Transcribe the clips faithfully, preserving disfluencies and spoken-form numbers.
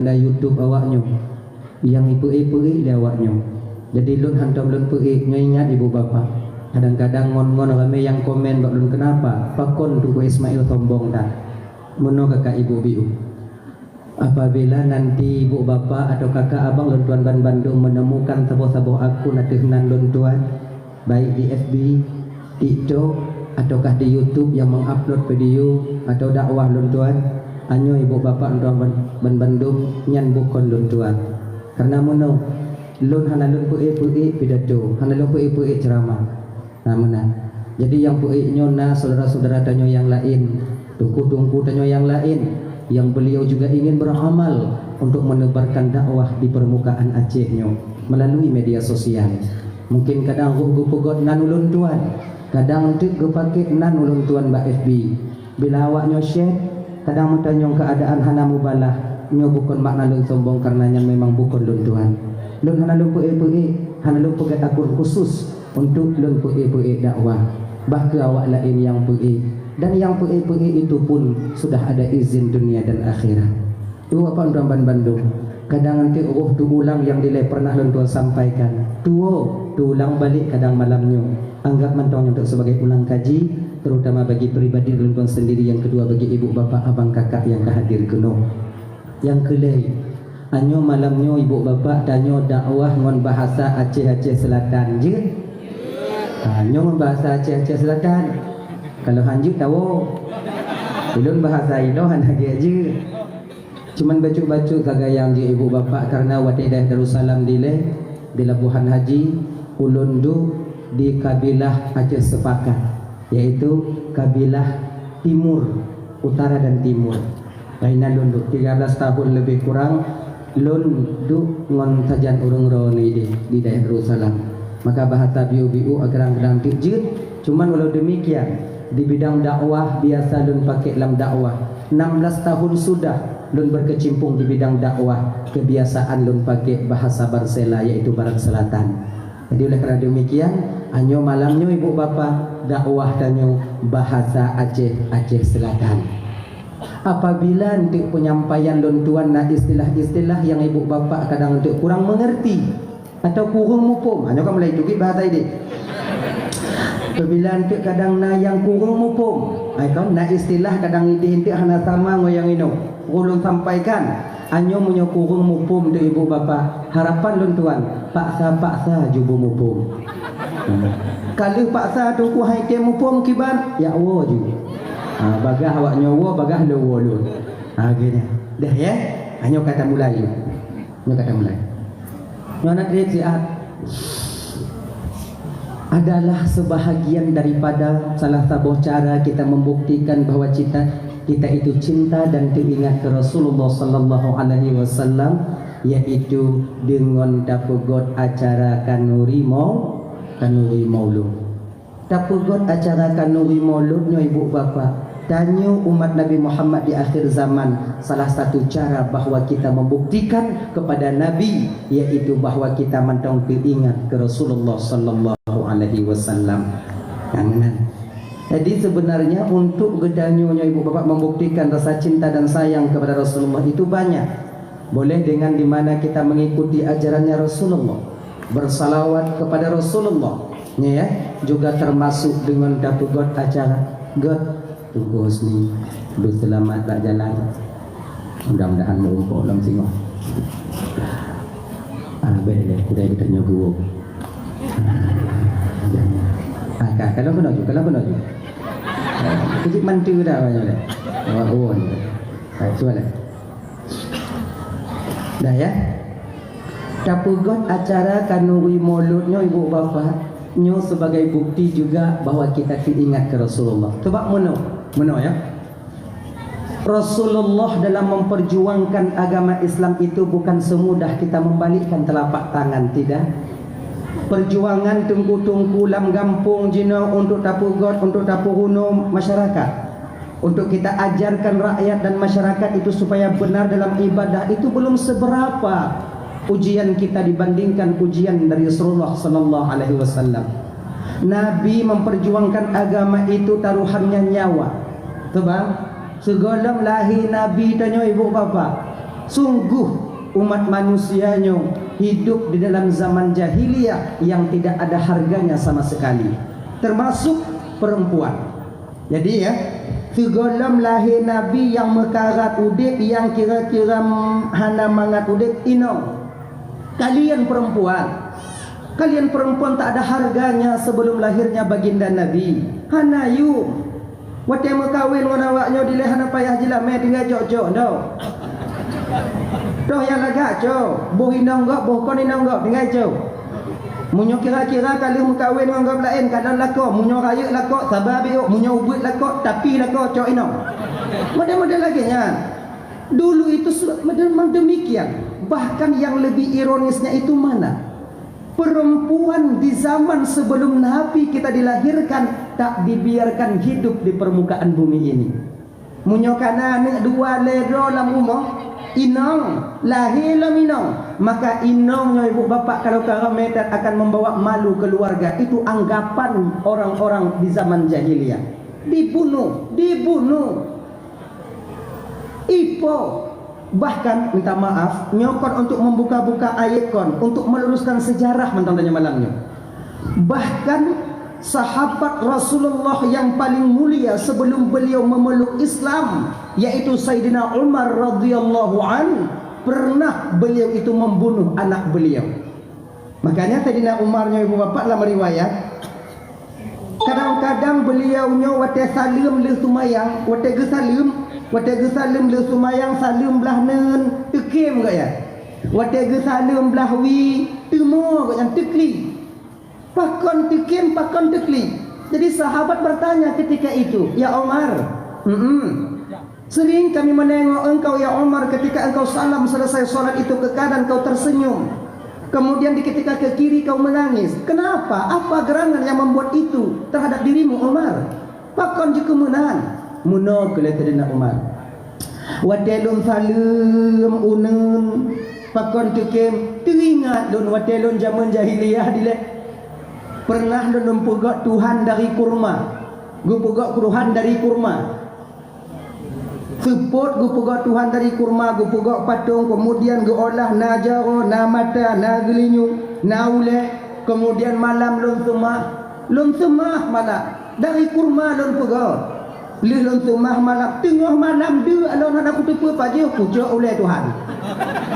agenda YouTube awaknyoe nyang ipeuék-peuék lé awaknyoe. Jadi lôn hantom lôn peuék, nyoe ingat ibu bapak. Kadang-kadang ngon-ngon ramé nyang komen bak lôn, "Kenapa? Pakon Teungku Ismail sombong that?" Meunoe kakak ibu biu. Apabila nanti ibu bapak atau kakak abang lôn tuan banmandum menemukan saboh-saboh akun ateueh nan lôn tuan, baik di F B, TikTok, ataukah di YouTube yang mengupload video atau dakwah lôn tuan, nyoe ibu bapak lôn tuan ban-, banmandum nyan bukon lôn tuan. Karena meunoe, lôn hana lôn peuék-peuék pidato, hana lôn peuék-peuék ceramah. Nah, meunan. Jadi nyang peuék nyoe na syedara-syedara tanyoe nyang laén, teungku-teungku tanyoe nyang laén, yang beliau juga ingin beramal untuk menebarkan dakwah di permukaan Aceh nyoe melalui media sosial. Mungkin kadang roh geupeugot nan ulôn tuan, kadang teuk geupakét nan ulôn tuan bak F B. Bila awaknyoe syét, kadang meutanyong keuadaan hana mubalah, nyoe bukon makna lôn sombong, karena nyan memang bukon lôn tuan. Lôn hana lôn peuék-peuék, hana lôn peugét akun khusus untuk lôn peuék-peuék dakwah. Bah kheueh awak laén nyang peuék, dan nyang peuék-peuék itu pun sudah ada izin dunia dan akhirat. Ibu bapak lôn tuan banmandum, kadang nanti roh teuulang nyang dilée pernah lôn tuan sampaikan. Tuwoe, teuulang balek kadang malam nyoe. Anggap mantong nyoe sebagai ulang kaji, terutama bagi pribadi lôn tuan sendiri, yang kedua bagi ibu bapak abang kakak nyang ka hadir keunoe. Nyang keulhèe, nyoe malam nyoe ibu bapak tanyoe dakwah ngon bahasa Aceh-Aceh Selatan, jeuet? Ha, nyoe ngon bahasa Aceh-Aceh Selatan. Kalau han jeuet tawoe. Ulôn bahasa inoe hana gét jeuet. Cuman bacut-bacut sagai nyang jeuet ibu bapak, karena watée daerah Darussalam dilée, di Labuhan Haji, ulôn duek di kabilah Aceh Sepakat, yaitu kabilah timur, utara dan timur. Lain lôn duek tiga belas tahun lebih kurang, lôn duek ngon sajan ureuëng droeneuh di, di daerah Darussalam. Maka bahasa biu-biu kadang-kadang teuk jeuet, cuman walau demikian, di bidang dakwah biasa lôn pakai lam dakwah. Enam belas tahun sudah lôn berkecimpung di bidang dakwah, kebiasaan lôn pakai bahasa Barat Sela, yaitu Barat Selatan. Jadi oleh karena demikian, nyoe malam nyoe ibu bapak, dakwah tanyoe bahasa Aceh, Aceh Selatan. Apabila untuk penyampaian lôn tuan na istilah-istilah yang ibu bapak kadang untuk kurang mengerti atau kurang muphom, nyoe kan mulai teubiet bahasa idéh. Apabila untuk kadang na yang kurang muphom, ai kan na istilah kadang idéh untuk hana sama ngon nyang inoe. Ulôn sampaikan, nyoe meunyoe kurang muphom tu ibu bapak, harapan lôn tuan, paksa-paksa ju beumuphom. Ka lheueh paksa teungku hai tém muphom kiban, jak woe ju. Ha, bagaih awak nyoe woe, bagaih lôn woe lôn. Ha, geuh nyan. Dah ya? Ha, nyoe ka tamulai ju. Nyoe ka tamulai. Nyoe na trép siat adalah sebahagian daripada salah saboh cara kita membuktikan bahwa cinta kita itu cinta dan teuingat ke Rasulullah sallallahu alaihi wasallam, yaitu deungon tapeugot acara kanuri mau-, kanuri maulud. Tapeugot acara kanuri maulud nyoe ibu bapak, tanyoe umat Nabi Muhammad di akhir zaman, salah satu cara bahwa kita membuktikan kepada Nabi, yaitu bahwa kita mantong teuingat ke Rasulullah sallallahu alaihi wasallam. Nah, meunan. Jadi sebenarnya untuk geutanyoe nyoe ibu bapak membuktikan rasa cinta dan sayang kepada Rasulullah itu banyak. Boleh dengan di mana kita mengikuti ajarannya Rasulullah, bersalawat kepada Rasulullah, ya, juga termasuk dengan tapeugot acara. Göt, Teungku Husni, beuseulamat bak jalan. Mudah-mudahan meurumpok lom singoh. Ah, beh, beh, kudai kita nyoe guru. Ah, ka, kalau kena ju, kalau kena ju. Kejut mantu dah banyak dah. Awak urun. Baik, cuba dah. Dah ya. Tapeugot acara kanuri maulud nyoe ibu bapa, nyoe sebagai bukti juga bahwa kita teuingat ke Rasulullah. Sebab meunoe, meunoe ya. Rasulullah dalam memperjuangkan agama Islam itu bukan semudah kita membalikkan telapak tangan, tidak. Perjuangan teungku-teungku lam gampông jinoe untuk tapeugot, untuk tapeurunoe masyarakat. Untuk kita ajarkan rakyat dan masyarakat itu supaya benar dalam ibadah, itu belum seberapa ujian kita dibandingkan ujian dari Rasulullah sallallahu alaihi wasallam. Nabi memperjuangkan agama itu taruhannya nyawa. Sebab, sigohlom lahé Nabi tanyoe ibu bapa, Sungguh umat manusia nyoe hidup di dalam zaman jahiliyah yang tidak ada harganya sama sekali, termasuk perempuan. Jadi ya, sigohlom lahé Nabi nyang meukarat udép, nyang kira-kira hana mangat udép, inong. Kalian perempuan, kalian perempuan tak ada harganya sebelum lahirnya baginda Nabi. Hana yum. Watée meukawen ngon awak nyoe dilée hana payah jilamé tinggai cok-cok nyoe. Toh nyang lagak cok, boh inong gob, boh kon inong gob tinggai cok. Meunyoe kira-kira ka lheueh meukawen ngon gob laén, kadang lakoe, meunyoe rayeuk lakoe, saba biôk, meunyoe ubeuet lakoe, tapi lakoe cok inong. Model-model lagée nyan. Dulu itu su-, memang demikian. Bahkan yang lebih ironisnya itu mana? Perempuan di zaman sebelum Nabi kita dilahirkan tak dibiarkan hidup di permukaan bumi ini. Meunyoe kana aneuk dua lé droe lam rumoh, inong, lahé lom inong, maka inong nyoe ibu bapak kalau ka ramé that akan membawa malu keluarga. Itu anggapan orang-orang di zaman jahiliyah. Dibunuh, dibunuh. Ipo, bahkan minta maaf, nyoe kon untuk membuka-buka aib kon, untuk meluruskan sejarah mantong tanyoe malam nyoe. Bahkan sahabat Rasulullah yang paling mulia sebelum beliau memeluk Islam, yaitu Sayyidina Umar radhiyallahu an, pernah beliau itu membunuh anak beliau. Makanya Saidina Umar nyoe ibu bapak lam riwayat, kadang-kadang beliau nyoe watée saleuem lheueh seumayang, watée geusaleuem, watée geusaleuem lheueh seumayang saleuem blah neuen teukem geuya. Watée geusaleuem blah wie teumo geuya teukli. Pakon teukem, pakon teukli. Jadi sahabat bertanya ketika itu, "Ya Umar, mm-mm, sering kami menengok engkau ya Umar ketika engkau salam selesai salat itu ke kanan kau tersenyum. Kemudian di ketika ke kiri kau menangis. Kenapa? Apa gerangan yang membuat itu terhadap dirimu Umar? Pakon jeukeumeunan?" Meunoe keuh lé Saidina Umar. Watée lôn saleuem uneuen, pakon teukem, teuingat lôn watée lôn jamén jahiliyah dilée. Pernah lôn, lôn peugét Tuhan dari kurma. Geupeugét Tuhan dari kurma. Seupôt geupeugét Tuhan dari kurma, geupeugét patong, kemudian geuolah na jaroe, na mata, na geulinyueng, na ulée, kemudian malam lôn seumah. Lôn seumah malam dari kurma lôn peugét. Lheueh lôn seumah malam, teungoh malam deuk lôn hana kuteupeue pajoh kucok ulée Tuhan.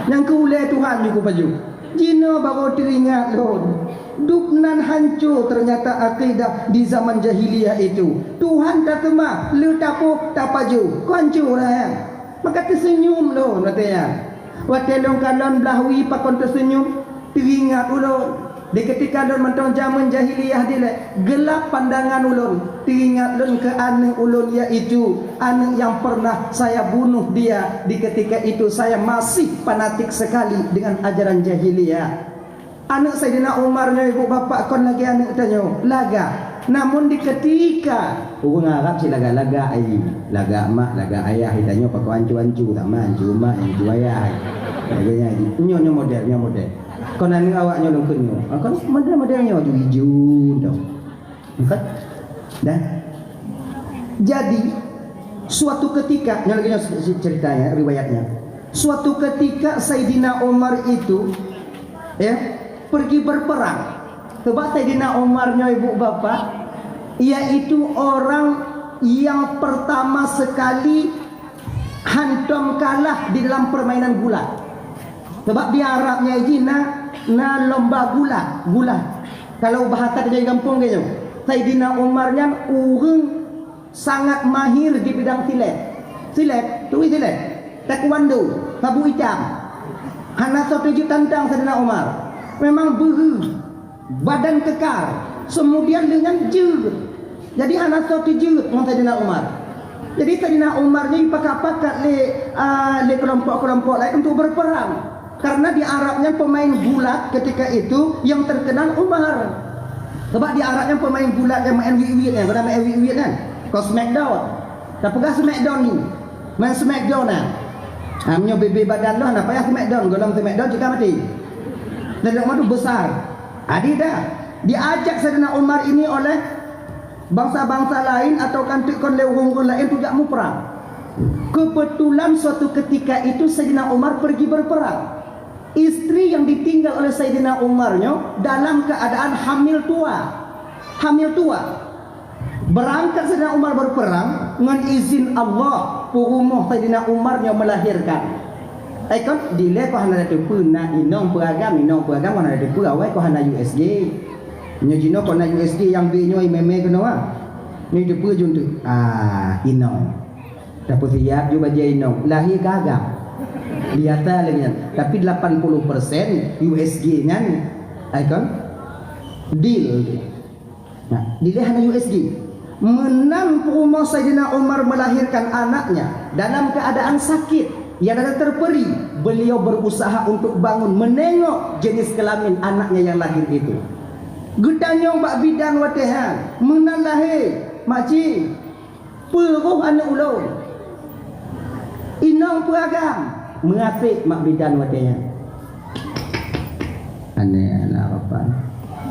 Nyang keu ulée Tuhan ju kupajoh. Jinoe barô teuingat lôn. Dub nan hanco ternyata akidah di zaman jahiliyah itu. Tuhan taseumah, lheueh tapoh, tapajoh. Kon hanco nyan. Maka teuseunyum lôn watée nyan. Watée lôn kalon blah wie pakon teuseunyum, teuingat ulôn. Di keutika lôn mantong jamén jahiliyah dilée, geulab pandangan ulôn. Teuingat lôn keu aneuk ulôn, yaitu aneuk nyang pernah saya bunuh dia di keutika itu saya masih fanatik sekali dengan ajaran jahiliyah. Aneuk Saidina Umar nyoe ibu bapak kon lagée aneuk tanyoe, lagak. Namun di keutika ureuëng Arab cit lagak-lagak ai, lagak mak, lagak ayah, tanyoe pakon ancu-ancu, tak ma ancu mak, ancu ayah. Lagée nyan, nyoe, nyoe model, nyoe model. Kon aneuk awak nyoe lôn kheun nyoe. Ah, kon model-model nyoe ju ijo dong. Bukan? Dah. Jadi, suatu ketika, nyoe lagée nyoe ceritanya, riwayatnya. Suatu ketika Saidina Umar itu, ya, pergi berperang. Sebab Saidina Umar nyoe ibu bapak, yaitu orang yang pertama sekali hantom kalah di dalam permainan gulat. Sebab di Arab nyan jih na, na lomba gulat, gulat. Kalau bahasa keuhai gampông geuh nyoe, Saidina Umar nyan ureuëng sangat mahir di bidang silet. Silet, turi silet, taekwondo, sabu itam. Hana soe teujeuet tantang Saidina Umar. Memang beuhe, badan kekar, kemudian lheueh nyan jeuet. Jadi hana soe teujeuet ngon Saidina Umar. Jadi Saidina Umar nyoe jipakat-pakat lé, ah, lé kelompok-kelompok lain untuk berperang. Karena di Arab nyan pemain gulat ketika itu yang terkenal Umar. Sebab di Arab nyan pemain gulat nyang main wiet-wiet nyan, guna main wiet-wiet nyan. Kon smackdown. Tapeugah smackdown ni. Main smackdown nah. Ha, meunyoe bebe badan lôn, na payah smackdown, gohlom smackdown cit ka maté. Dan lôn tu besar. Adi dah diajak Saidina Umar ini oleh bangsa-bangsa lain atau kan teuk kon lé ureuëng-ureuëng lain tu jak muprang. Kebetulan suatu ketika itu Sayyidina Umar pergi berperang. Istri yang ditinggal oleh Sayyidina Umar nyoe dalam keadaan hamil tua. Hamil tua. Berangkat Sayyidina Umar berperang, ngon izin Allah, peurumoh Sayyidina Umar nyoe melahirkan. Eh kon, dilée kon hana teupeue na inong peue agam, inong peue agam kon hana teupeue, awai kon hana U S G. Nyoe jinoe kon na U S G nyang bée nyoe mé-mé keunoe. Nyoe teupeue jeuet teuh. Ah, inong. Tapeusiap ju bajée inong, lahé ka agam. Biasa lagée nyan. Tapi lapan puluh persen U S G nyan, ai kon, deal. Nah, dilée hana U S G. Meunan peurumoh Saidina Umar melahirkan anaknya dalam keadaan sakit, ia dada terperi. Beliau berusaha untuk bangun, menengok jenis kelamin anaknya yang lahir itu. Geutanyong bak bidan watée nyan, meunan lahé, "Makcik, peue roh aneuëk ulôn? Inong peue agam?" Meuasék mak bidan watée nyan. Aneuëk, anak rapat.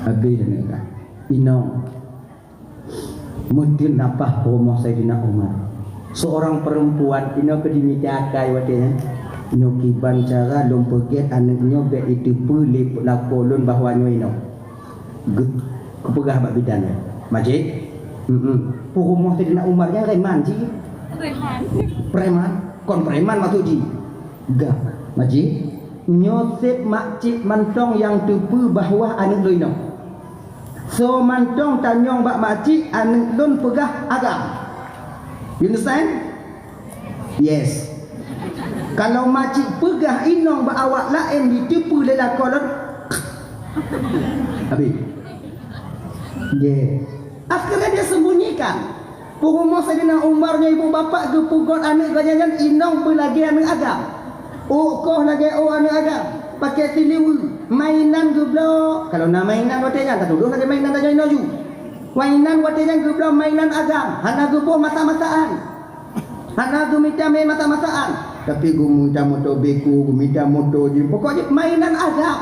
Habéh aneuëk ka. Inong. Meuteun nafah peurumoh Saidina Umar. Seorang perempuan, inoe keu jimita akai watée nyan. Nyoe kiban cara lôn peugét aneuëk nyoe bék jiteupeue lé lakoe lôn bahwa nyoe inong. Geu-, geupeugah bak bidan nyan, "Makcik, mm, peurumoh Saidina Umar nyan reman cit." Preman. Preman? Kon preman maksud jih. Gah, "Makcik, nyoe sép makcik mantong nyang teupeue bahwa aneuëk lôn inong. Soe mantong tanyong bak makcik, aneuëk lôn peugah agam." You understand? Yes. Kalau makcik peugah inong bak awak laén jiteupeue lé lakoe lôn, habéh. Yeah. Akhirnya dia sembunyikan. Peurumoh Saidina Umar nyoe ibu bapak geupeugot aneuëk geuh nyan inong peue lagée aneuëk agam. Ôk koh lagée ôk aneuëk agam. Pakai siliweue, mainan geubloe. Kalau na mainan watée nyan, tatudoh lagée mainan tanyoe inoe ju. Mainan watée nyan geubloe mainan agam, hana geuboh masa-masaan. Hana geumita mé masa-masaan, tapi geumita moto beko, geumita moto jih. Pokok jih mainan agam.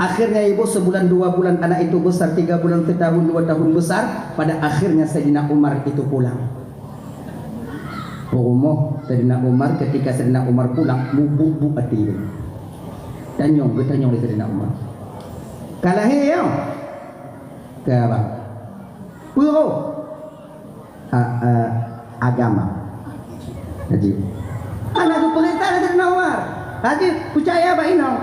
Akhirnya ibu sebulan dua bulan anak itu besar, tiga bulan setahun dua tahun besar, pada akhirnya Saidina Umar itu pulang. Peurumoh Saidina Umar, ketika Saidina Umar pulang, mubuk-buk até dia. Tanyong, geutanyong lé Saidina Umar. Ka lahé nyoe? Ka bah. Peue roh? A-, a-, agama. Haji. Anak geupeurintah lé Saidina Umar. Haji, peucaya bak inong.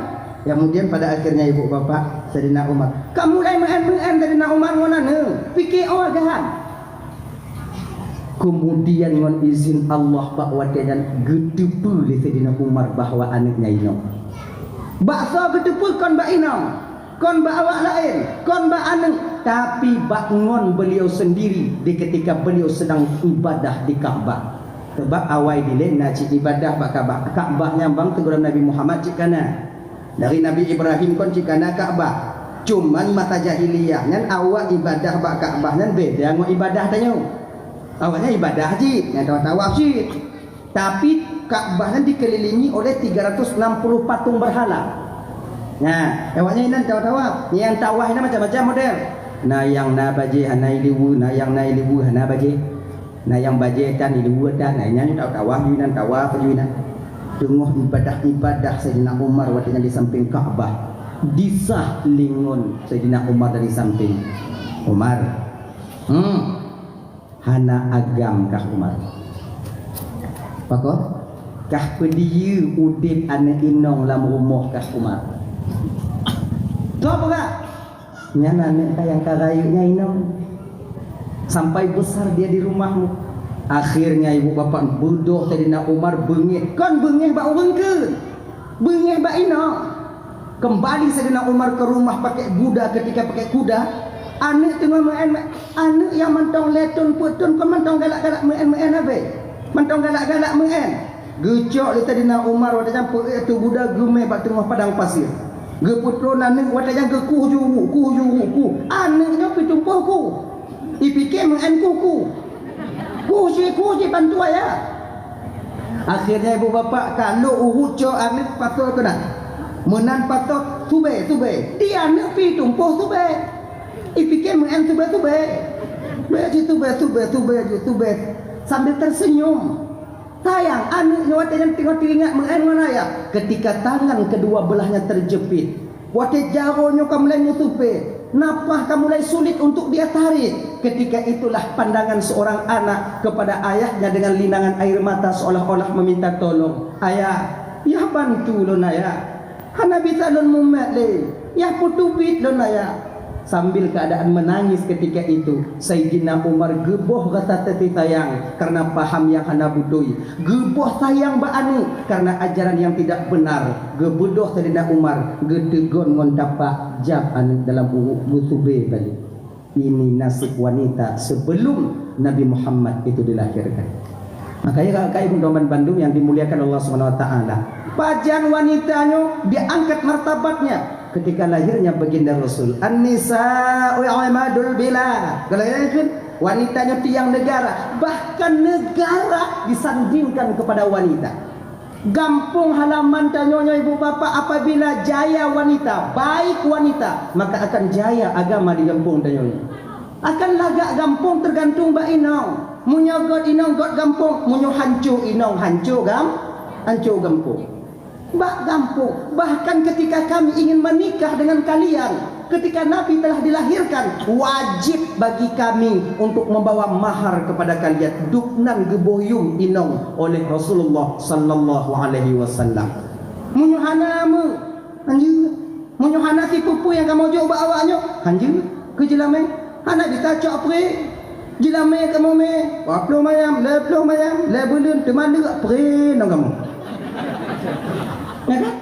Kemudian pada akhirnya ibu bapak Saidina Umar. Ka mulai meu'en-meu'en Saidina Umar ngon aneuëk. Pike, oh, agam. Kemudian ngon izin Allah bak watée nyan geuteupeue lé Saidina Umar bahwa aneuëk nyan inong. Bak soe geuteupeue? Kon bak inong. Kon bak awak laén, kon bak aneuëk, tapi bak ngon beliau sendiri di ketika beliau sedang ibadah di Ka'bah. Sebab awai dilée na cit ibadah bak Ka'bah. Ka'bah nyang bang teungku Nabi Muhammad cit ka na. Dari Nabi Ibrahim kon cit ka na Ka'bah. Cuman masa jahiliyah nyan awak ibadah bak Ka'bah nyan beda ngon ibadah tanyoe. Awaknyan ibadah cit, nyang tawaf-tawaf cit. Tapi Ka'bah nyan dikelilingi oleh tiga ratus enam puluh patung berhala. Nah, awaknyan inan tawaf-tawaf. Nyang tawaf inan macam-macam model. Na nyang na bajée hana ileue, na nyang na ileue hana bajée. Na nyang bajée tan ileue tan, na nyang tawaf-tawaf ju inan, tawaf ju inan. Teungoh ibadah-ibadah Saidina Umar watée nyan di samping Ka'bah. Disah lingon Saidina Umar dari samping. Umar. Hmm. Hana agam kah Umar? Pakon? Kah peudiyeu udeb aneuëk inong lam rumoh kah Umar? Toh peugah, nyan aneuëk ka nyang ka rayeuk nyan inong. Sampai besar dia di rumahmu. Akhirnya ibu bapak beudôh Saidina Umar beungéh. Kon beungéh bak ureuëng keu. Beungéh bak inong. Kembali Saidina Umar ke rumah pakai kuda, ketika pakai kuda, aneuëk teungoh meu'en, aneuëk nyang mantong lhée thon peuet thon kon mantong galak-galak meu'en-meu'en habéh. Mantong galak-galak meu'en. Geucok lé Saidina Umar watée nyan peuet ateueh kuda geumé bak teungoh padang pasir. Geupeutron aneuëk watée nyan geukuh ju, kuh ju, kuh. Aneuëk nyoe pitumpôh kuh. Ipike meu'en kuku. Kuci-kuci bantuai ya. Akhirnya ibu bapak ka lhok uhu cok aneuëk pasoe keunan. Meunan pasoe sube, sube. Di aneuëk pi tumpôh sube. Ipike meu'en sube-sube. Bek ji sube, sube, sube, ji sube. Sambil tersenyum. Sayang, aneuk nyoe watée nyan teungoh teuingat meu'en ngon ayah, ketika tangan kedua belahnya terjepit, watée jaroe nyoe ka mulai meusupée, nafah ka mulai sulit untuk dia tarik. Ketika itulah pandangan seorang anak kepada ayahnya dengan linangan air mata seolah-olah meminta tolong, "Ayah, yah bantu lôn, Ayah." Hana bisa lôn mumat lé, yah peuteubiet lôn, Ayah. Sambil keadaan menangis ketika itu, Saidina Umar geuboh rasa teuntée sayang karena paham nyang hana beutôi, geuboh sayang bak aneuk karena ajaran yang tidak benar. Geubeudôh Saidina Umar, geuteugon ngon tapak, "Jab aneuk dalam uruek, geusubé balik." Ini nasib wanita sebelum Nabi Muhammad itu dilahirkan. Makanya, kakak ibu teman bandum yang dimuliakan Allah Subhanahu wa Ta'ala, pajan wanita nyoe diangkat martabatnya ketika lahirnya baginda Rasul. "An-nisa'u imadul bilad." Kalau ya kan, wanita nyoe tiang negara, bahkan negara disandingkan kepada wanita. Gampông halaman tanyoe nyoe, ibu bapak, apabila jaya wanita, baik wanita, maka akan jaya agama di gampông tanyoe nyoe. Akan lagak gampông teugantung bak inong. Meunyoe gét inong, gét gampông. Meunyoe hanco inong, hanco gam-, hanco gampông. Bak gampông, bahkan ketika kami ingin menikah dengan kalian, ketika Nabi telah dilahirkan, wajib bagi kami untuk membawa mahar kepada kalian. Dubnan geuboh yum inong oleh Rasulullah sallallahu alaihi wasallam. Meunyoe hana meu, hanjeuet. Meunyoe hana sipeue-peue nyang kamoe jok ubak awak nyoe, hanjeuet. Keu jeulamé, hana bisa cok pré. Jeulamé kamoe mé, dua ploh mayam, lhèe ploh mayam, lhèe buleuen, teuma leuek pré ngon kamoe. Ya kan?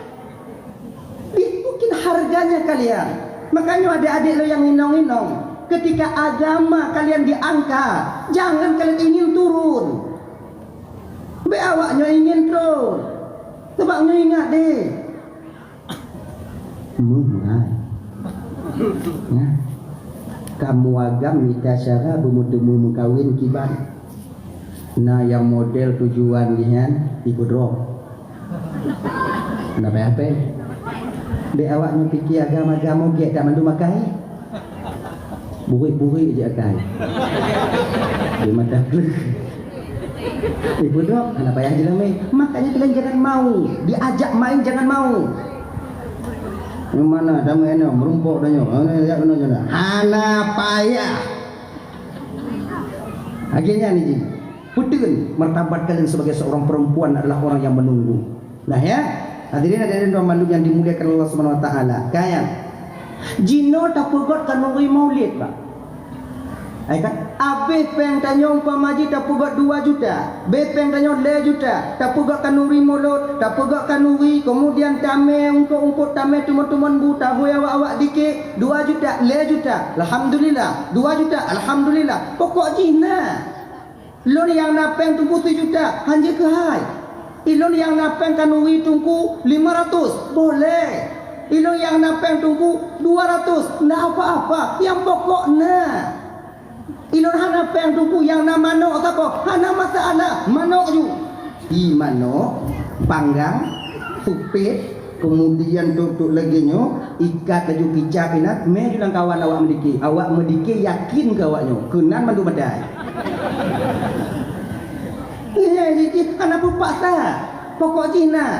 Ih, mungkin harganya kalian. Makanya adik-adik lo yang inong-inong, ketika agama kalian diangkat, jangan kalian ingin turun. Bèk awak nyoe ingin turun. Sebab nyoe ingat deh. Meuhai. Ya. Kamoe agam mita syara beumeuteumé meukawen kiban. Na nyang model tujuan jih nyan ipeudrop. Na payah pèng. Dek awak nyoe pike agam-agam ogét dak mandum akai. Burik-burik je akai. Di mata kleuh. Ipeudrop, hana payah jeulamé. Makanya kalian jangan mau. Diajak main jangan mau. Yang mana damai eno merumpok danyo. Hana payah. Akhirnya ni ji. Peuteukan martabat kalian sebagai seorang perempuan adalah orang yang menunggu. Nah ya, hadirin hadirat dan mandum yang dimuliakan Allah Subhanahu wa taala. Kayang. Jinoe tapeugot khanuri maulid, Pak. Hai kan? Abéh pèng tanyoe umpama jih tapeugot dua juta, abéh pèng tanyoe lhèe juta, tapeugot khanuri mulod, tapeugot khanuri, kemudian tamè ungkot-ungkot, tamè teumon-teumon bu, tahôi awak-awak dikit, dua juta, lhèe juta, alhamdulillah, dua juta, alhamdulillah. Pokok jih na. Lôn nyang na pèng Teungku sijuta, hanjeuet keuhai. Ilôn nyang na pèng khanuri Teungku lima ratus, boleh. Ilôn nyang na pèng Teungku dua ratus, ndak apa-apa, nyang pokok na. Ilôn hana pèng Teungku, nyang na manok saboh, hana masalah, manok ju. Ie manok, panggang, supet, kemudian trok-trok lagèe nyoe, ikat laju kicap inan, mè ju lam kawan awak meudike. Awak meudike yakin keu awak nyoe, keunan mandum maté. Nyan jih hana peupaksa. Pokok jih na.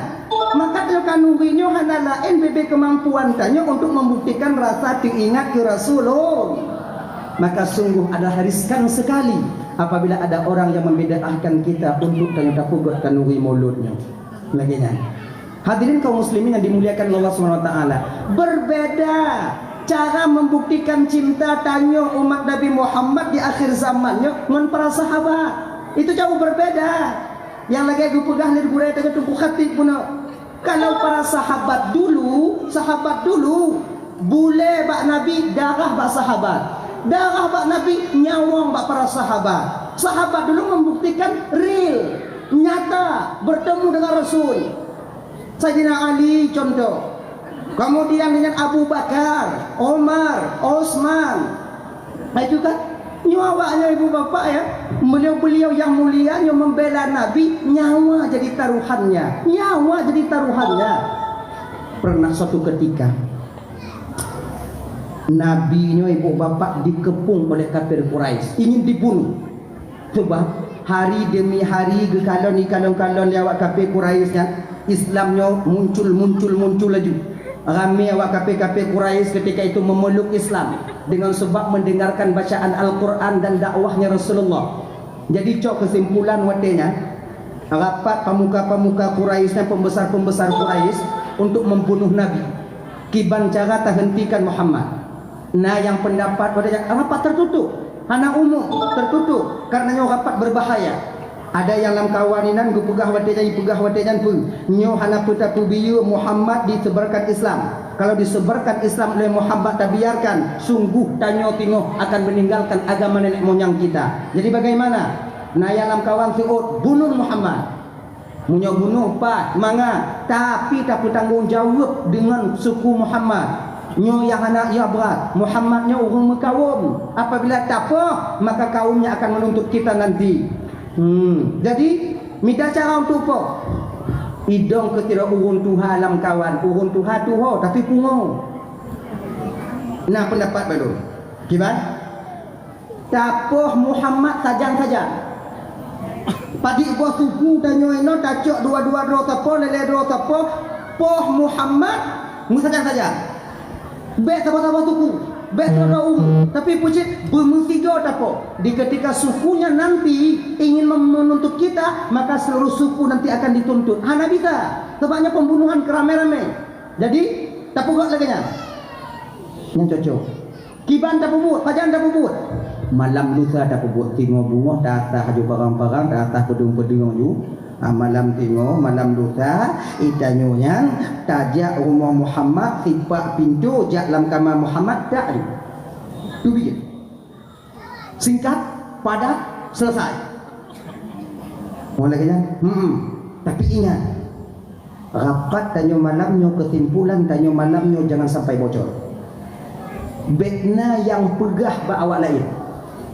Maka teuka nuri nyoe hana laén bibit keumampuan tanyoe untuk membuktikan rasa teuingat keu Rasulullah. Maka sungguh adalah riskan sekali apabila ada orang yang membidaahkan kita untuk tanyoe tapeugot khanuri mulod nyoe. Lagèe nyan. Hadirin kaum muslimin yang dimuliakan Allah Subhanahu wa taala, berbeda cara membuktikan cinta tanyoe umat Nabi Muhammad di akhir zaman nyoe ngon para sahabat. Itu jauh berbeda. Nyang lagèe geupeugah lé gurèe tanyoe Teungku Khatib bunoe. Kalau para sahabat dulu, sahabat dulu, bulèe bak Nabi, darah bak sahabat. Darah bak Nabi, nyawöng bak para sahabat. Sahabat dulu membuktikan real, nyata, bertemu dengan Rasul. Saidina Ali contoh. Kemudian dengan Abu Bakar, Umar, Utsman. Nah, itu kan. Nyoe awak nyoe ibu bapak ya, beliau-beliau yang mulia nyoe membela Nabi, nyawa jadi taruhannya. Nyawa jadi taruhannya. Pernah suatu ketika, Nabi nyoe ibu bapak dikepung oleh kafir Quraisy, ingin dibunuh. Sebab Hari demi hari geukalon-ikalon-kalon lé awak kafé Quraisy nyan, Islam nyoe muncul, muncul, muncul laju. Ramé awak kafé-kafé Quraisy ketika itu memeluk Islam dengan sebab mendengarkan bacaan Al-Quran dan dakwahnya Rasulullah. Jadi cok kesimpulan watée nyan, rapat pemuka-pemuka Quraisy dan pembesar-pembesar Quraisy untuk membunuh Nabi. Kiban cara tahentikan Muhammad. Na nyang pendapat watée nyan rapat tertutup, hana umum, tertutup, karena nyoe rapat berbahaya. Ada nyang lam kawan inan geupeugah watée nyan, ipeugah watée nyan peue? Nyoe hana peue tapeubiyeu Muhammad disebarkan Islam. Kalau disebarkan Islam oleh Muhammad tabiarkan, sungguh tanyoe tingoh akan meninggalkan agama nenek moyang kita. Jadi bagaimana? Na nyang lam kawan seuôt, bunuh Muhammad. Meunyoe bunoh pat, mangat, tapi tapeutanggong jaweueb deungon suku Muhammad. Nyoe nyang hana, nyang brat. Muhammad nyoe ureuëng meukawöm. Apabila tapoh, maka kaumnya akan menuntut kita nanti. Hmm, jadi mita cara untuk poh. Idong keu sidroe ureuëng tuha lam kawan, ureuëng tuha tuho tapi pungo. Nah, pendapat baru. Kiban? Tapoh Muhammad sajan-sajan. Padit boh suku tanyoe inoe tacok dua-dua droe sapoh, lhée-lhée droe sapoh, poh Muhammad meusajan-sajan. Bék saboh-saboh suku, bék saboh ureuëng, tapi peucit beumeusigoe tapoh. Di ketika sukunya nanti ingin mem-, menuntut kita, maka seluruh suku nanti akan dituntut. Hana bisa, sebabnya pembunuhan keramai-ramai. Jadi, tapeugah lagée nyan. Nyan cocok. Kiban tapeubuet, pajan tapeubuet. Malam lusa tapeubuet, tingoh bungoh, taasah aju parang-parang, taasah peudeueng-peudeueng aju. Ah, malam tingoh, malam lusa, itanyoe nyan tajak rumoh Muhammad, sipak pintoe, jak lam kama Muhammad, tak aju. Tu bijéh. Singkat, padat, selesai. Mulai kena, hmm. Tapi ingat, rapat tanyoe malam nyoe, kesimpulan tanyoe malam nyoe jangan sampai bocor. Bék na nyang peugah bak awak laén.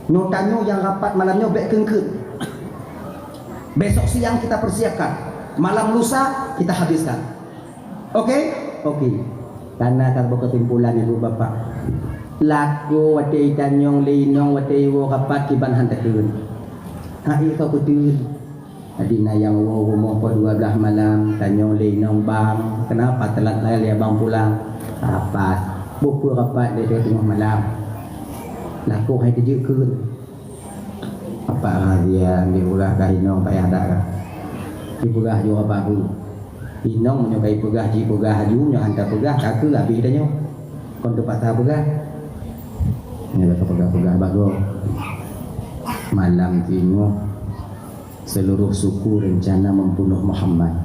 Nyoe tanyoe nyang rapat malam nyoe bék keungkeut. Besok siang kita persiapkan. Malam lusa kita habiskan. Oke? Oke. Kana ka boh kesimpulan, Ibu Bapak. Lakoe watée itanyong lé inong watée iwoe rapat kiban han takheun. Hai ka peuteun. Jadi na nyang woe rumoh poh dua belas malam, tanyong lé inong bang, kenapa telat lagi abang pulang? Rapat. Boh peue rapat lé teungoh malam. Lakoe hai teujeuet kheun. Apa razia dipeugah kah inong payah dak kah? Dipeugah jua baru. Inong meunyoe ka ipeugah, jipeugah aju, nyoe hana peugah, ka keu abéh tanyoe. Kon teupaksa peugah. Nyoe ka peugah-peugah bagoe. Malam tingoh seluruh suku rencana membunuh Muhammad.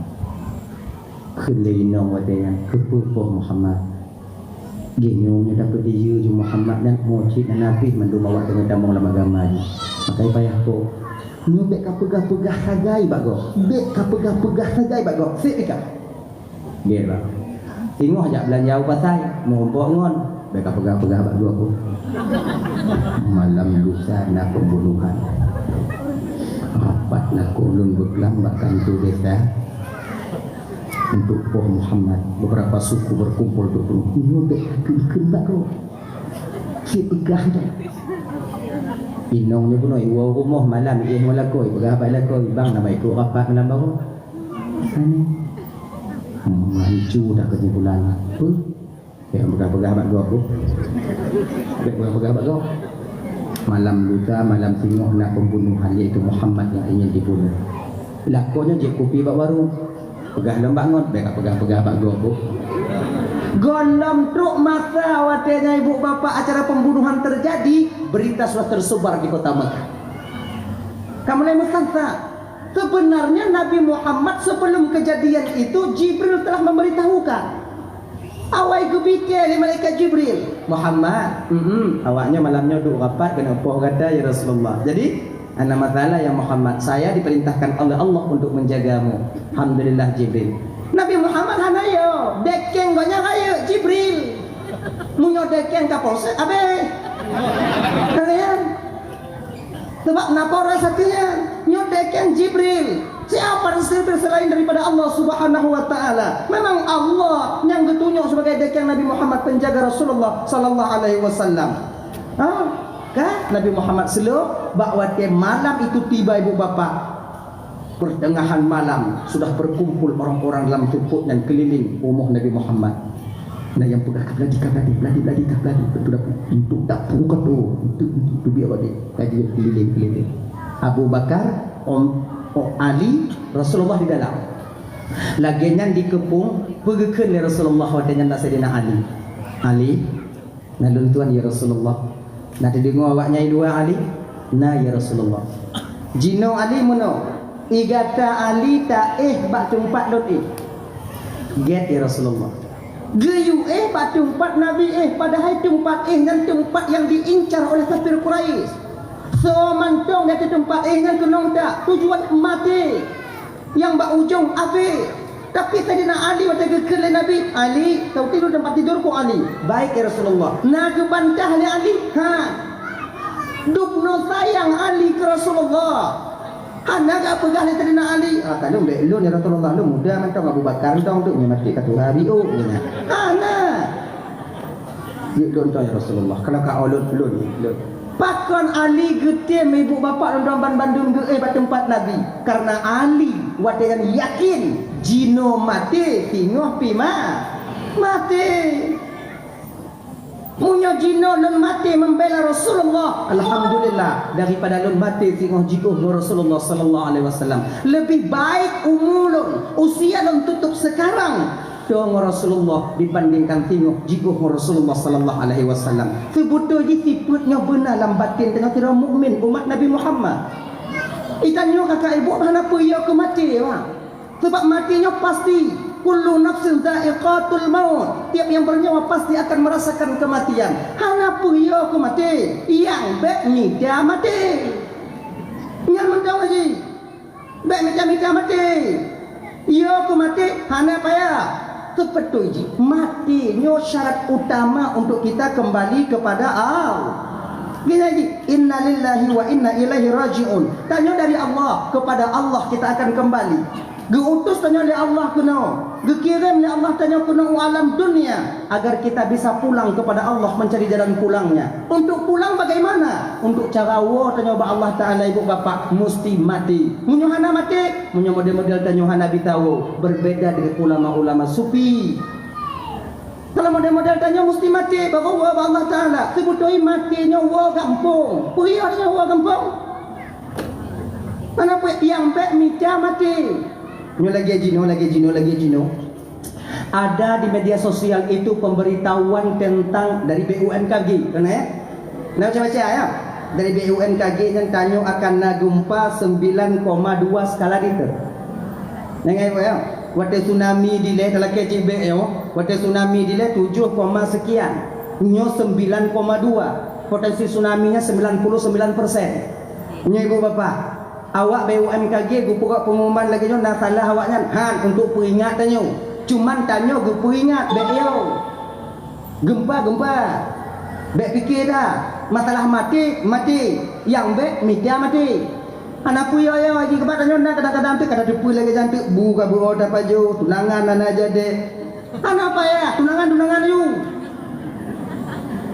Kheun lé inong watée nyan, keupeue poh Muhammad? Geuh nyoe meunyoe tapeudiyeu ju Muhammad nyan, mo cit na Nabi mandum awak teungoh tamong lam agama jih. Makai payah po. Nyoe bék ka peugah-peugah sagai bak gob. Bék ka peugah-peugah sagai bak gob. Sép ikah. Gét bak. Singoh jak beulanja u pasai, meurumpok ngon. Bék ka peugah-peugah bak gob. Malam lusa na pembunuhan. Rapat lakoe lôn beuklam bak kantô desa. Untuk poh Muhammad, beberapa suku berkumpul untuk bunuh. Nyoe bék takheun-kheun bak gob. Cit peugah dah. Inong nyoe bunoe iwoe rumoh malam, iéh ngon lakoe, ipeugah bak lakoe, "Bang, nama ikot rapat malam baroe." Sana. Hmm, hancu dah kesimpulan. Apa? Bék peugah-peugah bak gob, Bu. Bék peugah-peugah bak gob. Malam lusa, malam singoh na pembunuhan, yaitu Muhammad yang ingin dibunuh. Lakoe nyoe jép kupi bak warong. Peugah lom bak ngon, bék ka peugah-peugah bak gob, Bu. Gohlom trok masa watée nyan ibu bapak acara pembunuhan terjadi, berita sudah tersebar di kota Mekah. Ka mulai meusansa. Sebenarnya Nabi Muhammad sebelum kejadian itu Jibril telah memberitahukan. Awai geupike lé malaikat Jibril, "Muhammad, mm, awaknyoe malam nyoe duek rapat keuneuk poh gata, ya Rasulullah. Jadi, hana masalah, ya Muhammad, saya diperintahkan oleh Allah untuk menjagamu." Alhamdulillah, Jibril. Nabi Muhammad hana yo, dekeng gobnyan rayeuk Jibril. Meunyoe dekeng Kapolsek, abéh. Kalian? Sebab na poh rasa teuh nyan, nyoe dekeng Jibril. Siapa Jibril selain daripada Allah Subhanahu wa Taala? Memang Allah nyang geutunyok sebagai dekeng Nabi Muhammad, penjaga Rasulullah sallallahu alaihi wasallam. Ha? Nabi Muhammad seuleuh, bak watée malam itu tiba, ibu bapak, pertengahan malam sudah berkumpul orang-orang dalam sukut nyan keliling rumoh Nabi Muhammad. Na nyang peugah, "Ka Nabi, ka Nabi, Nabi, Nabi, ka Nabi." Beutôi dah, untuk dak pukul tu, untuk, untuk, untuk biar balik. Laju keliling-keliling. Abu Bakar, Om, oh, Ali, Rasulullah di dalam. Lagée nyan dikeupung, peugeukeuen lé Rasulullah watée nyan bak Saidina Ali. "Ali, na lôn tuan, ya Rasulullah." "Na teudeungoe awaknyan i luwa, Ali?" "Na, ya Rasulullah." "Jinoe Ali meunoe, i gata Ali taéh bak teumpat lôn éh." "Gét, ya Rasulullah." Geuyue éh bak teumpat Nabi éh, padahai teumpat éh nyan teumpat nyang diincar oleh kafir Quraisy. Soe mantong di ateueh teumpat éh nyan keunong that, tujuan maté. Nyang bak ujong api. Tapi Saidina Ali watée geukheun lé Nabi, "Ali, kau tidur tempat tidurku, Ali." "Baik, ya Rasulullah." Na geubantah lé Ali, "Ha, dubnoe sayang Ali keu Rasulullah." Hana geupeugah lé Saidina Ali, "Ah, ka lôn bék lôn, ya Rasulullah, lôn muda mantong, Abu Bakar mantong tu, nyan maté ka tuha biôh," nyan. Hana. "Yuk lôn, ya Rasulullah, kalau ka ulôn, lôn, lôn." Pakon Ali geutem ibu bapak lôn ban bandum geuéh bak teumpat Nabi? Karena Ali watée nyan yakin jinoe maté, singoh pih ma-, maté. Meunyoe jinoe lôn maté membela Rasulullah, alhamdulillah, daripada lôn maté singoh jiôh ngon Rasulullah sallallahu alaihi wasallam. Lebih baik umu lôn, usia lôn tutup sekarang, Toh ngon Rasulullah dibandingkan singoh jiôh ngon Rasulullah sallallahu alaihi wasallam. Seubeutôi jih sifeuet nyoe beuna lam batin tanyoe sidroe mukmin umat Nabi Muhammad. Geutanyoe kakak ibu hana peue yo keu maté, wah. Sabab maté nyoe pasti. Kullu nafsin dzaiqatul maut. Tiap yang bernyawa pasti akan merasakan kematian. Hana peue yo keu maté. Nyang bék mita maté. Nyan mantong jih. Bék mita-mita maté. Yo keu maté hana payah. Teupeutôi jih, maté nyoe syarat utama untuk kita kembali kepada Allah. Gini lagi, "Innalillahi wa inna ilaihi raji'un." Tanyoe dari Allah, kepada Allah kita akan kembali. Geuutus tanyoe lé Allah keunoe, geukirém lé Allah tanyoe keunoe u alam dunia, agar kita bisa pulang kepada Allah, mencari jalan pulangnya. Untuk pulang bagaimana? Untuk cara woe tanyoe bak Allah Taala, ibu bapak, musti maté. Meunyoe hana maté, meunyoe model-model tanyoe hana bitawoe, berbeda dengan ulama-ulama sufi. Kalau model-model tanyoe musti maté baru woe bak Allah Taala, seubeutôi maté nyoe woe gampông. Peue yo tanyoe woe gampông? Hana peue, nyang bék mita maté. Nyoe lagée jinoe, lagée jinoe, lagée jinoe. Ada di media sosial itu pemberitahuan tentang dari B U M K G, kan, ya? Nah, baca-baca, ya. Dari B U M K G nyan tanyoe akan na gempa sembilan koma dua skala Richter. Nengok, ya. Watée tsunami dilée talakée cibek, ya. Watée tsunami dilée tujuh koma sekian. Nyoe sembilan koma dua. Potensi tsunami-nya sembilan puluh sembilan persen. Nyoe ibu bapak, awak B U M K G geupeugah pengumuman lagée nyoe na salah awaknyan, han, untuk peuingat tanyoe. Cuman tanyoe geupeuingat bék yo. Gempa, gempa. Bék pike dah. Masalah maté, maté. Nyang bék mita maté. Hana peue yo-yo jih keubat tanyoe na kadang-kadang teuk ka tateupeue lagée nyan teuk bu ka beuo tapajoh, tunangan hana jadi. Hana payah, tunangan-tunangan aju.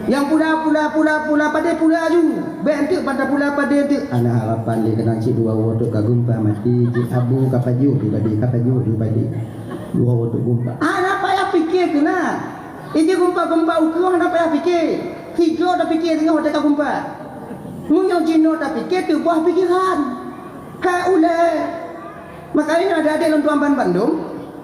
Nyang pula, pula, pula, pula padé pula aju. Bék enteuk pada pula padé enteuk. Hana harapan lé keunan cit dua woe teuk ka gempa maté, cit abu ka pajoh pribadi, ka pajoh pribadi. Dua woe teuk gempa. Hana payah pike keunan. Iji gempa-gempa ukeue hana payah pike. Tiga dah pike singoh watée ka gempa. Meunyoe jinoe tapike teuboh pikeran. Hai ulée. Makanya ada-ada lôn tuan ban bandum.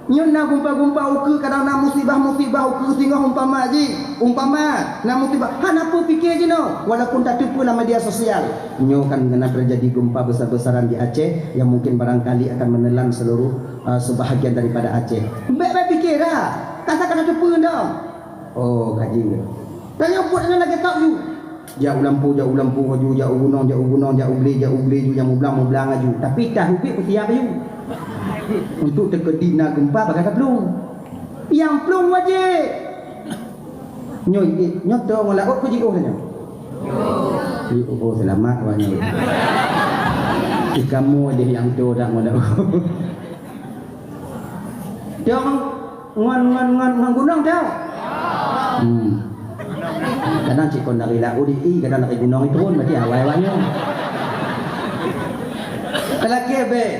Nyoe na gumpa-gumpa ukeue, kadang na musibah-musibah ukeue singoh umpama jih. Umpama na musibah, hana peue pike jinoe, walaupun tateupeue lam media sosial. Nyoe kan na terjadi gempa besar-besaran di Aceh yang mungkin barangkali akan menelan seluruh, uh, sebahagian daripada Aceh. Bék, bék pike dah. Kasa ka tateupeue dah. Oh, ka jeuet. Tanyoe buet nyoe lagée tauh ju. Jak u lampôh, jak u lampôh aju, jak u gunong, jak u gunong, jak u glé, jak u glé ju, nyang mublang, mublang aju. Tapi tah ubit peusiab aju. Untuk teukeudi na gempa bagaih ka plueng. Nyang plueng wajéb. Nyoe, eh, nyoe toe ngon laôt keu jiôh nyoe. Jiôh, oh, seulamat awak nyoe. Ih, kamoe deh nyang toe dak ngon laôt. Toe ngon, ngon, ngon, ngon gunong toe. Hmm. Kadang Cit kon dari laôt di, i, kadang dari gunong itron, berarti awai-awai nyoe. Talakée bèk.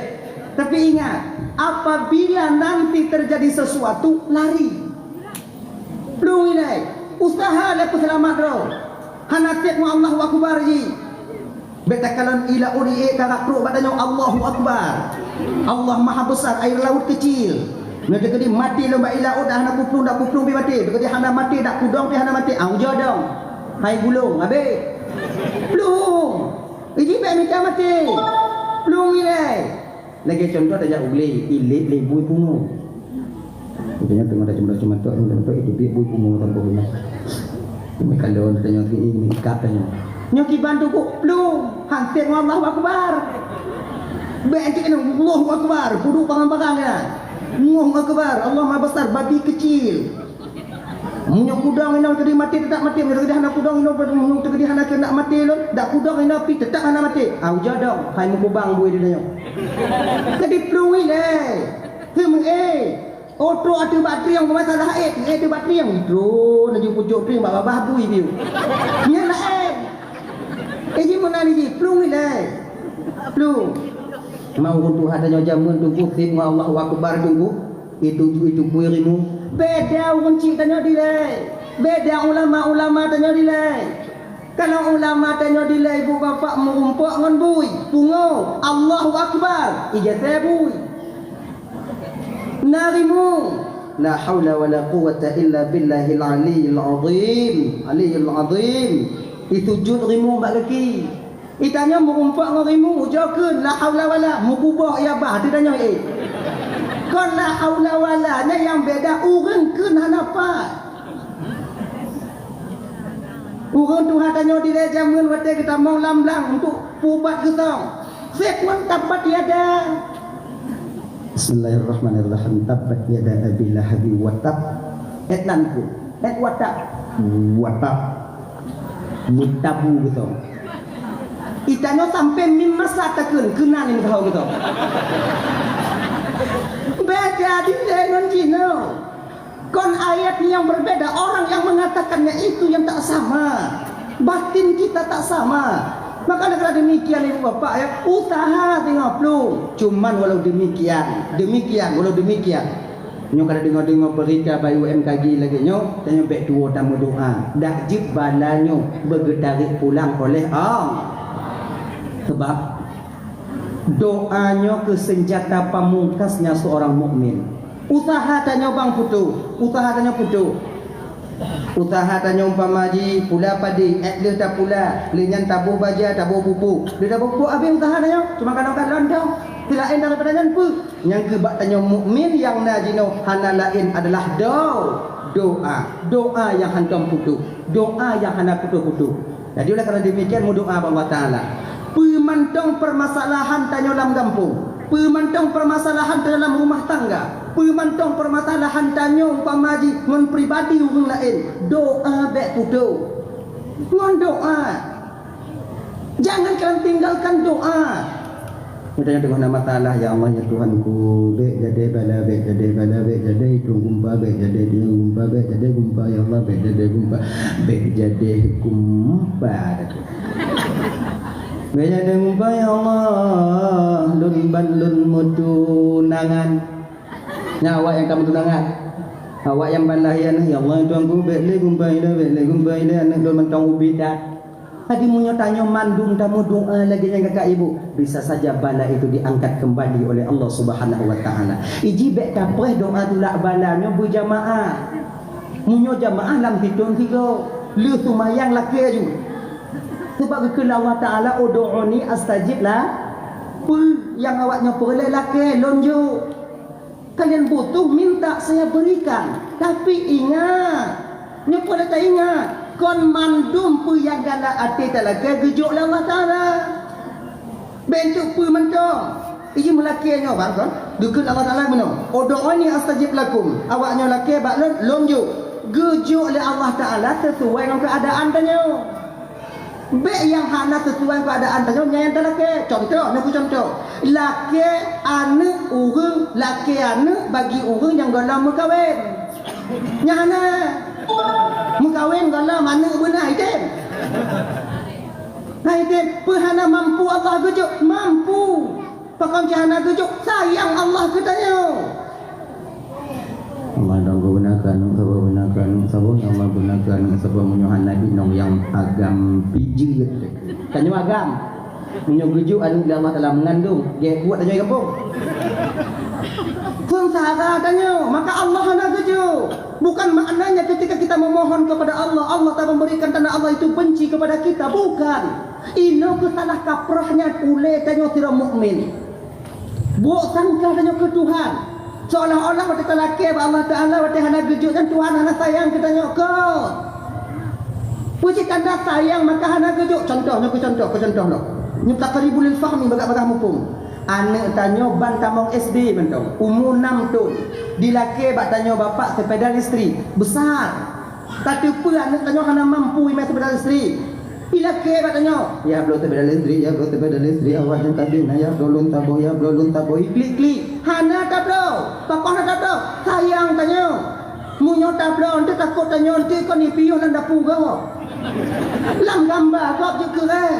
Tapi ingat, apabila nanti terjadi sesuatu, lari. Plueng ilée, usaha lé peuseulamat droe. Hana tiep ngon Allahu Akbar jih. Bèk takalon i laôt di, ék ka rap trok bak tanyoe, Allahu Akbar. Allah Maha Besar, air laut kecil. Nyoe teukeudi maté lom bak i laôt, dak hana kuplueng, dak kuplueng pih maté. Teukeudi hana maté, dak kudong pih hana maté. Au jodong. Hai gulong, habéh. Plueng. Iji bèk mita maté. Plueng ilée. Lagée contoh tajak u glé, ilét lé bui pungo. Rupanya teungoh taceumeudok-ceumeudok, taceumeudok itu biet bui pungo tampôh nyoe. Meukalon tanyoe ti ini ikat tanyoe. Nyoe kiban tu kok plueng, han tiep ngon Allahu Akbar. Bèk cit keunoe, Allahu Akbar, peuduek barang-barang ya. Allahu Akbar, Allah Maha Besar, babi kecil. Meunyoe kudong inoe teukeudi maté, teutap maté. Meunyoe teukeudi hana kudong inoe, meunyoe teukeudi hana keuneuk maté lôn, dak kudong inoe pih teutap hana maté. Au jodong, hai meukubang bui di tanyoe. Jadi plueng ilée. Heuem, eh. Oh, trok ateueh bak trieng, peumasalah ék, ék ateueh bak trieng. Trok, laju pucok trieng bak babah bui piôh. Nyan laén. Eh, jih meunan jih, plueng ilée. Plueng. Mau ureueng tuha tanyoe jameun teungku, seb ngon Allahu Akbar teungku. Itu, itu, itu bui rimueng. Beda ureueng chik tanyoe dilée. Beda ulama-ulama tanyoe dilée. Kalau ulama tanyoe dilée ibu bapak meurumpok ngon bui, pungo, Allahu Akbar, ijasé bui. Na rimueng, la haula wala quwwata illa billahil aliyyil azim, aliyyil azim. Isujud rimueng bak gaki. Itanyoe meurumpok ngon rimueng, ujoe kheun la haula wala, meukuboh ia bah teuh tanyoe, eh. Kon la haula wala, nyan nyang beda ureueng kheun hana pat. Ureueng tuha tanyoe dilée jameun watée geutamong lam blang untuk peuubat geusong. Seb ngon tabbat yada. Bismillahirrahmanirrahim. Tabbat yada Abi Lahabi wa tab. Et nan ku. Et wa tab. Wa tab. Meutabu geusong. Itanyoe sampoe mim masa takheun keunan nyang teuhôi geusong. Beda dilée ngon jinoe. Kon ayat nyang berbeda, orang yang mengatakannya itu yang tak sama. Batin kita tak sama. Maka oleh karena demikian, ibu bapak ya, usaha singoh plueng. Cuman walau demikian, demikian, walau demikian. Nyoe ka deungoe-deungoe berita bak U M K G lagée nyoe, tanyoe bèk tuwoe tameudoa. Dak jeuet bala nyoe beugeutarék pulang oleh Allah. Sebab doa nyoe keuh senjata pamungkasnya seorang mukmin. Usaha tanyoe bang putôh, usaha tanyoe putôh. Usaha tanyoe umpama jih pula padé, eh, lheueh tapula, lheueh nyan taboh baja, taboh pupuk. Lheueh taboh pupuk habéh usaha tanyoe, cuma kadang-kadang dong. Selaén daripada nyan peue? Nyang keuh bak tanyoe mukmin nyang na jinoe hana laén adalah do-, doa. Doa nyang hantom putôh. Doa nyang hana putôh-putôh. Jadi oleh karena demikian meudoa bak Allah Taala. Peue mantong permasalahan tanyoe lam gampông, peue mantong permasalahan tanyoe lam rumah tangga, peue mantong permasalahan tanyoe umpama jih ngon pribadi ureueng laén, doa bèk putôh. Ngon doa. Jangan kalian tinggalkan doa. Meutanyoe teungoh na masalah, "Ya Allah, ya Tuhanku, bèk jadé bala, bèk jadé bala, bèk jadé itong gumpa, bèk jadé tiong gumpa, bèk jadé gumpa, ya Allah, bèk jadé gumpa, bèk jadé gumpa." Bèk jadé gumpa, ya Allah, lôn ban lôn meutunangan. Nyan awak nyang ka meutunangan. Awak nyang ban lahé aneuk, "Ya Allah, ya Tuhanku, bèk lé gumpa ilée, bèk lé gumpa ilée, aneuk lôn mantong ubit that." Jadi meunyoe tanyoe mandum tameudoa lagée nyan kakak ibu, bisa saja bala itu diangkat kembali oleh Allah Subhanahu wa Taala. Iji bèk tapreh doa tulak bala nyoe beujamaah. Meunyoe jamaah lam sithôn sigoe, lheueh seumayang lakée aju. Sebab geukheun lé Allah Taala, "Ud'uni astajib la." Peue nyang awak nyoe peureulée lakée, lôn jok. Kalian butuh, minta, saya berikan. Tapi ingat, nyoe peureulée taingat, kon mandum peue nyang galak até talakée geujok lé Allah Taala. Bèk enteuk peue mantong. Iji meulakée nyoe bang kon, geukheun Allah Taala meunoe, "Ud'uni astajib lakum." Awak nyoe lakée bak lôn, lôn jok. Geujok lé Allah Taala sesuai ngon keuadaan tanyoe. Bèk nyang hana sesuai keuadaan tanyoe nyan nyang talakée. Contoh, neuku contoh. Lakée aneuk ureueng, lakée aneuk bagi ureueng nyang gohlom meukawen. Nyan hana. Meukawen Kawin gohlom aneuk beuna item. Hai tem, peue hana mampu Allah geujok? Mampu. Pakon cit hana geujok? Sayang Allah keu tanyoe. Allah dong geubeuna keu aneuk saboh, beuna keu aneuk saboh, nyang Allah beuna keu aneuk saboh, meunyoe hana inong nyang agam pijeut. Tanyoe agam. Meunyoe geujok aneuk lé Allah Taala meungandong, gét buet tanyoe gampông. Seungsara tanyoe, maka Allah hana geujok. Bukan maknanya ketika kita memohon kepada Allah, Allah tak memberikan tanda Allah itu benci kepada kita. Bukan. Inoe keuh salah kaprahnya ulée tanyoe sidroe mukmin. Buet sangka tanyoe keu Tuhan. Seolah-olah watée talakée bak Allah Taala, watée hana geujok nyan Tuhan hana sayang keu tanyoe keu. Peue cit tanda sayang maka hana geujok? Contoh nyoe, keu contoh, keu contoh nyoe. Nyoe taqribul lil fahmi, bagah-bagah muphom. Aneuk tanyoe ban tamong S D mantong, umu enam thon. Dilakée bak tanyoe bapak sepeda listrik, besar. Tateupeue aneuk tanyoe hana mampu imé sepeda listrik. Ilakée bak tanyoe, "Ya bloe sepeda listrik, ya bloe sepeda listrik, awak nyang tadi na ya bloe lôn saboh, ya bloe lôn saboh." Iklik-klik, hana tabloe. Pakon hana tabloe? Sayang tanyoe. Meunyoe tabloe, eunteuk takot tanyoe eunteuk kon ipiôh lam dapu gob. Lam gamba gob jeuet keu rhée.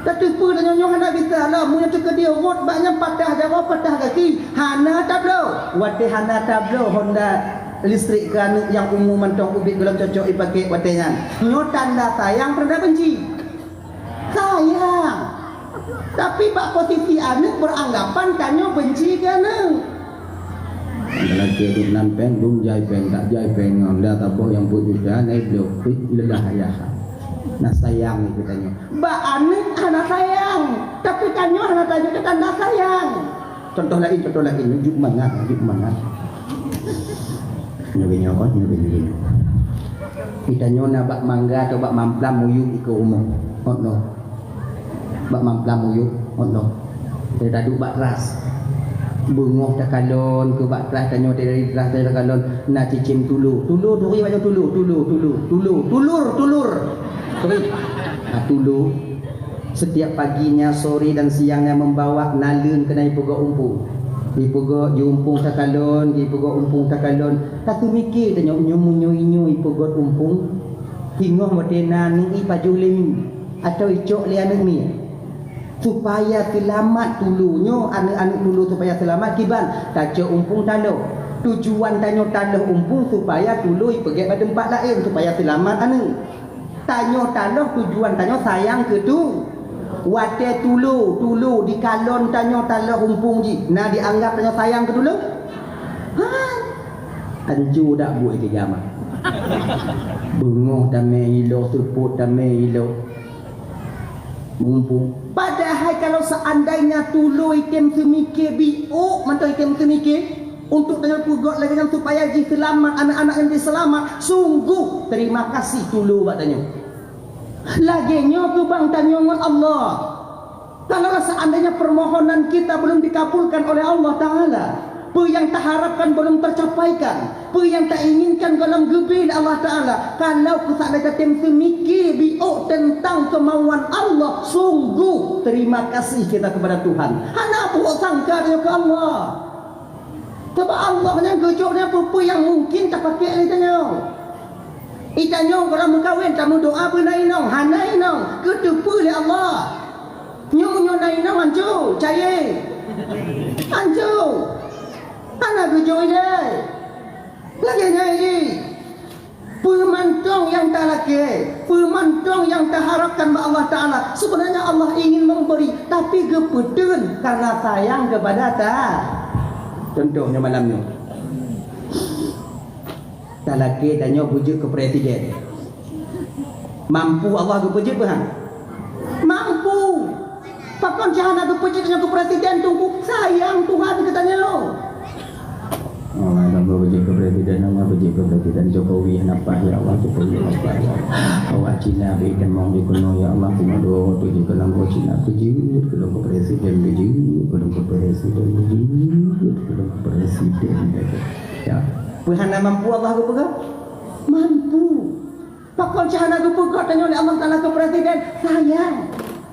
Tateupeue tanyoe nyoe hana bisa lom, meunyoe teukeudi rot bak nyan patah jaroe, patah gaki. Hana tabloe. Watée hana tabloe Honda listrik keu aneuk nyang umu mantong ubit gohlom cocok ipaké watée nyan. Nyoe tanda sayang peue tanda benci? Sayang. Tapi bak posisi aneuk beranggapan tanyoe benci keu aneuk. Lagée duek nan péng, dum jai péng, tak jai péng ngon dah saboh nyang peuet juta, naik blok, pih leulah ayah. Nah sayang ni keu tanyoe. Bak aneuk hana sayang, tapi tanyoe hana tanyoe tanda sayang. Contoh laén, contoh laén, unjuk mangat, unjuk mangat. Nyoe nyoe kon, nyoe nyoe nyoe. Kita nyoe na bak mangga atau bak mamplam muyup iko rumoh. Hot noh. Bak mamplam muyup, hot noh. Kita duek bak teras. Beungoh takalon keu bak teras, tanyoe dari teras takalon na cicém tulo. Tulo turi bak nyoe tulo, tulo, tulo, tulo, tulur, tulur. Turi. Ha, tulo. Setiap paginya, sore dan siangnya membawa naleueng keunan ipeugöt umpung. Ipeugöt jih umpung takalon, ipeugöt umpung takalon. Taseumike tanyoe nyoe meunyoe inyoe ipeugöt umpung, singoh watée na aneuk ipajoh lé mi atau icok lé aneuk mi. Supaya seulamat tulo nyoe, aneuk-aneuk tulo supaya seulamat kiban, tacok umpung taloh. Tujuan tanyoe taloh umpung supaya tulo ipeugét bak teumpat laén supaya seulamat aneuk. Tanyoe taloh tujuan tanyoe sayang keu tu. Watée tulo, tulo dikalon tanyoe taloh umpung jih, na dianggap tanyoe sayang keu tulo? Ha? Anco dak buet tiga mah. Beungoh tamé ilo, seupôt tamé ilo. Mumpung. Padahai kalau seandainya tulo item seumike biôk, mantong item seumike, untuk tanyoe peugöt lagée nyan supaya jih seulamat, aneuk-aneuk nyan jih seulamat, sungguh terima kasih tulo bak tanyoe. Lagée nyoe keubang tanyoe ngon Allah. Kalau seandainya permohonan kita belum dikabulkan oleh Allah Taala, peue nyang taharapkan belum tercapaikan, peue nyang tainginkan gohlom geubri lé Allah Taala, kalau keu seandainya tem seumike biôk tentang kemauan Allah, sungguh terima kasih kita kepada Tuhan. Hana buet sangka tanyoe keu Allah. Sabab Allah nyang geujok nyan peue-peue nyang mungkin tapakék lé tanyoe. Itanyoe gohlom meukawen tameudoa beuna inong, hana inong, keu teupeue lé Allah. Nyoe meunyoe na inong anco, cayée. Anco. Hana geujok ilée. Lagée nyan jih. Peue mantong nyang talakée, peue mantong nyang taharapkan bak Allah Taala, sebenarnya Allah ingin memberi, tapi geupeuteun karena sayang kepada ta. Contoh nyoe malam nyoe. Talakée tanyoe beujeuet keu presiden. Mampu Allah geupeujeuet beuhan? Mampu. Pakon cit hana geupeujeuet tanyoe keu presiden, Teungku? Sayang Tuhan keu tanyoe. Allah, hamba beujeuet keu presiden, hamba beujeuet keu presiden Jokowi, hana paih, ya Allah, Jokowi, hana paih, ya Allah. Awak Cina bri tamong jih keunoe, ya Allah, cuma dua waktu jih keu langkah Cina, beujeuet keu langkah presiden, beujeuet keu langkah presiden, beujeuet keu langkah presiden. Ya. Peue hana mampu Allah geupeugah? Mampu. Pakon cit hana geupeugah tanyoe lé Allah Taala keu presiden? Sayang.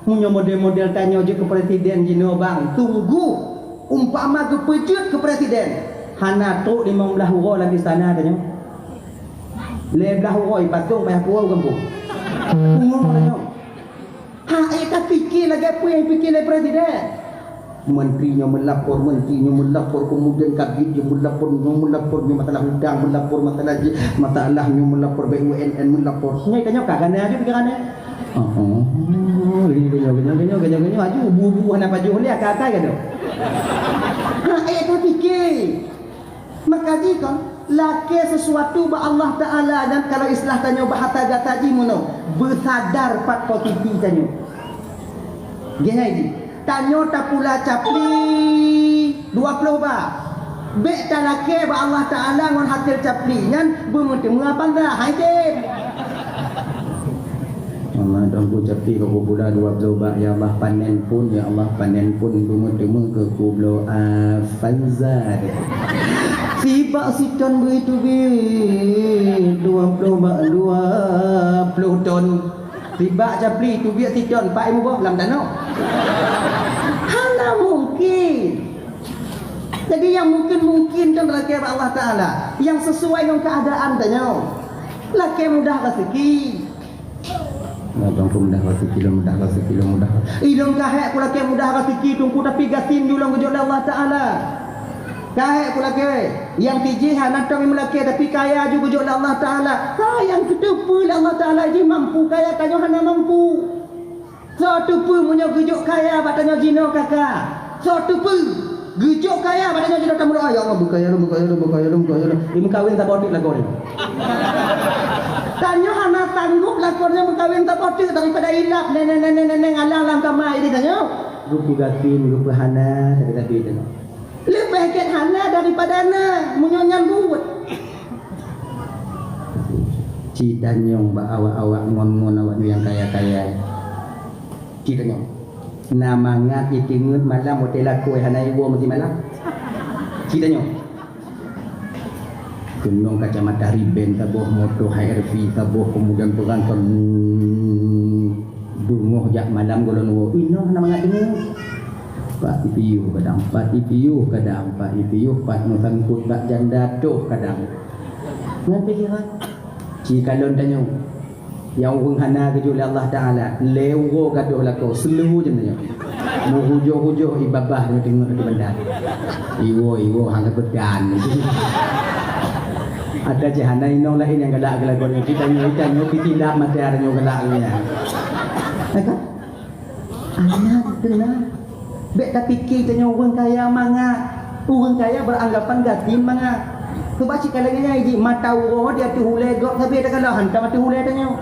Meunyoe model-model tanyoe jeuet keu presiden jinoe bang, sungguh umpama geupeujeuet keu presiden, hana trok limong blaih uroe lam istana tanyoe. Lhèe blah uroe ipasong payah puwoe u gampông. Pungo tanyoe. Ha, eh, tapike lagèe peue nyang pike lé presiden. Menteri nyoe meulapor, menteri nyoe meulapor, kemudian kabid nyoe meulapor, nyoe meulapor, nyoe masalah hutang meulapor, masalah ji-, masalah nyoe meulapor, B U M N meulapor. Nyoe tanyoe ka gana aju pikiran nyoe. Oh, oh. Ganyoe, ganyoe, ganyoe, ganyoe, ganyoe, aju bu-bu hana pajoh lé, akai-akai ganyoe. Ha, eh, tapike. Maka jikon lakèe sesuatu bak Allah Taala nyan, kalau istilah tanyoe bahasa gata jih meunoe, beusadar pat posisi tanyoe. Geuhnyan jih, tanyoe tapula capli dua ploh bak. Bèk talakèe bak Allah Taala ngon hasil capli nyan beumeuteumé apa ndak? Hai tem. Allah, Tuanku, capli ka kupula dua ploh bak, ya Allah, panen pun, ya Allah, panen pun, teuma-teuma keu kubloe Avanza deh. Sibak siton beuteubiet dua ploh bak, dua ploh ton. Sibak capli teubiet siton, pat imuboh lam tanoh. Hana mungkin. Jadi, nyang mungkin-mungkin kan lakèe bak Allah Taala, nyang sesuai ngon keuadaan tanyoe. Lakèe mudah raseuki. Nah, Tuanku, mudah raseuki lôn, mudah raseuki lôn, mudah raseuki. Ilôn ka hék kulakèe mudah raseuki, Tuanku, tapi gasien ju lôn geujok lé Allah Taala. Ka hék kulakèe, nyang sijih hana tom meulakèe, tapi kaya ju geujok lé Allah Taala. Sayang, keuteupeue lé Allah Taala jih mampu, kaya tanyoe hana mampu. Soe teupeue meunyoe geujok kaya bak tanyoe jinoe ka ka? Soe teupeue? Geujok kaya bak tanyoe jinoe tameudoa, "Ya Allah, beukaya lôn, beukaya lôn, beukaya lôn, beukaya lôn." Imeukawen saboh teuk lagoe nyoe. Tanyoe hana sanggup lakoe nyoe meukawen saboh teuk daripada ilap, neng, neng, neng, neng, neng, alang lam kama ini tanyoe. Geupeugasien, geupeuhana, sabe-sabe tanyoe. Leubeh gét hana daripada na, meunyoe nyan buet. Ci tanyong bak awak-awak ngon-ngon awak nyang kaya-kaya. Ci tanyong. Na mangat iteungeut malam watèe lakoe hana iwoe meusimalam. Ci tanyong. Keunong kacamata Ray-Ban saboh, moto H R V saboh, kemudian peurangkat, hmm, beungoh jak malam gohlom woe. Inoe hana mangat teungeut. Pat piôh kadang, pat piôh kadang, pat piôh, pat meusangkot bak janda toh kadang. Nyan pikiran. Ci kalon tanyoe. Nyang ureueng hana geujok lé Allah Taala, lhèe uroe gadôh lakoe, seuleuhu jeuem nyoe. Meuhujôh-hujôh ié babah nyoe teungoh di banda. Iwoe, iwoe, hana beudan. Ada cit hana inong laén nyang galak keu lakoe nyoe. Kita nyoe, kita nyoe, kita ndak mata ada nyoe galak nyan. Nah, kan? Anak kena. Bèk tapike tanyoe ureueng kaya mangat. Ureueng kaya beranggapan gasien mangat. Coba cit kalon nyan jih mata uroe di ateueh ulèe gob sabe takalon hantom ateueh ulèe tanyoe.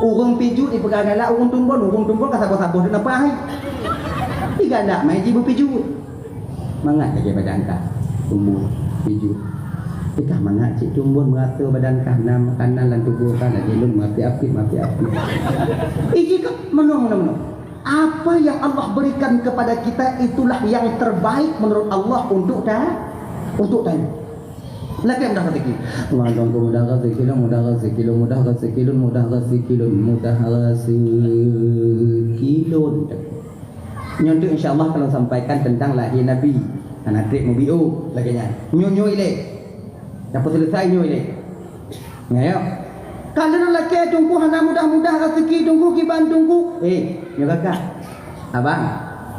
Ureueng pijuet ipeugah galak ureueng tumbon, ureueng tumbon ka saboh-saboh teuk nafah. Igalak mai jih beupijuet. Mangat lagèe badan kah tumbon, pijuet. Ikah mangat cit tumbon meurato badan kah na makanan lam tuboh kah lagèe lôn meuapit-apit, meuapit-apit. Iji kah meunoe, meunoe, meunoe. Apa yang Allah berikan kepada kita, itulah yang terbaik menurut Allah untuk ta-, untuk tanyoe. Lakèe mudah raseuki. Mudah raseuki lôn, mudah raseuki lôn, mudah raseuki lôn, mudah raseuki lôn, mudah raseuki lôn. Nyoe teuk insya Allah ka lôn sampaikan tentang lahé Nabi. Hana trép meubiôh lagèe nyan. Nyoe, nyoe ilèe. Tapeuseuleusoe nyoe ilèe. Nyoe, yo. Ka lheueh lakèe Teungku hana mudah-mudah raseuki Teungku kiban Teungku. Eh, nyoe kakak. Abang,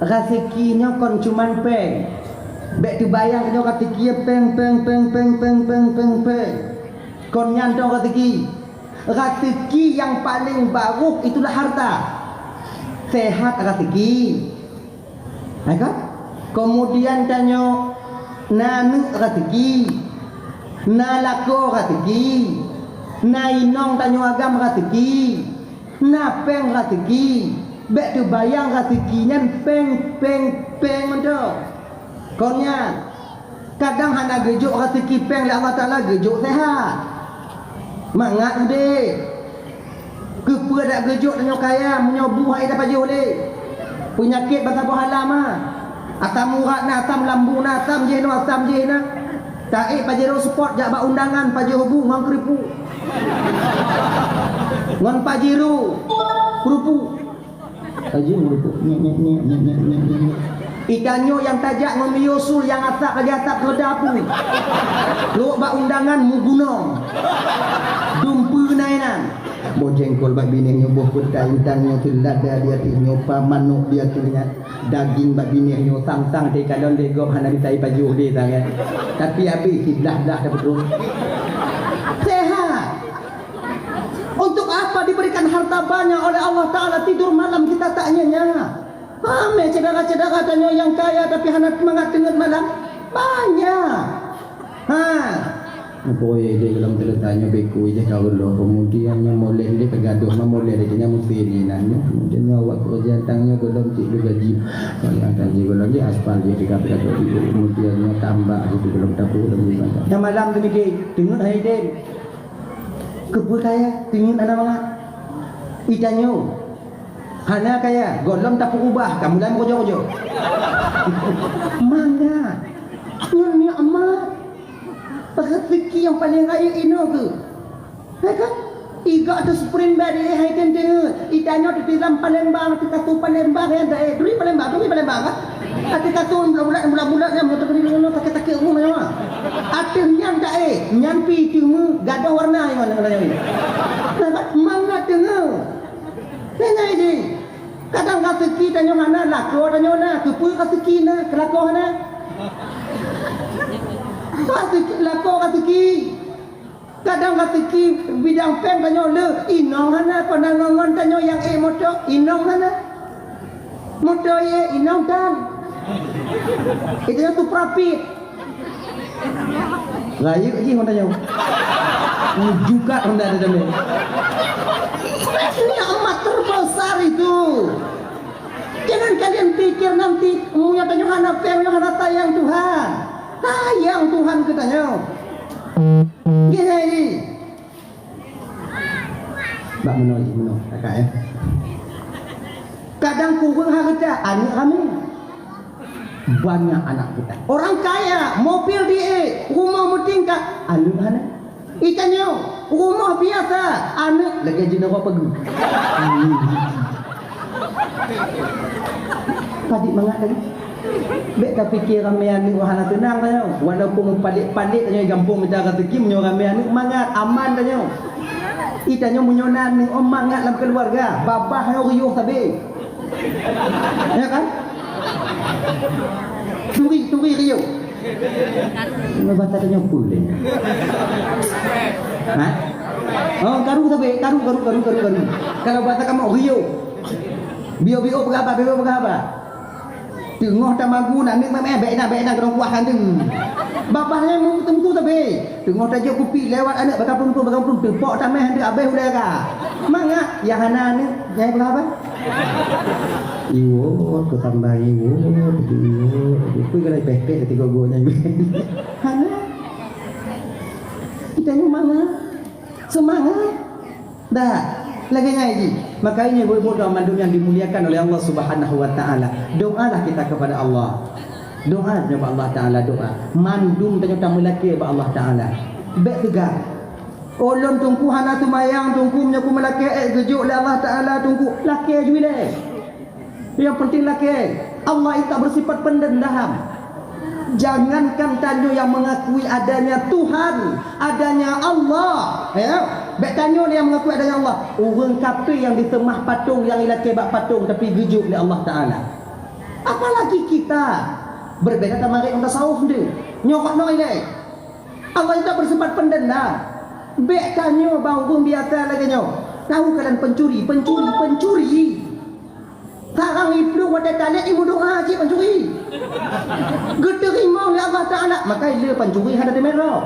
raseuki nyoe kon cuman péng. Bèk teubayang nyoe raseuki péng, péng, péng. Kon nyan dong raseuki. Raseuki nyang paleng barôh itulah harta. Sehat raseuki. Hai kan? Kemudian tanyoe na aneuk raseuki, na lakoe raseuki, na inong tanyoe agam raseuki, na péng raseuki. Bèk teubayang raseuki nyan péng, péng, péng mantong. Kon nyan, kadang hana geujok raseuki péng lé Allah Taala, geujok sehat. Mangat udép. Keupeue dak geujok tanyoe kaya meunyoe bu hai tapajoh lé? Peunyakét bansaboh alam ah. Asam urat na, asam lambung na, asam jih na, asam jih na. Taék Pajero Sport jak bak undangan pajoh bu ngon keuripuk. Ngon Pajero keuripuk. Laju meureumpok. Nyek, nyek, nyek. Itanyoe nyang tajak ngon miyueb sul nyang asap lagèe asap keudap. Lhok bak undangan meugunong. Jengkol bak binéh nyoe, boh peutai, intang nyoe, teuh lada di ateueh nyoe, pa manok di ateueh nyan, daging bak binéh nyoe, sang-sang teuh kalon lé gob hana bisa ipajoh lé sangat. Tapi abéh siblah-blah dah beutôi. Sehat. Untuk apa diberikan harta banyak oleh Allah Taala, tidur malam kita tak nyenyak? Ramé syedara-syedara tanyoe nyang kaya tapi hana mangat teungeut malam. Banyak. Ha. Boh idéh gohlom teuleuta nyoe beuku idéh ka ulo, kemudian nyoe moleh lé ka gadoh, ma moleh lé nyan musti inan nyoe. Kemudian nyoe awak pekerjaan tang nyoe gohlom cit lé gaji. Yang gaji gohlom di aspal dia tiga puluh, kemudian nyoe tambah itu gohlom tapeu lom di mana. Nyang malam tu mikir, teungeut hai idéh. Keupeue kaya, teungeut hana mangat. Itanyoe hana kaya, gohlom tapeuubah, ka mulai meukojo-kojo. Mangat. Nyoe nikmat. Rezeki nyang paleng rayeuk inoe keuh. Ya kan? Iga ateueh sprint bed, eh, hai teunteueng. Itanyoe teuh lam Palembang, teuh katu Palembang, ya, dah, eh, duri Palembang, duri Palembang, kan? Ateueh katu bulat-bulat, bulat-bulat, ya, motor ni, ni, ni, sakit-sakit, rumah, ya. Ateueh nyan dah, eh, nyan pi teuma gadoh warna, ya, mana, mana, ya. Nah, kan? Mangat teungoh. Tengok ini. Kadang rezeki tanyoe hana, lakoe tanyoe na, keupeue rezeki na, keu lakoe hana. Rezeki, lakoe rezeki. Kadang rezeki bidang péng tanyoe le, inong hana, kon na ngon-ngon tanyoe nyang ék moto, inong hana. Moto ék, inong tan. Itu nyang tu prapit. Rayeuk jih Honda nyoe. Jukat Honda dia tadi. Nikmat terbesar itu. Jangan kalian pikir nanti, meunyoe tanyoe hana péng, nyoe hana sayang Tuhan. Sayang Tuhan keu tanyoe. Gini. Bak meunoe jih, meunoe, kakak, ya. Kadang kureueng hareuta, aneuk ramé. Banyak anak kita. Orang kaya, mobil di-ék, rumoh meutingkat, aneuk hana. Itanyoe, rumoh biasa, aneuk lagèe jinoe pageue. Padit mangat tadi. Bèk tapiké ramé aneuk hana seunang tanyoe. Walaupun palék-palék tanyoe gampông mita raseuki, meunyoe ramé aneuk mangat, aman tanyoe. Itanyoe meunyoe na aneuk mangat lam keuluwarga, babah nyoe riôh sabé. Ya kan? Turi, turi riôh. Nyoe bahasa tanyoe peue lé? Ha? Oh, karu sabé, karu, karu, karu, karu, karu. Kalau bahasa kamoe riôh. Biôh-biôh peugah haba, biôh-biôh peugah haba. Teungoh tamagu aneuk meu'èh, bèk na, bèk na, keudong kuah kandeueng. Babah nyan meuteumtu sabé. Teungoh tajok kupi lewat aneuk, baka peureumpun, baka peureumpun, teupok tamèh aneuk abéh ulèe ka. Mangat, nyang hana aneuk, nyang peugah haba? Iwot, keu tambah iwot, iwot. Peue galai pèh-pèh tiga gua nyan. Hana. Kita ni mangat. Seumangat. Dah, lagèe nyan jih. Makanya, ibu-ibu dan mandum yang dimuliakan oleh Allah Subhanahu wa Ta'ala, doalah kita kepada Allah. Doa nyoe bak Allah Ta'ala, doa. Mandum tanyoe tameulakèe bak Allah Ta'ala. Bèk teuga. Oh, lôn Teungku hana seumayang, Teungku, meunyoe ku meulakèe, eh, geujok lé Allah Ta'ala, Teungku. Lakèe ju ilèe. Yang penting lakèe, Allah itu tak bersifat pendendam. Jangankan tanyoe yang mengakui adanya Tuhan, adanya Allah, ya. Bèk tanyoe yang mengakui adanya Allah. Ureueng kafé yang diseumah patong, yang ilakèe bak patong, tapi geujok lé Allah Ta'ala. Apalagi kita, berbeda sama dengan tasawuf tu. Nyoe kok nyoe ilèe. Allah itu tak bersifat pendendam. Bèk tanyoe bak ureueng biasa lagèe nyoe. Tahu kalian pencuri, pencuri, pencuri. Sarang iplueng watèe talét imeudoa cit pancuri. Geuteurimong lé Allah Ta'ala, maka le pancuri hana teumé droe.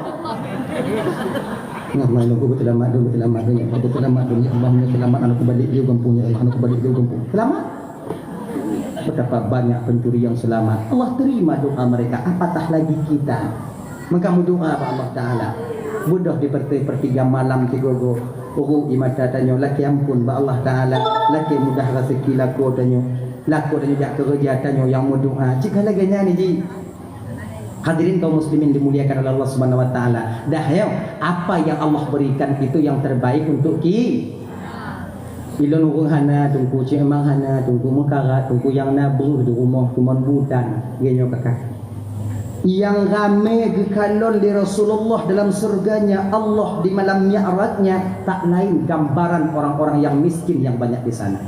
Nah, mai lôn beusalamat dulu, beusalamat dulu, beusalamat dulu, ya Allah, ya selamat, aneuk kubalek di gampông, ya Allah, aneuk kubalek di gampông. Selamat. Betapa banyak pencuri yang selamat. Allah terima doa mereka, apatah lagi kita. Maka meudoa bak Allah Ta'ala. Beudôh di perti-, pertiga malam tigogo, uruek ie mata tanyoe, lakèe ampôn bak Allah Ta'ala, lakèe mudah raseuki lakoe tanyoe, lakoe tanyoe jak keureuja tanyoe nyang meudoa. Cit ka lagèe nyan jih. Hadirin kaum muslimin dimuliakan oleh Allah Subhanahu wa Ta'ala. Dah nyoe, apa yang Allah berikan itu yang terbaik untuk ki-, Ilôn ureueng hana, Teungku, cék Mang hana, Teungku, meukarat, Teungku, nyang na breuh di rumoh, teuma butan, lagèe nyoe kakak. Nyang ramé geukalon lé Rasulullah dalam syurganya Allah di malam Mi'rajnya tak lain gambaran orang-orang yang miskin yang banyak di sana.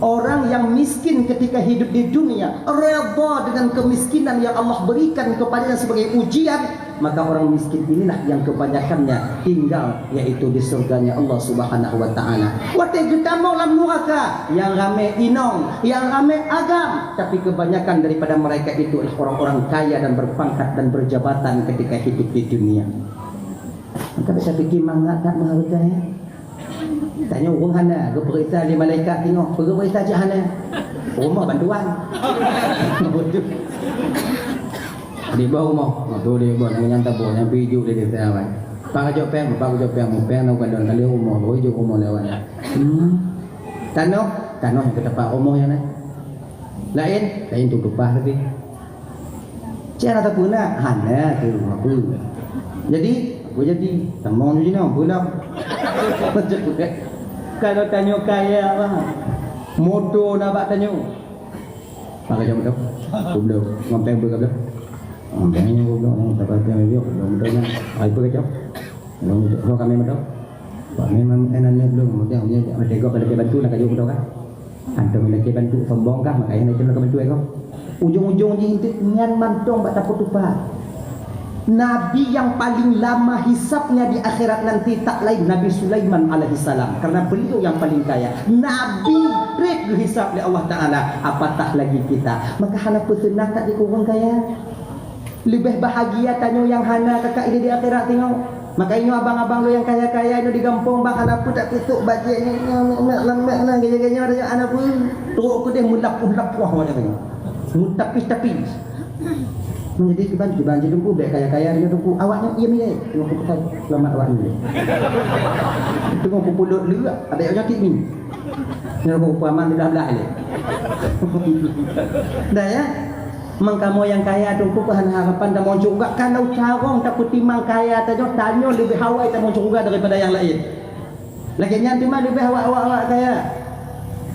Orang yang miskin ketika hidup di dunia, redha dengan kemiskinan yang Allah berikan kepadanya sebagai ujian, maka orang miskin inilah yang kebanyakannya tinggal, yaitu di surganya Allah Subhanahu wa Ta'ala. Watée geutamong lam nuraka, yang ramé inong, yang ramé agam, tapi kebanyakan daripada mereka itu adalah orang-orang kaya dan berpangkat dan berjabatan ketika hidup di dunia. Maka bisa pikir mangat tak menghargai. Tanyoe ureuëng hana geupeuriksa lé malaikat, tengok geupeuriksa cit hana. Rumoh bantuan. Di bawah rumoh. Oh, tu di bawah, nyang tabung, nyang pijôk di desa awai. Pak kajok peng, pak kajok peng, peng nak kandon kali rumoh, baru jok rumoh lewat. Hmm. Tanoh, tanoh nyang keutapak rumoh nyan. Laén, laén tu tupah lagi. Cara tapeuna hana keu apa. Jadi, apa jadi? Tamong jinoe pulang. Kalau tanyoe kaya, bah, moto na bak tanyoe. Pakai jam tu. Goblok. Ngompeng pun goblok. Ngompeng nyoe goblok. Dapat yang dia goblok betul kan. Ai pun kacau. Goblok betul. Kau kami betul. Wah, memang enak ni belum. Dia dia dia tengok pada dia bantu nak kayu betul kan. Antum lagi bantu sombong kah? Makanya nak kena bantu aku. Ujung-ujung jih itu nyan mantong bak tapeutupat. Nabi yang paling lama hisabnya di akhirat nanti tak lain Nabi Sulaiman alaihissalam, karena beliau yang paling kaya. Nabi treb geuhisab lé Allah Taala, apatah lagi kita. Maka hana peuseunang kat di ureuëng kaya. Leubeh bahagia tanyoe nyang hana kakak ilée di akhirat tengok. Maka inyoe abang-abang lôn nyang kaya-kaya nyoe di gampông bang hana peue tak tutup bajée nyoe, nyoe, nyoe, nyoe, nyoe, nyoe, gaya-gaya nyoe, hana peue. Trok keudeh meulapoh-lapoh macam nyoe. Meutapih-tapih. Menjadi kiban, kiban je Teungku, bèk kaya-kaya nyoe Teungku. Awak nyoe iem ilée. Tengok kupeugah selamat awak nyoe. Tengok kupulot leuak, ada yang sakit ni. Nyoe Teungku aman di belah-belah ilée. Dah ya? Mangkamoe nyang kaya Teungku keu hana harapan tamong syeuruga. Kalau carông tapeutimang kaya tanyoe, tanyoe leubeh awai tamong syeuruga daripada nyang laén. Lagèe nyan teuma leubeh awak-awak kaya.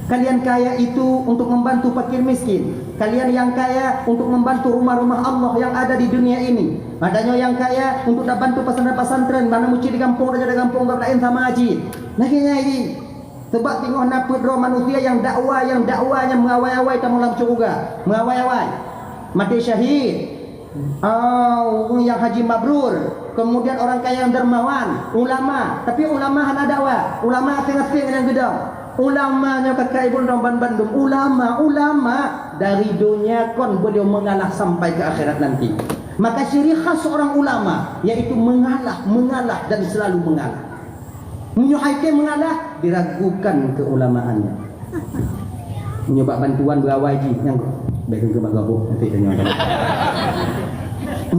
Kalian kaya itu untuk membantu fakir miskin. Kalian yang kaya untuk membantu rumah-rumah Allah yang ada di dunia ini. Tanyoe nyang kaya untuk tabantu pesantren-pesantren, mana meucit di gampông, raja di gampông, gab laén sama aji. Lagèe nyan jih. Sebab teungoh na peuet droe manusia nyang dakwa, nyang dakwa nyang meuawai-awai tamong lam syeuruga. Meuawai-awai. Maté syahid. Ah, ureuëng nyang haji mabrur. Kemudian orang kaya yang dermawan, ulama. Tapi ulama hana dakwa. Ulama asing-asing nyang geudong. Ulama nyoe kakak ibu droe ban-, bandum. Ulama, ulama dari dunia kon beliau mengalah sampai ke akhirat nanti. Maka ciri khas seorang ulama yaitu mengalah, mengalah dan selalu mengalah. Meunyoe hai keu mengalah, diragukan keuulamaannya. Meunyoe bak bantuan beurawai jih, nyang bèk keu bak gaboh, nanti tanyong.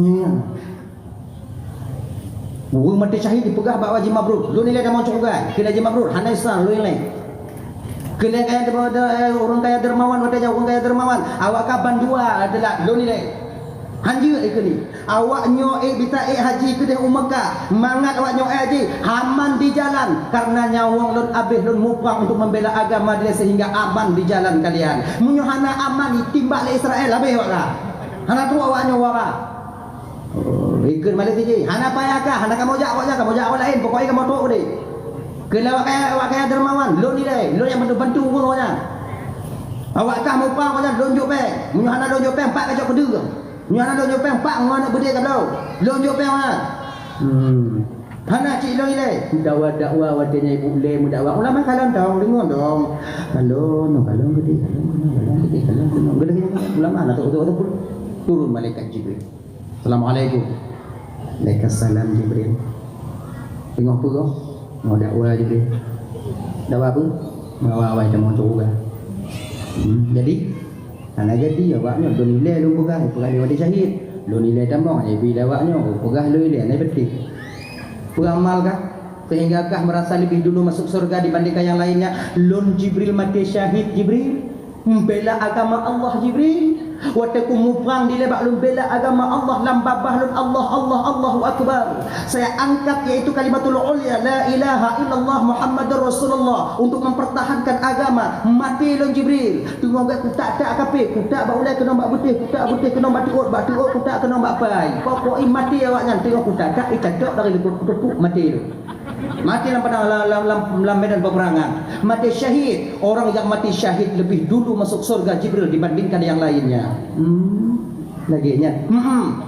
Nyan. Ureuëng maté syahid dipeugah bak Haji Mabrur, "Lôn ilèe tamong syeuruga." Keu Haji Mabrur, hana Islam, lôn ilèe. Keu lé kaya, eh, ureuëng kaya dermawan, watèe nyan ureuëng kaya dermawan, awak ka bandua adalah lôn ilèe. Hanjeuet ikeu ni. Awak nyoe ék bisa ék haji keudeh u Mekah. Mangat awak nyoe ék haji, aman di jalan. Karena nyawöng lôn abéh lôn muprang untuk membela agama dilèe sehingga aman di jalan kalian. Meunyoe hana aman, ditimbak lé Israel, abéh awak ka. Hana trok awak nyoe wara. Oh, ikeu malam siji. Hana payah ka, hana kamoe jak awak nyan, kamoe jak awak laén. Pokoknya kamoe trok keudeh. Keu lé awak kaya, awak kaya dermawan, lôn ilèe, lôn nyang bantu-bantu ureuëng awak nyan. Awak kah muprang awak nyan, lôn jok péng. Meunyoe hana lôn jok péng, pak ka jok keudeueng. Nyoe hana lôn jok péng, pak ngon aneuk beudé ka bloe. Lôn jok péng awak. Hmm. Hana cit lôn ilèe. Dakwa-dakwa watèe nyan ibu lé meudakwa. Ulama kalon dong, deungon dong. Kalon, kalon geude, kalon keunoe, kalon geude, kalon keunoe. Geude ulama na tu, tu, tu, turun malaikat Jibril. Assalamualaikum. Waalaikumsalam Jibril. Teungoh peugah, mau dakwa Jibril. Dakwa apa? Mau awai tamong syeuruga. Hmm, jadi, Hana jadi, awak nyoe lôn ilèe lôn peugah, peugah lé maté syahid. Lôn ilèe tamong, jadi awak nyoe peugah lôn ilèe, hana beutôi. Peuramal kah? Sehingga kah merasa lebih dulu masuk surga dibandingkan yang lainnya? Lôn Jibril maté syahid, Jibril. Membela agama Allah, Jibril. Watée ku muprang dilée bak lôn bela agama Allah lam babah lôn, Allah, Allah, Allahu Akbar. Saya angkat yaitu kalimatul ulya, la ilaha illallah Muhammadur Rasulullah, untuk mempertahankan agama. Maté lôn Jibril. Teungoh gét kutak-tak kaphé, kutak bak ulée keunong bak beuteh, kutak beuteh keunong bak teuôt, bak teuôt kutak keunong bak pai. Pokok i maté awaknyan teungoh kutak-tak, i catok dari leutot kuteupuk maté lôn. Mati lam padang, lam, lam, lam, lam medan peperangan. Mati syahid. Orang yang mati syahid lebih dulu masuk surga Jibril dibandingkan yang lainnya. Hmm. Lagée nyan. Hmm.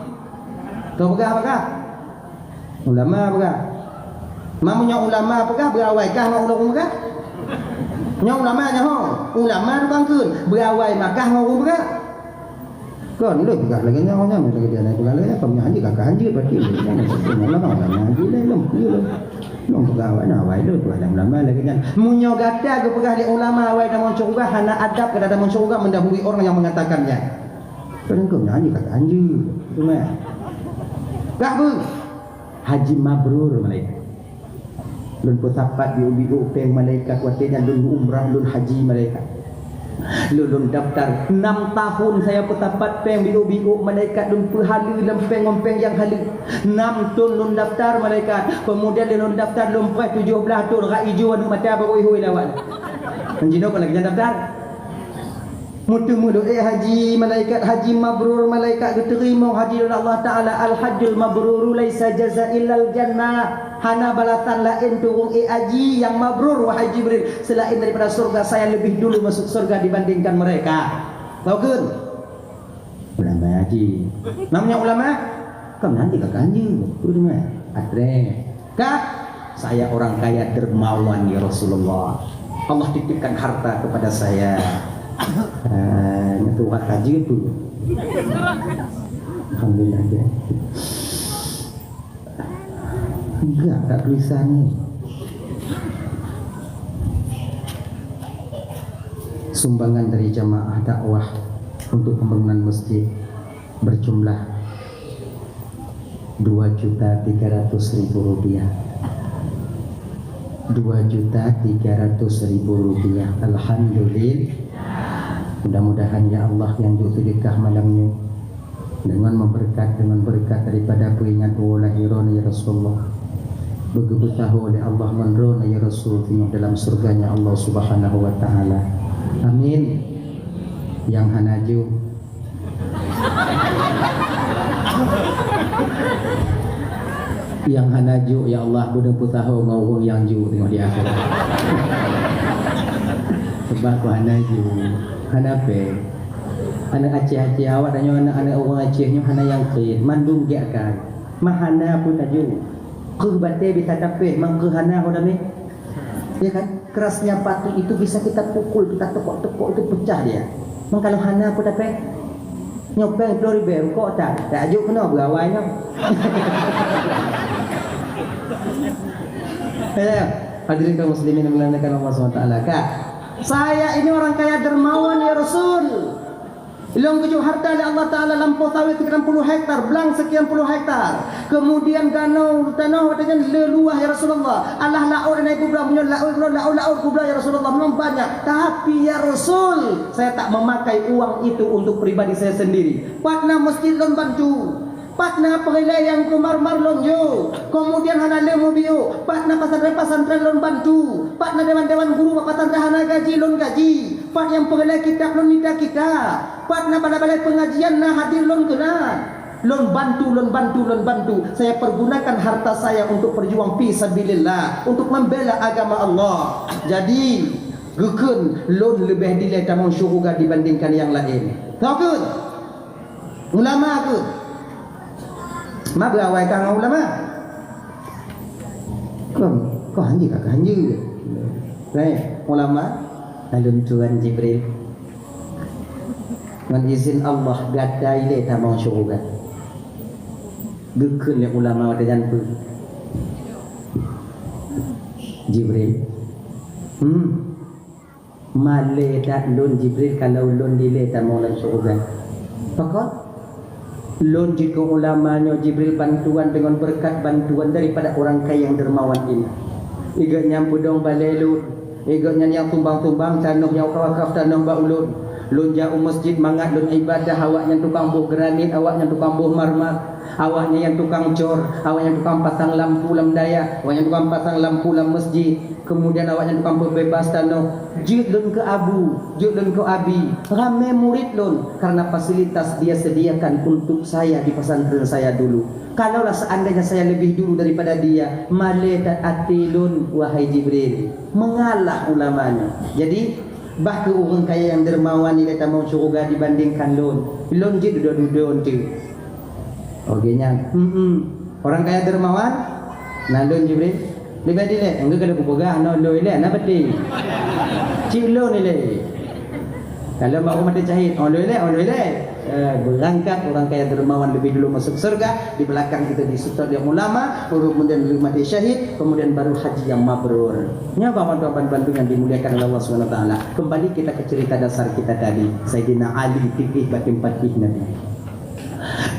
Kau peugah, peugah. Ulama peugah. Meunyoe ulama peugah, beuawai kah ngon ureuëng peugah? Nyoe ulama nyoe ho. Ulama tu bangkeun. Beuawai makah ngon ureuëng peugah. Kon lôn peugah lagée nyoe, nyoe lagée dia na peugah lagée nyoe, kon nyoe hanjeuet kakak hanjeuet, berarti lôn peugah awai lôn, peugah lôn. Lôn peugah awai na awai lôn peugah lé ulama lagée nyan. Meunyoe gata geupeugah lé ulama awai tamong syeuruga, hana adab gata tamong syeuruga mendahului orang yang mengatakannya. Kon nyoe hanjeuet kakak hanjeuet. Cuma. Kah beuh. Haji mabrur malaikat. Lôn peusapat biôk-biôk péng malaikat watée nyan lôn umrah, lôn haji malaikat. Lôn, lôn daftar. Enam tahun saya peusapat péng biôk-biôk malaikat, lôn peuhaleue lam péng ngon péng nyang haleue. Enam thon lôn daftar malaikat. Kemudian lôn daftar lôn preh tujoh blaih thon, rak ijo aneuëk mata baru ihôi lawat. Ngon jinoe kon lagée nyan daftar. Meuteumé lôn, "Eh haji, malaikat haji mabrur, malaikat geuteurimong haji lôn Allah Taala, al-hajjul mabruru laisa jaza illal jannah." Hana balasan laén turun, eh haji nyang mabrur, wahai Jibril, selain daripada surga, saya lebih dulu masuk surga dibandingkan mereka. Tahu kan? Ulama haji. Namanya ulama? Kan nanti kakak haji. Betul kan? Atre. Kak, saya orang kaya dermawan ya Rasulullah. Allah titipkan harta kepada saya. Ah, itu haji tu. Alhamdulillah ya. Enggak, tak tulisan ni. Sumbangan dari jamaah dakwah untuk pembangunan masjid berjumlah dua juta tiga ratus ribu rupiah. Dua juta tiga ratus ribu rupiah. Alhamdulillah. Mudah-mudahan ya Allah yang juk sedekah malam ni dengan memberkat, dengan berkat daripada peuingat uroe lahé droeneuh ya Rasulullah. Beugeupeutahu oleh Allah ngon droeneuh ya Rasul singoh dalam surganya Allah Subhanahu wa taala. Amin. Yang hana ju Nyang hana ju, ya Allah, beudeueng peusaho ngon ureuëng nyang ju teungoh di akhirat. Sebab ku hana ju, hana péng. Aneuk Aceh-Aceh awak tanyoe, aneuk-aneuk ureuëng Aceh nyoe hana nyang kheun, mandum gét akai. Mah hana pun taju. Keuh batée bisa tapéh, mang keuh hana ho damé. Ya kan? Kerasnya batu itu bisa kita pukul, kita tekok-tekok itu pecah dia. Maka kalau hana pun dapat nyopeng telur ribet rukok tak, tak ajuk kena berawai nyoe. Ya, hadirin kaum muslimin yang dimuliakan Allah subhanahu wa taala. Kak, saya ini orang kaya dermawan ya Rasul. Lôn geujok harta lé Allah Taala lampôh sawét sekian puluh hektar, blang sekian puluh hektar. Kemudian ganoe tanoh watée nyan le luwah ya Rasulullah. Alah laôt na gubloe, meunyoe laôt, laôt, laôt gubloe ya Rasulullah, memang banyak. Tapi ya Rasul, saya tak memakai uang itu untuk pribadi saya sendiri. Pat na masjid lôn bantu. Pat na peureulée nyang keu marmar lôn jok, kemudian hana lé mubiôk. Pat na pesantren-pesantren lôn bantu. Pat na dewan-dewan guru bak pesantren hana gaji lôn gaji. Pat nyang peureulée kitab lôn mita kitab. Pat na balai-balai pengajian na hadir lôn keunan. Lôn bantu, lôn bantu, lôn bantu. Saya pergunakan harta saya untuk perjuang fi sabilillah, untuk membela agama Allah. Jadi, geukheun lôn leubeh dilée tamong syeuruga dibandingkan nyang laén. Tahu kheun? Ulama keuh. Ma beurawai ka ngon ulama? Kon, kon hanjeuet ka hanjeuet. Neh, ulama, lôn tuan Jibril. Ngon izin Allah gata ilée tamong syeuruga. Geukheun lé ulama watée nyan peue? Jibril. Hmm. Malée that lôn Jibril kalau lôn dilée tamong lam syeuruga. Pakon? Lôn jikeu ulama nyoe Jibril bantuan deungon beureukat bantuan daripada ureuëng kaya nyang dermawan ini. Igeuh nyan peudong balée lôn, igeuh nyan nyang tumbang-tumbang tanoh nyang wakaf-wakaf tanoh bak ulôn. Lôn jak u masjid mangat lôn ibadah, awaknyan tukang boh granit, awaknyan tukang boh marmer, awaknyan nyang tukang cor, awaknyan tukang pasang lampu lam dayah, awaknyan tukang pasang lampu lam masjid, kemudian awaknyan tukang peubeubaih tanoh. Jeuet lôn keu abu, jeuet lôn keu abi, ramé murid lôn, karena fasilitas dia sediakan untuk saya di pesantren saya dulu. Kalaulah seandainya saya lebih dulu daripada dia, malée that até lôn, wahai Jibril, mengalah ulama nyoe. Jadi, bah kheueh ureuëng kaya nyang dermawan ilée tamong syeuruga dibandingkan lôn. Lôn jeuet dudoe-dudoe eunteuk. Oke nyan. Hmm. Orang kaya dermawan, na lôn Jibril. Leubeh dilée, enggak kena kupeugah, na lôn ilée, na beutôi. Cit lôn ilée. Kalau mak rumah dia jahit, oh lôn ilée, oh lôn ilée. Eh, berangkat orang kaya dermawan lebih dulu masuk surga, di belakang itu diseutôt oleh ulama, baru kemudian mati syahid, kemudian baru haji yang mabrur. Nyoe bantuan-bantuan yang dimuliakan oleh Allah Subhanahu Wa Taala. Kembali kita ke cerita dasar kita tadi, Saidina Ali tigih bak teumpat jih Nabi.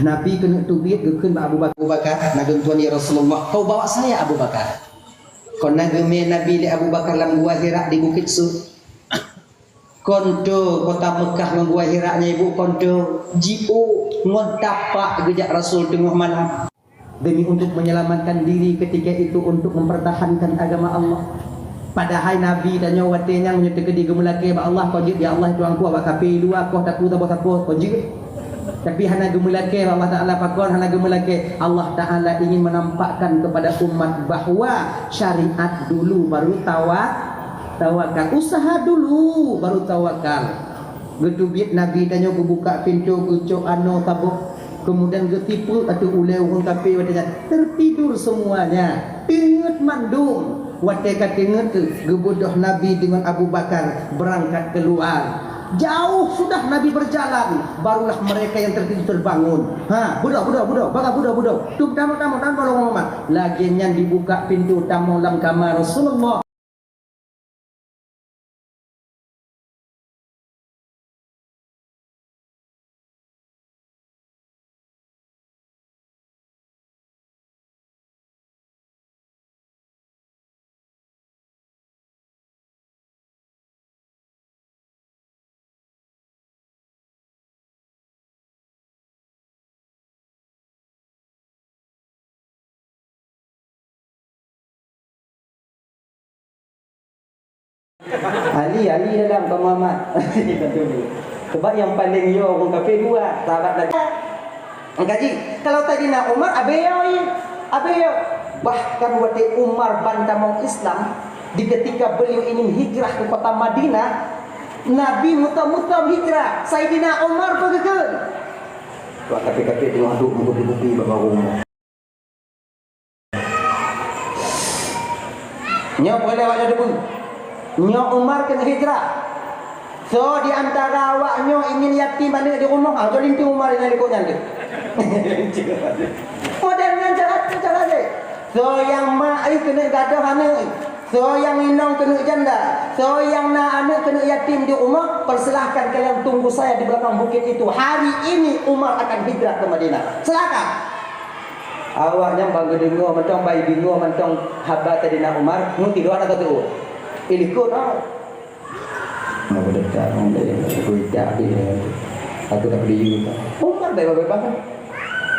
Nabi keuneuk teubiet geukheun bak Abu Bakar, "Abu Bakar, na geuntuan ya Rasulullah, kau bawa saya Abu Bakar." Kon na geumé Nabi lé Abu Bakar lam Gua Hira di Bukit Sur. Kon toe kota Meukah ngon Gua Hira nyan ibu, kon toe jiôh ngon tapak geujak Rasul teungoh malam. Demi untuk menyelamatkan diri ketika itu untuk mempertahankan agama Allah. Padahai Nabi tanyoe watée nyan meunyoe teukeudi geumeulakée bak Allah, "Kon jeuet ya Allah, tuanku, awak kafé dua, koh taku saboh-saboh, kon jeuet." Tapi hana geumeulakée bak Allah Taala, pakon hana geumeulakée? Allah Taala ingin menampakkan kepada umat bahwa syariat dulu baru tawa-, tawakal. Usaha dulu baru tawakal. Geuteubiet Nabi tanyoe geubuka pintoe, geucok anoe saboh, kemudian geutipeue ateueh ulée ureuëng kafé watée nyan. Tertidur semuanya, teungeut mandum. Watée ka teungeut, geubeudôh Nabi deungon Abu Bakar beurangkat keuluar. Jauh sudah Nabi berjalan, barulah mereka yang tertidur terbangun. Ha, beudôh, beudôh, beudôh, bagaih beudôh, beudôh. Tu tamong, tamong, tamong, Muhammad. Lagée nyan dibuka pintoe tamong lam kama Rasulullah. Ali, Ali dalam kama Muhammad. Sebab nyang paleng yo ureuëng kafé dua, sahabat Nabi. Engkaji, kalau Saidina Umar, abée yo, abée yo. Bahkan watée Umar ban tamong Islam, di ketika beliau ingin hijrah ke kota Madinah, Nabi mutom-mutom hijrah, Saidina Umar peugeukeun. Wah, kafé-kafé teungoh duek meugupi-gupi bak barô. Nyoe peureulée awak nyoe teupeue. Nyoe Umar keuneuk hijrah. Soe di antara awak nyoe ingin yatim aneuk di rumoh? Ah, jolin tu Umar nyang likot nyan tu. Model nyan cara tu cara dia. Soe nyang mak ai keuneuk gadoh aneuk. Soe nyang inong keuneuk janda. Soe nyang na aneuk keuneuk yatim di rumoh, persilahkan kalian tunggu saya di belakang bukit itu. Hari ini Umar akan hijrah ke Madinah. Silakan. Awak nyan ban geudeungoe mantong, ban deungoe mantong haba Saidina Umar, ngon tidoe na satu. Ilikot ha. Aku dekat, aku tak habis. Aku tak peduli juga. Umar bebas-bebas.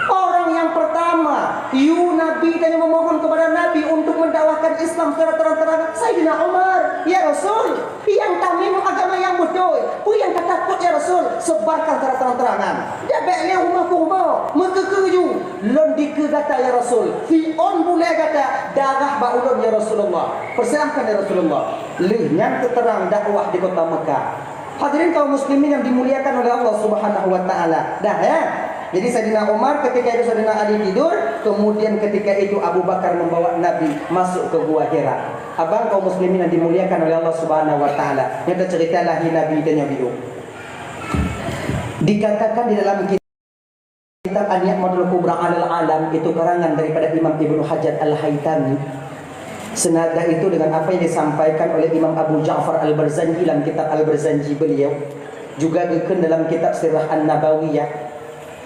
Orang yang pertama, yu Nabi dan yang memohon kepada Nabi untuk mendakwahkan Islam secara terang-terangan, Saidina Umar. Ya Rasul, Nyang tamé ngon agama nyang beutôi, peue nyang tatakot ya Rasul? Sebarkan secara terang-terangan. Jabek lé rumoh keu rumoh, meukeukeu ju, lôn dikeue gata ya Rasul, siôn bulée gata darah bak ulôn ya Rasulullah. Persilahkan ya Rasulullah. Lheueh nyan teuteurang dakwah di kota Mekah. Hadirin kaum muslimin yang dimuliakan oleh Allah Subhanahu wa taala. Dah ya. Jadi Saidina Umar ketika itu Saidina Ali tidur, kemudian ketika itu Abu Bakar membawa Nabi masuk ke Gua Hira. Abang kaum muslimin yang dimuliakan oleh Allah Subhanahu wa taala, nyata cerita lahé Nabi tanyoe biôh. Dikatakan di dalam kitab An-Ni'matul Kubra 'alal Alam, itu karangan daripada Imam Ibnu Hajar Al-Haitami, senada itu dengan apa yang disampaikan oleh Imam Abu Ja'far Al-Barzanji dalam kitab Al-Barzanji beliau, juga geukheun dalam kitab Sirah An-Nabawiyah,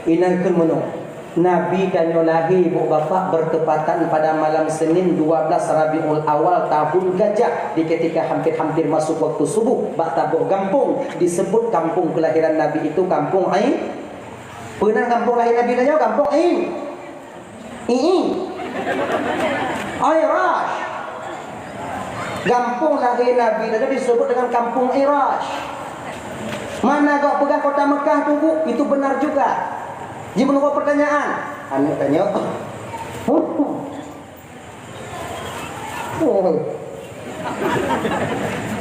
inan kheun meunoe. Nabi tanyoe lahé, ibu bapak, bertepatan pada malam Senin dua belas Rabiul Awal tahun Gajah, di ketika hampir-hampir masuk waktu subuh, bak saboh gampông disebut kampung kelahiran Nabi itu Kampung Ai-, peue nan kampung lahé Nabi tanyoe? Kampung Ai-, I'i. Airash. Gampông lahé Nabi tadi disebut dengan Kampung Airash. Mana gok peugah kota Mekah tu, Bu? Itu benar juga. Ji meunurot pertanyaan. Aneuk tanyoe.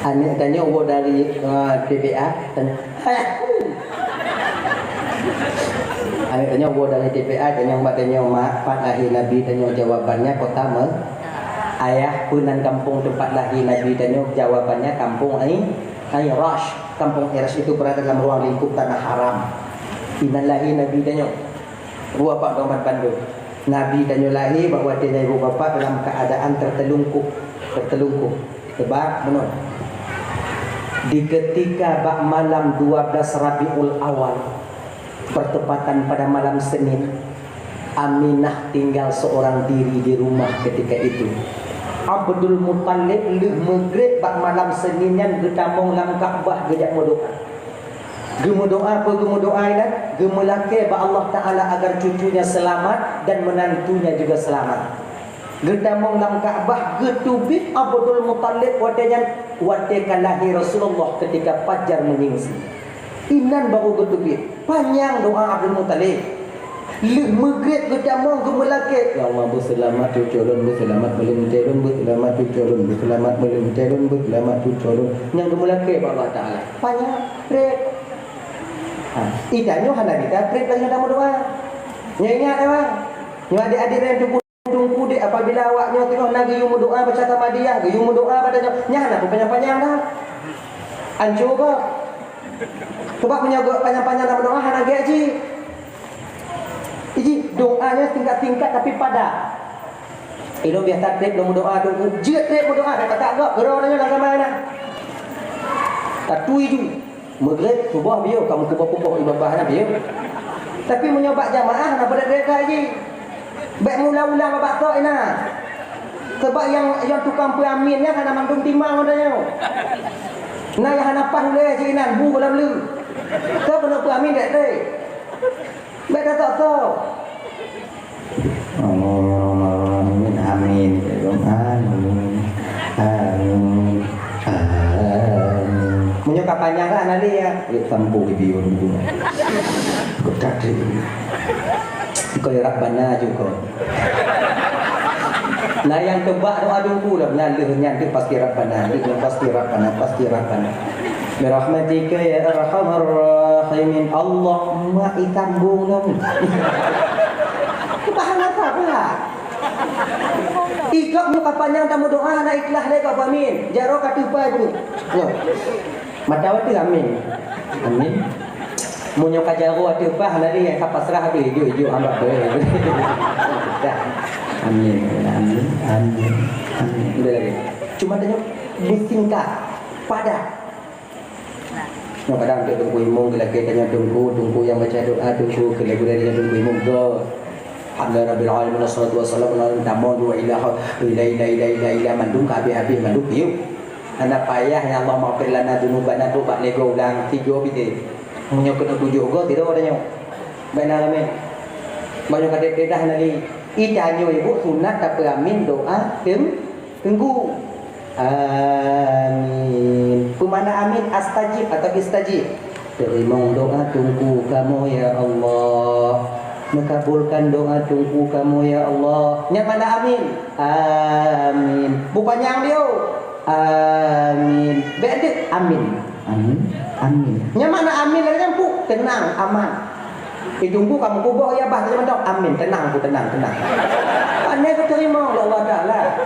Aneuk tanyoe woe dari, eh, T P A, tanyoe, "Ayah." Aneuk tanyoe woe dari T P A, tanyoe bak tanyoe, "Mak, pat lahé Nabi?" Tanyoe jawabannya kota Me-, "Ayah, peue nan kampung teumpat lahé Nabi?" Tanyoe jawabannya Kampung Ai-, Airash. Kampung Airash itu berada dalam ruang lingkup tanah haram. Inan lahé Nabi tanyoe. Dua pak domat bandum. Nabi tanyoe lahé bak watée nyan ibu bapak dalam keadaan tertelungkup, tertelungkup. Sebab meunoe. Di ketika bak malam dua belas Rabiul Awal, bertepatan pada malam Senin, Aminah tinggal seorang diri di rumah ketika itu. Abdul Muthalib lheueh meugreb bak malam Senin nyan geutamong lam Ka'bah geujak meudoa. Geumeudoa peue geumeudoa inan? Geumeulakée bak Allah Taala agar cucunya selamat dan menantunya juga selamat. Geutamong lam Ka'bah, geuteubiet Abdul Muthalib watée nyan, watée ka lahé Rasulullah ketika fajar meunyingsing. Inan baru geuteubiet. Panyang doa Abdul Muthalib. Lheueh meugreb geutamong geumeulakée, "Ya Allah, beuseulamat cucu lôn, beuseulamat meulintée lôn, beuseulamat cucu lôn, beuseulamat meulintée lôn, beuseulamat cucu lôn." Nyang geumeulakée bak Allah Taala. Panyang, treb. Ha, i tanyoe hana gita treb lagée gata meudoa. Nyoe ingat, eh, bang. Nyoe adik-adik nyang teungku-teungku dek, apabila awak nyoe teungoh na geuyue meudoa baca Samadiyah, geuyue meudoa bak tanyoe, nyan hana peupanyang-panyang dah. Anco gob. Sebab meunyoe gob panyang-panyang lam doa hana gét jih. Iji doa nyoe singkat-singkat tapi padat. Ilôn biasa treb lôn meudoa teungku, jeuet treb meudoa, dak pakat gob, keudroe nyoe lam kamar na. Tatui ju. Meugreb, suboh biyeu, kamoe kuboh-kuboh ié babah na biyeu. Tapi meunyoe bak jamaah na padat gét jih. Bék meuulang-ulang bak tok inan. Sabab nyang, nyang tukang peuamin nyan hana mandum timang ngon tanyoe. Na nyang hana paih ulée jih inan, bu goh lom le. Soe keuneuk peuamin dék teuh. Bék tatok-tok. Amin. Amin. Amin. Amin. Meunyoe ka panyang lah, hana lé ya. Yuk, tampu di biun dulu. Kok tak ada. Kau ya Rabbana juga. Nah, nyang keubah doa dulu lah. Nyan lheueh nyan tu pasti Rabbana. Itu pasti Rabbana, pasti Rabbana. Birahmatika ya arhamar rahimin. Allah, mak ikan bunga. Kebahan apa pula? Ikok muka panjang tamu doa, hana ikhlas lé kau amin. Jaro ka tupai tu. Loh. Mata wati amin. Amin. Meunyoe ka jaroe ateueh paih, lari nyang ka pasrah habéh, ijok-ijok hamba beuh. Dah. Amin, amin, amin, amin. Udah lagi. Cuma tanya, disingkat, padat. Nyoe kadang untuk Teungku Imum, geulakée tanya Teungku, Teungku nyang baca doa, Teungku, keu lagu dari Teungku Imum, go. Alhamdulillah Rabbil Alamin, wassalatu wassalamu ala tamon, wa ilaha, ila, ila, ila, ila, ila, mandum ka habéh-habéh, mandum piôh. Hana payah, "Ya Allah, maghfir lana dzunubana," tu bak lego ulang, tiga pite. Meunyoe keuneuk tujoh goe, tiroe tanyoe. Baik na ramé. Banyak kata pedah nali. Ita nyoe ibu sunat tapeuamin doa teung-, teungku. Amin. Peumana amin? Astajib atau istajib? Teurimong doa teungku kamoe, ya Allah. Meukabulkan doa teungku kamoe, ya Allah. Nyan mana amin? Amin. Bupanyang dia. Amin. Bék deuek, amin. Amin. Amin. Nyan makna amin lagée nyan, Pu? Teunang, aman. Di Teungku ka meukuboh, ya bah, teunang, amin. Teunang, Pu, teunang, teunang. Pane geuteurimong lé Allah Taala.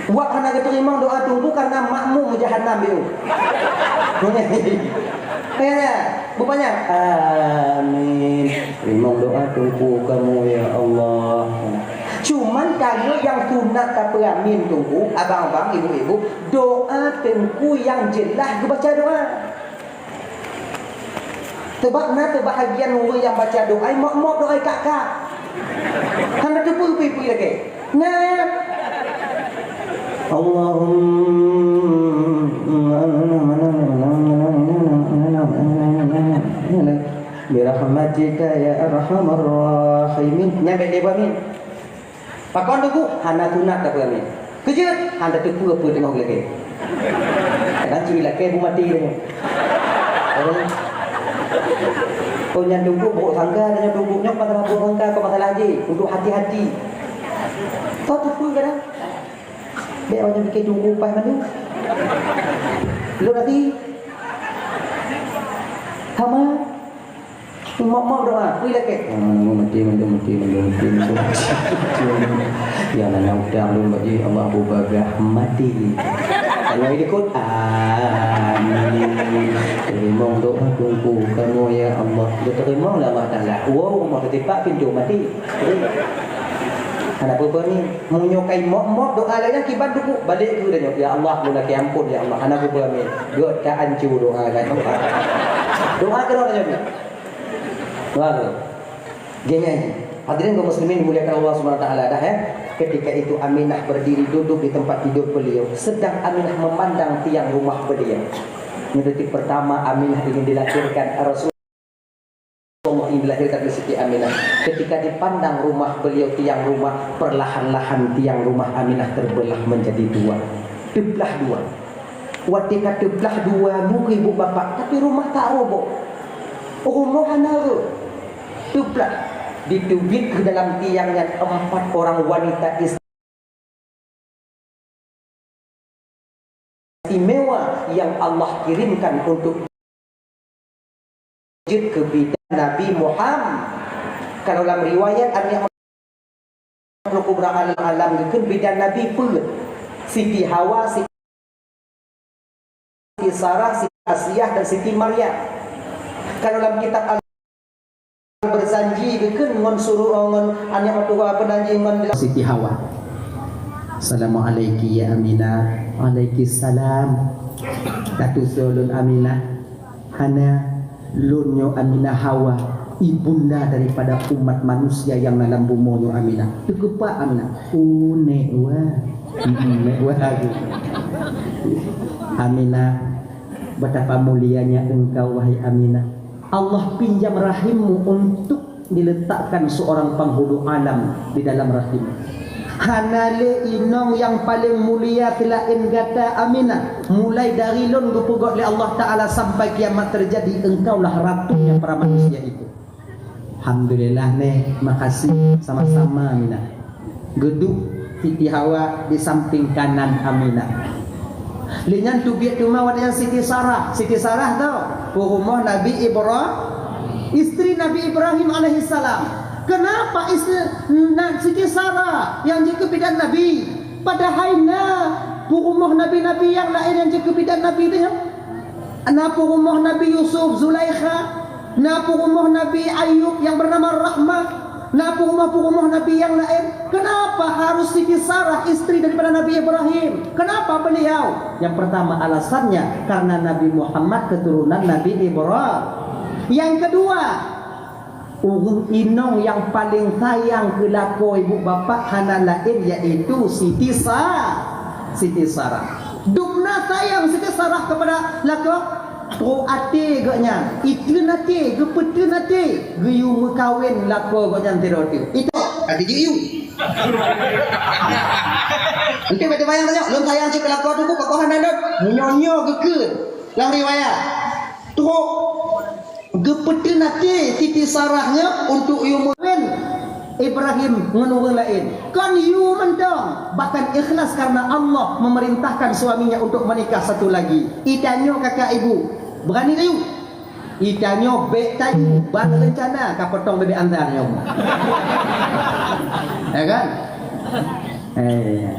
Wak hana geuteurimong doa Teungku karena makmum jahanam dia. Ya, ya. Bupanyang, amin. Teurimong doa Teungku kamoe, ya Allah. Cuman kali nyang sunat tapeuamin Teungku, abang-abang, ibu-ibu, doa Teungku nyang jeulaih geubaca doa. Sabab na teubahagian ureuëng nyang baca doa, mok-mok doa kak-kak. Hana teupeu pui-pui lagée. Nah. Allahumma birahmatika ya arhamar rahimin. Nyampe deh amin. Pakon teungku, hana sunat tapeugah amin. Keujeuet, hana teupeu peue teungoh geulakée. Kadang cit lakée bu maté lé nyoe. Oh, nyan teungku, brok sangka, nyan teungku nyoe masalah brok sangka, kok masalah jih. Untuk hati-hati. Kau teupeu kadang. Dek awak nyang bikin teungku paih mandum. Lôn hati. Hama. Mok-mok doa, kui lakée. Ah, mati mandum, mati mandum, mati mandum. Ya, na utang lôn bak jih, Allah bubagah mati. Kalau ikut, amin. Teurimong doa teungku kamoe, ya Allah. Dia teurimong lah Allah Taala. Wow, mau tetipak pintu mati. Hana peue-peue ni. Meunyoe kai mok-mok doa lagée nyan kiban teungku, balek keu tanyoe. Ya Allah, lôn lakée ampôn, ya Allah. Hana peue-peue amin. Geuh ta ancu doa lagée nyan. Doa keu tanyoe. Wah, gini. Hadirin kaum muslimin dimuliakan Allah Subhanahu wa taala dah, ya. Ketika itu Aminah berdiri duduk di tempat tidur beliau, sedang Aminah memandang tiang rumah beliau. Ini detik pertama Aminah ingin dilahirkan, Rasulullah ingin dilahirkan oleh Siti Aminah. Ketika dipandang rumah beliau, tiang rumah, perlahan-lahan tiang rumah Aminah terbelah menjadi dua. Teublah dua. Watée ka teublah dua nyoe ibu bapak, tapi rumah tak roboh. Rumoh hana rhot. Teublah, diteubiet keu dalam tiang nyan empat orang wanita istimewa yang Allah kirimkan untuk jeuet keu bidan Nabi Muhammad. Kalau lam riwayat Aminah Kubra Alam geukheun bidan Nabi peuet, Siti Hawa, Siti Sarah, Siti Asiah, dan Siti Maryam. Kalau lam kitab Al-Barzanji geukheun ngon suruh ngon aneuk meutuha peunaji ngon Siti Hawa. Assalamualaikum ya Aminah. Waalaikumsalam. Tatusoe lôn Aminah. Hana, lôn nyoe Aminah Hawa, ibunda daripada umat manusia nyang na lam bumoe nyoe Aminah. Teukeupak Aminah. Oh, nek wa. Hmm, nek wa laju. Aminah, betapa mulianya engkau wahai Aminah. Allah pinjam rahimmu untuk diletakkan seorang penghulu alam di dalam rahim. Hana lé inong nyang paleng mulia seulaén gata Aminah. Mulai dari lôn geupeugét lé Allah Taala sampai kiamat teujadi, engkaulah ratunya para manusia itu. Alhamdulillah neh, makasih sama-sama Aminah. Geuduek Siti Hawa di samping kanan Aminah. Lé nyan teubiet teuma watée nyan Siti Sarah. Siti Sarah tau, peurumoh Nabi Ibra-, istri Nabi Ibrahim alaihissalam. Kenapa istri, na, Siti Sarah nyang jeuet keu bidan Nabi? Padahai na peurumoh nabi-nabi nyang laén nyang jeuet keu bidan Nabi teuh nyoe. Na peurumoh Nabi Yusuf, Zulaikha, na peurumoh Nabi Ayub nyang bernama Rahmah, na peurumoh-peurumoh Nabi nyang laén. Kenapa harus Siti Sarah, istri daripada Nabi Ibrahim? Kenapa beliau? Yang pertama alasannya karena Nabi Muhammad keturunan Nabi Ibrahim. Yang kedua, ureuëng inong nyang paleng sayang keu lakoe ibu bapak hana laén yaitu Siti Sa-, Siti Sarah. Dubna sayang Siti Sarah kepada lakoe, trok até geuh nyan, iteun até, geupeuteun até, geuyue meukawen lakoe geuh nyan sidroe teuk. Itu ka jiyue. Enteuk bak teubayang tanyoe, lôn sayang cit keu lakoe teungku, pakon hana lôn? Meunyoe nyoe geukheun lam riwayat. Trok geupeuteun até Siti Sarah nyoe untuk yue meukawen Ibrahim ngon ureuëng laén. Kon yue mantong, bahkan ikhlas karena Allah memerintahkan suaminya untuk menikah satu lagi. Itanyoe kakak ibu, berani tak yue? Itanyoe bék tayue, ban reuncana ka potong bebek anda nyoe. Ya kan? Eh.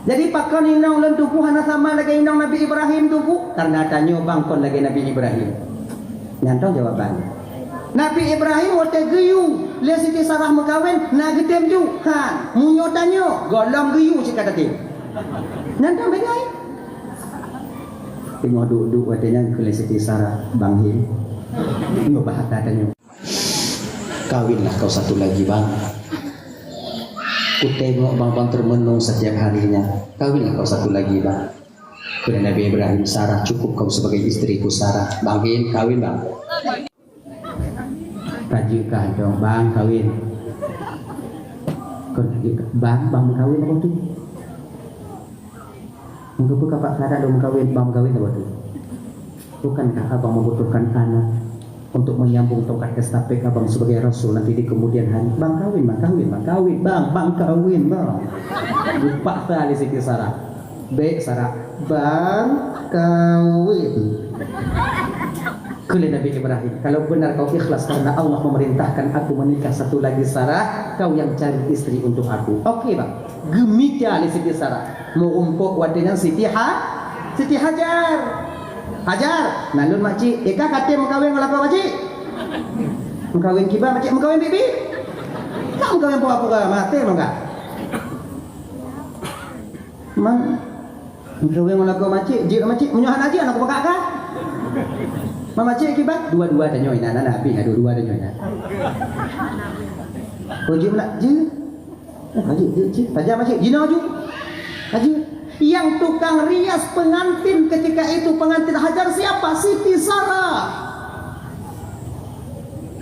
Jadi pakon inong lôn teungku hana sama lagée inong Nabi Ibrahim teungku? Karena tanyoe bang kon lagée Nabi Ibrahim. Nyan tong jawaban. Nabi Ibrahim watée geuyue lé Siti Sarah meukawen, na geutem ju. Ha, meunyoe tanyoe gohlom geuyue cit ka tatem. Nyan tong beda. Teungoh duek-duek watée nyan kheun lé Siti Sarah, "Bang Him, Nyoe bahasa tanyoe. Kawinlah kau satu lagi, Bang. Kutengok Bang, Bang termenung setiap harinya. Kawinlah kau satu lagi, Bang. Kheun Nabi Ibrahim, "Sarah, cukup kau sebagai istriku, Sarah." Bang Bin, kawin, Bang. Tajeuet kah dong, Bang, kawin. Kon tajeuet kah, Bang, Bang meukawen apa tu? Mengapa kakak sadar dong meukawen, Bang meukawen apa tu? Bukankah abang membutuhkan anak untuk menyambung tongkat estafet abang sebagai rasul nanti di kemudian hari? Bang kawin, bang kawin, bang kawin, bang, bang kawin, bang. Lupa tali Siti Sarah. Baik, Sarah. Bang kawin. Kheun Nabi Ibrahim, "Kalau benar kau ikhlas karena Allah memerintahkan aku menikah satu lagi, Sarah, kau yang cari istri untuk aku." Oke, Bang. Geumita lé Siti Sarah. Meurumpok watée nyan Siti Ha-, Siti Hajar. "Hajar, na lôn makcik, ék ka katem meukawen ngon lakoe makcik?" "Meukawen kiban makcik?" "Meukawen bibi." "Nak meukawen pura-pura maté mangga." "Man, meukawen ngon lakoe makcik, jeuet makcik, meunyoe hana jeuet, aneuk peugah ka." "Man makcik kiban?" "Dua-dua tanyoe inan, na, na, pih dua-dua tanyoe inan." "Oh, jeuet meunan, jeuet." Haji, haji, haji. Tajam, haji. Jinoe ju. Haji. Yang tukang rias pengantin ketika itu, pengantin Hajar siapa? Siti Sarah.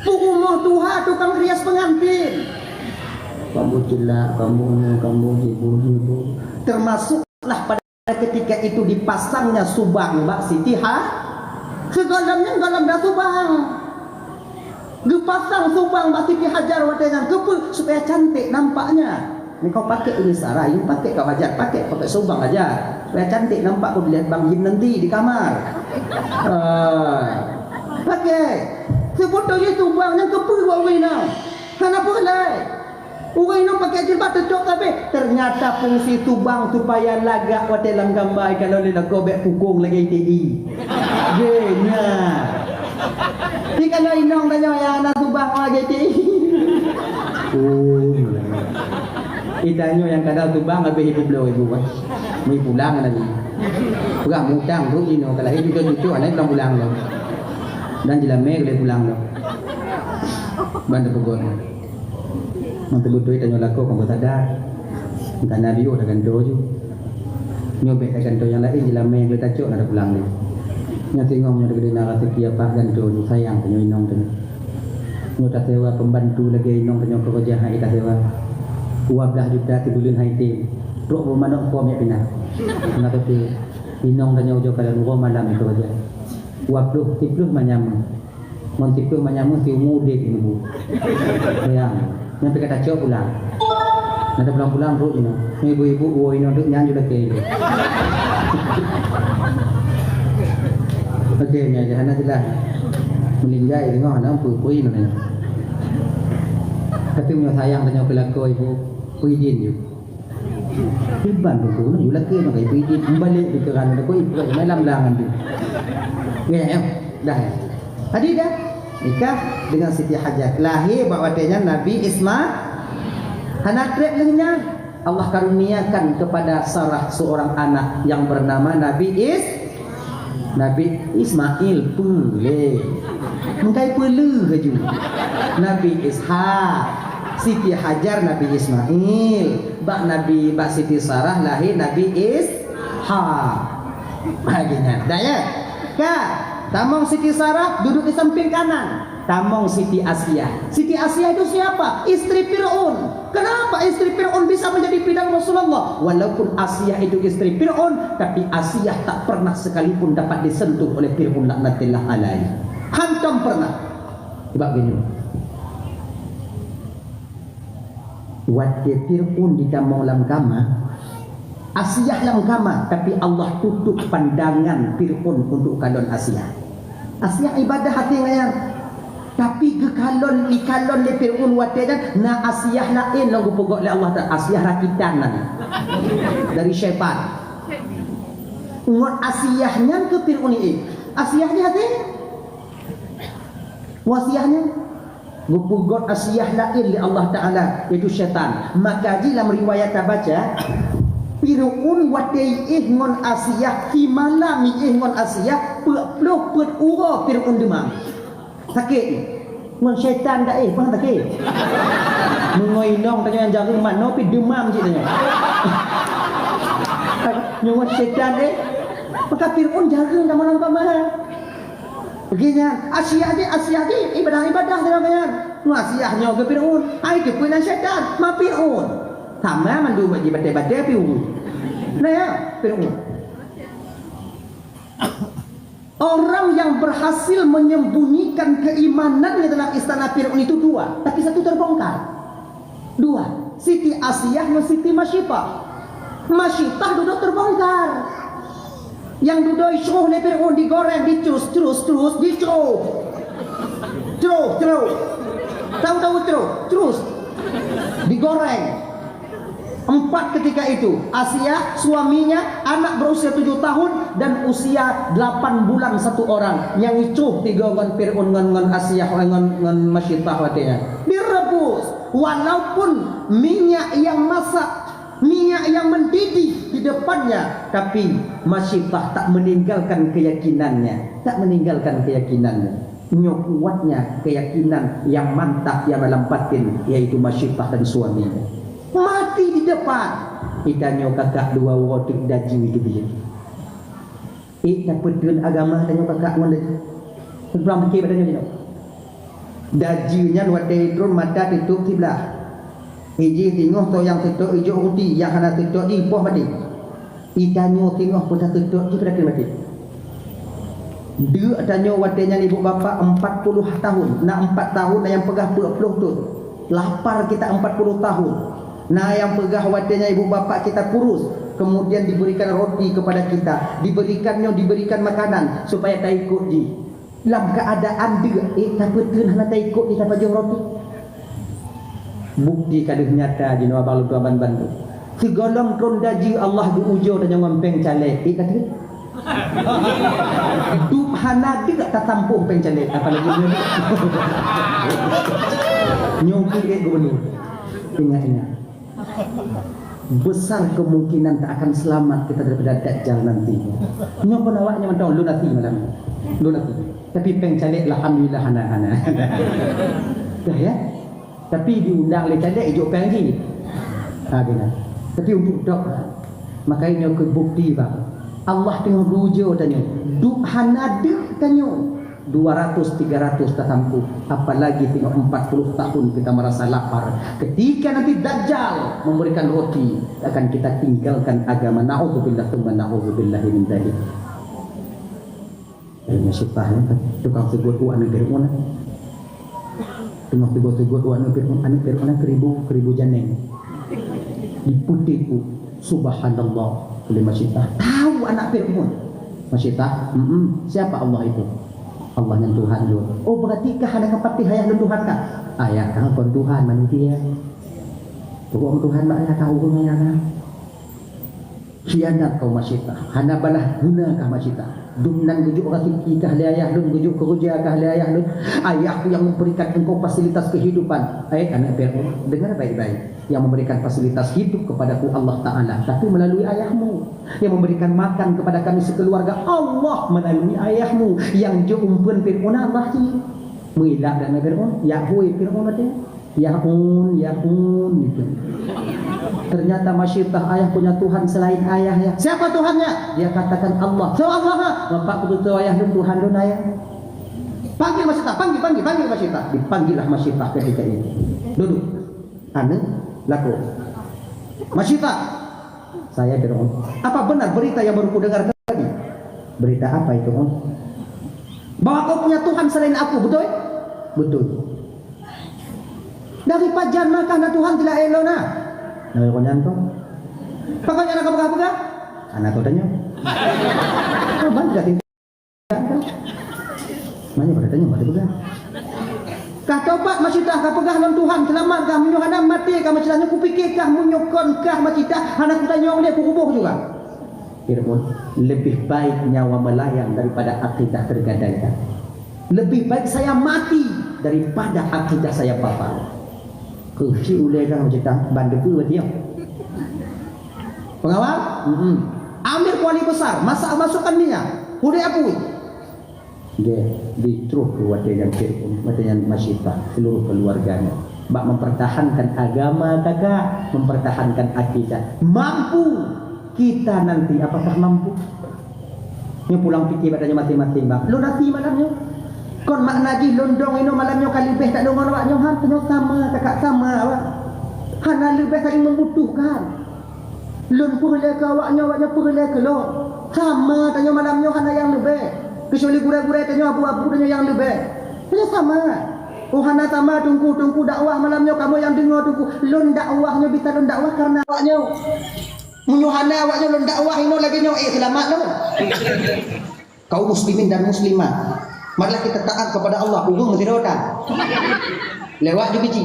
Peurumoh tuha tukang rias pengantin. Kamu celak, kamu ni, kamu jibu-jibu. Termasuklah pada ketika itu dipasangnya subang bak Siti Ha-, sigohlom nyan gohlom dah subang. Geupasang subang bak Siti Hajar watée nyan. Keupeue? Supaya cantik nampaknya. Ni kau pakai ini Sarah, ini pakai kau Hajar, pakai, pakai subang Hajar. Supaya cantik nampak kau dilihat Bang Jim nanti di kamar. Ah, pakai. Sebetulnya subang nyan keupeue bak ureueng inong? Hana peue lé. Ureueng inong pakai jilbab teucok sabe. Ternyata fungsi subang supaya lagak watée lam gambar, kalau lé lakoe bék pukong lagée T I. Geunya. Tapi kalau inong tanyoe nyang hana subang lagée T I. Oh. Itanyoe nyang kada subang habéh ibu bloe ibu, eh. Meupulang lagi. Peugah mutang brok jinoe, kalau hidup juta-juta aneuk pulang-pulang lom. Dan jeulamé lé pulang lom. Ban teupeugah. Nyang teubeutôi tanyoe lakoe kon meusadar. Ka na biôh tagantoe ju. Nyoe bék tagantoe nyang laén, jeulamé nyang tacok na tapulang lé. Nyoe singoh nyoe teugeudina raseuki apak gantoe ju, sayang tanyoe inong tanyoe. Nyoe tasewa pembantu lagée inong tanyoe keureuja hai tasewa. Dua blah juta sibuleuen hai tem. Trok beumanok po miet pinah. Na toke inong tanyoe ujoe kalon uroe malam keureuja. Dua ploh, siplôh manyam. Ngon siplôh manyam siumu udeb ibu. Sayang, nyan pih ka tacok pulang. Na tapulang-pulang brok jinoe. Ibu-ibu uwoe inong deuek nyan ju lakée. Oke, nyan jih hana jeulaih. Meuninggai teungoh hana peue-peue nyoe. Tapi meunyoe sayang tanyoe keu lakoe ibu, peue idin ju. Kiban tu tu, yue lakée maka ibu idin, meubalek pikiran, ada kau ibu malam belangan tu. Ya, ya, dah ya. Tadi dah nikah dengan Siti Hajar. Lahé bak watée nyan Nabi Isma-, hana treb lheueh nyan. Allah karuniakan kepada Sarah seorang anak yang bernama Nabi Is-, Nabi Ismail peulé. Meukai peulé laju. Nabi Ishak, Siti Hajar Nabi Ismail, bak Nabi, bak Siti Sarah lahé Nabi Ishak. Lagée nyan. Dah ya? Ka, tamong Siti Sarah duduk di samping kanan. Tamong Siti Asiah. Siti Asiah itu siapa? Istri Fir'aun. Kenapa istri Fir'aun bisa menjadi bidan Rasulullah? Walaupun Asiah itu istri Fir'aun, tapi Asiah tak pernah sekalipun dapat disentuh oleh Fir'aun laknatillah alaih. Hantom pernah. Sebab gini. Watée Fir'aun jitamong lam kama, Asiah lam kama, tapi Allah tutup pandangan Fir'aun untuk kalon Asiah. Asiah ibadah até ngon nyan. Tapi geukalon, ikalon lé Fir'aun watée nyan, na Asiah laén lom geupeugét lé Allah Taala, Asiah rakitan nyan. Dari syaitan. Ngon Asiah nyan keu Fir'aun ié. Asiah nyan até? Wasiah nyan? Geupeugét Asiah laén lé Allah Taala, yaitu syaitan. Maka jih lam riwayat tabaca, Fir'aun watée iéh ngon Asiah, simalam iéh ngon Asiah, peuet ploh peuet uroe Fir'aun deumam. Sakét. Ngon syaitan dak éh, peue sakét? Meungon inong tanyoe nyang jareueng manoe pih deumam cit tanyoe. Nyoe ngon syaitan éh. Maka Fir'aun jareueng dak manoe ka mahal. Bagi nyan, Asiah jih, Asiah jih ibadah-ibadah tanyoe nyan. Ngon Asiah nyoe keu Fir'aun. Ai keu peue nan syaitan, ma Fir'aun. Sama mandum bak jibatée-batée pih ureueng. Nah ya, Fir'aun. Orang yang berhasil menyembunyikan keimanannya dalam istana Firaun itu dua, tapi satu terbongkar. Dua, Siti Asiah dan Siti Masyitah. Masyitah dudoe terbongkar. Yang dudoe icruh lé Firaun, digoreng, dicrus, crus, crus, dicruh. Cruh, cruh. Tahu-tahu cruh, crus. Digoreng. Empat ketika itu, Asiah, suaminya, anak berusia tujuh tahun, dan usia delapan bulan satu orang. Nyang icruh tiga ngon Fir'aun ngon, ngon Asiah, ngon, ngon Masyitah watée nyan. Direbus, walaupun minyak yang masak, minyak yang mendidih di depannya, tapi Masyitah tak meninggalkan keyakinannya, tak meninggalkan keyakinannya. Nyoe kuatnya keyakinan nyang mantap nyang dalam batin, yaitu Masyitah dan suaminya. Mati di depan. Itanyoe kakak dua uroe teuk dajih itu dia. Eh, tapeuteun agama tanyoe kakak ngon dajih. Kurang pikir pada nyoe. Dajih nyan watée trôn mata tutup kiblat. Iji singoh toh nyang tutup ijok ruti, nyang hana tutup jih poh mati. Itanyoe singoh peudah teutôt jih pada keuneuk maté. Deuk tanyoe watée nyan ibu bapak empat puluh tahun, na empat tahun, na nyang peugah peuet ploh thon. Lapar kita empat puluh tahun. Na nyang peugah watée nyan ibu bapak kita kurus, kemudian diberikan roti kepada kita, diberikan nyoe, diberikan makanan supaya taikot jih. Lam keuadaan deuk, eh, tapeuteun hana taikot di tapajoh roti. Bukti ka deuh nyata jinoe abang lôn tuan ban-ban tu. Sigohlom trôn dajih Allah geuujoe tanyoe ngon péng caleg, eh, ka deuh. Dup hana deuk tatampôh péng caleg, apalagi nyoe. Nyoe keu, eh, gubernur. Ingat-ingat. Besar kemungkinan tak akan selamat kita daripada Dajjal nanti. Nyoe pun awak nyoe mantong lôn até malam ni. Lôn até. Tapi péng caleg alhamdulillah hana, hana. Dah ya. Tapi diundang lé caleg ijok péng jih. Ha, kena. Tapi untuk dok, maka nyoe keu bukti bah Allah teungoh geuujoe tanyoe. Dup hana deuk tanyoe. Dua ratus, tiga ratus tatampuh, apalagi tengok empat puluh tahun kita merasa lapar. Ketika nanti Dajjal memberikan roti, akan kita tinggalkan agama. Naudzubillah, tsumma naudzubillah min dzalik. Ilmu sifat, ya, tukang teugôt u aneuk Fir'aun. Tengok teugôt-teugôt u aneuk Fir'aun, aneuk Fir'aun keu ribu, keu ribu janeng. Dipeutik u. Subhanallah, keu lé Masyitah. Tahu anak Fir'aun. Masyitah, "Mm-mm, siapa Allah itu?" "Allah nyan Tuhan lôn." "Oh, berarti kah hana kapeupatéh ayah lôn Tuhan kah?" "Ayah kah kon Tuhan manusia." "Pokok Tuhan bak ayah kah ureueng ayah kah?" Khianat kah Masyitah. Hana balah guna kah Masyitah. Dum nan geujok raseuki kah lé ayah lôn, geujok keureuja kah lé ayah lôn. Ayahku yang memberikan engkau fasilitas kehidupan. Eh, anak Fir'aun, dengar baik-baik. Yang memberikan fasilitas hidup kepadaku Allah Ta'ala, tapi melalui ayahmu. Yang memberikan makan kepada kami sekeluarga Allah melalui ayahmu. Yang jok umpeuen Fir'aun Allah cit. Meuilap dan Fir'aun, ya hui Fir'aun kata. Yaun, yaun, gitu. Ternyata Masyitah ayah punya Tuhan selain ayah, ya. Siapa Tuhannya? Dia katakan Allah. So Allah, ha? Bapak betul ayah dan Tuhan dan ayah. Panggil Masyitah, panggil, panggil, panggil Masyitah. Dipanggillah Masyitah ketika itu. Duduk. Anu, laku. Masyitah, saya Fir'aun. Apa benar berita yang baru kudengar tadi? Berita apa itu, Om? Bahwa kau punya Tuhan selain aku, betul? Betul. Dari pajan maka na Tuhan tidak elok na? Nah, kau nyanto. Pokoknya nak pegang-pegang. Anak kau tanya. Kau bantu dah tinggal. Mana pada tanya, pada pegang. Kah tobat Masyitah, kah peugah lom Tuhan, seulamat kah meunyoe hana maté kah Masyitah, nyoe kupikir kah meunyoe kon kah Masyitah, hana kutanyong lé, kukuboh juga. Fir'aun, lebih baik nyawa melayang daripada akidah tergadaikan. Lebih baik saya mati daripada akidah saya batal. Keuci ulée kah Masyitah, ban debu dia. Pengawal? Mm-mm. Amir kuali besar, masak masukan minyak. Hudek apui. Nggih, ditroh keu watèe nyan Fir'aun, watèe nyan Masyitah, seluruh keluarganya. Bak mempertahankan agama kakak, mempertahankan akidah. Mampu kita nanti, apakah mampu? Nyoe pulang pike bak tanyoe maséng-maséng, bang. Lôn hana sie malam nyoe. Kon makna jih lôn dong inoe malam nyoe ka leubeh that deungon awak nyoe, ha? Tanyoe sama, kakak sama, awak. Hana leubeh saling membutuhkan. Lôn peureulèe keu awak nyoe, awak nyoe peureulèe keu lôn. Sama tanyoe malam nyoe hana nyang leubeh. Keucuali gurèe-gurèe tanyoe, abu-abu tanyoe nyang leubeh. Tanyoe sama. Oh, hana sama, Teungku, Teungku dakwah malam nyoe, kamoe nyang deungö, Teungku. Lôn dakwah nyoe bisa lôn dakwah kareuna awak nyoe. Meunyoe hana awak nyoe lôn dakwah inoe lagèe nyoe, eh, seulamat lôn. Kaum muslimin dan muslimat, marilah kita taat kepada Allah. Ureueng meusidroe tan. Lewat ju biji.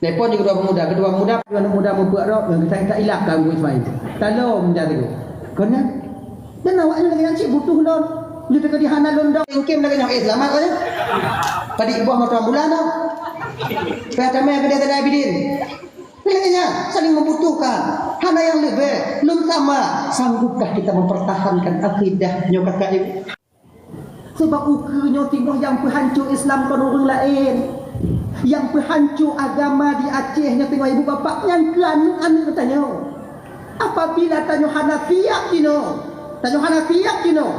Telepon ju keudua pemuda, keudua pemuda, aneuk muda mupeuk rot, ngon geutak-geutak ilap ka Teungku Ismail. Talo meunjadi tu. Kon nyan? Dan awak nyan lagèe nyan cit butuh lôn. Nyoe teuka di hana lôn dong. Ingkem lagèe nyoe, eh, seulamat, eh. Padit boh moto ambulan dah. Payah tamè keu dia tadi Abidin. Lagèe nyan, saling membutuhkan. Hana nyang leubeh. Lôn sama. Sanggupkah kita mempertahankan akidah nyoe, kakak ibu? Sabab ukeue nyoe singoh nyang peuhanco Islam kon ureueng laén. Nyang peuhanco agama di Aceh nyoe singoh ibu bapak nyan keu aneuk-aneuk tanyoe. Apabila tanyoe hana siap jinoe, tanyoe hana siap jinoe,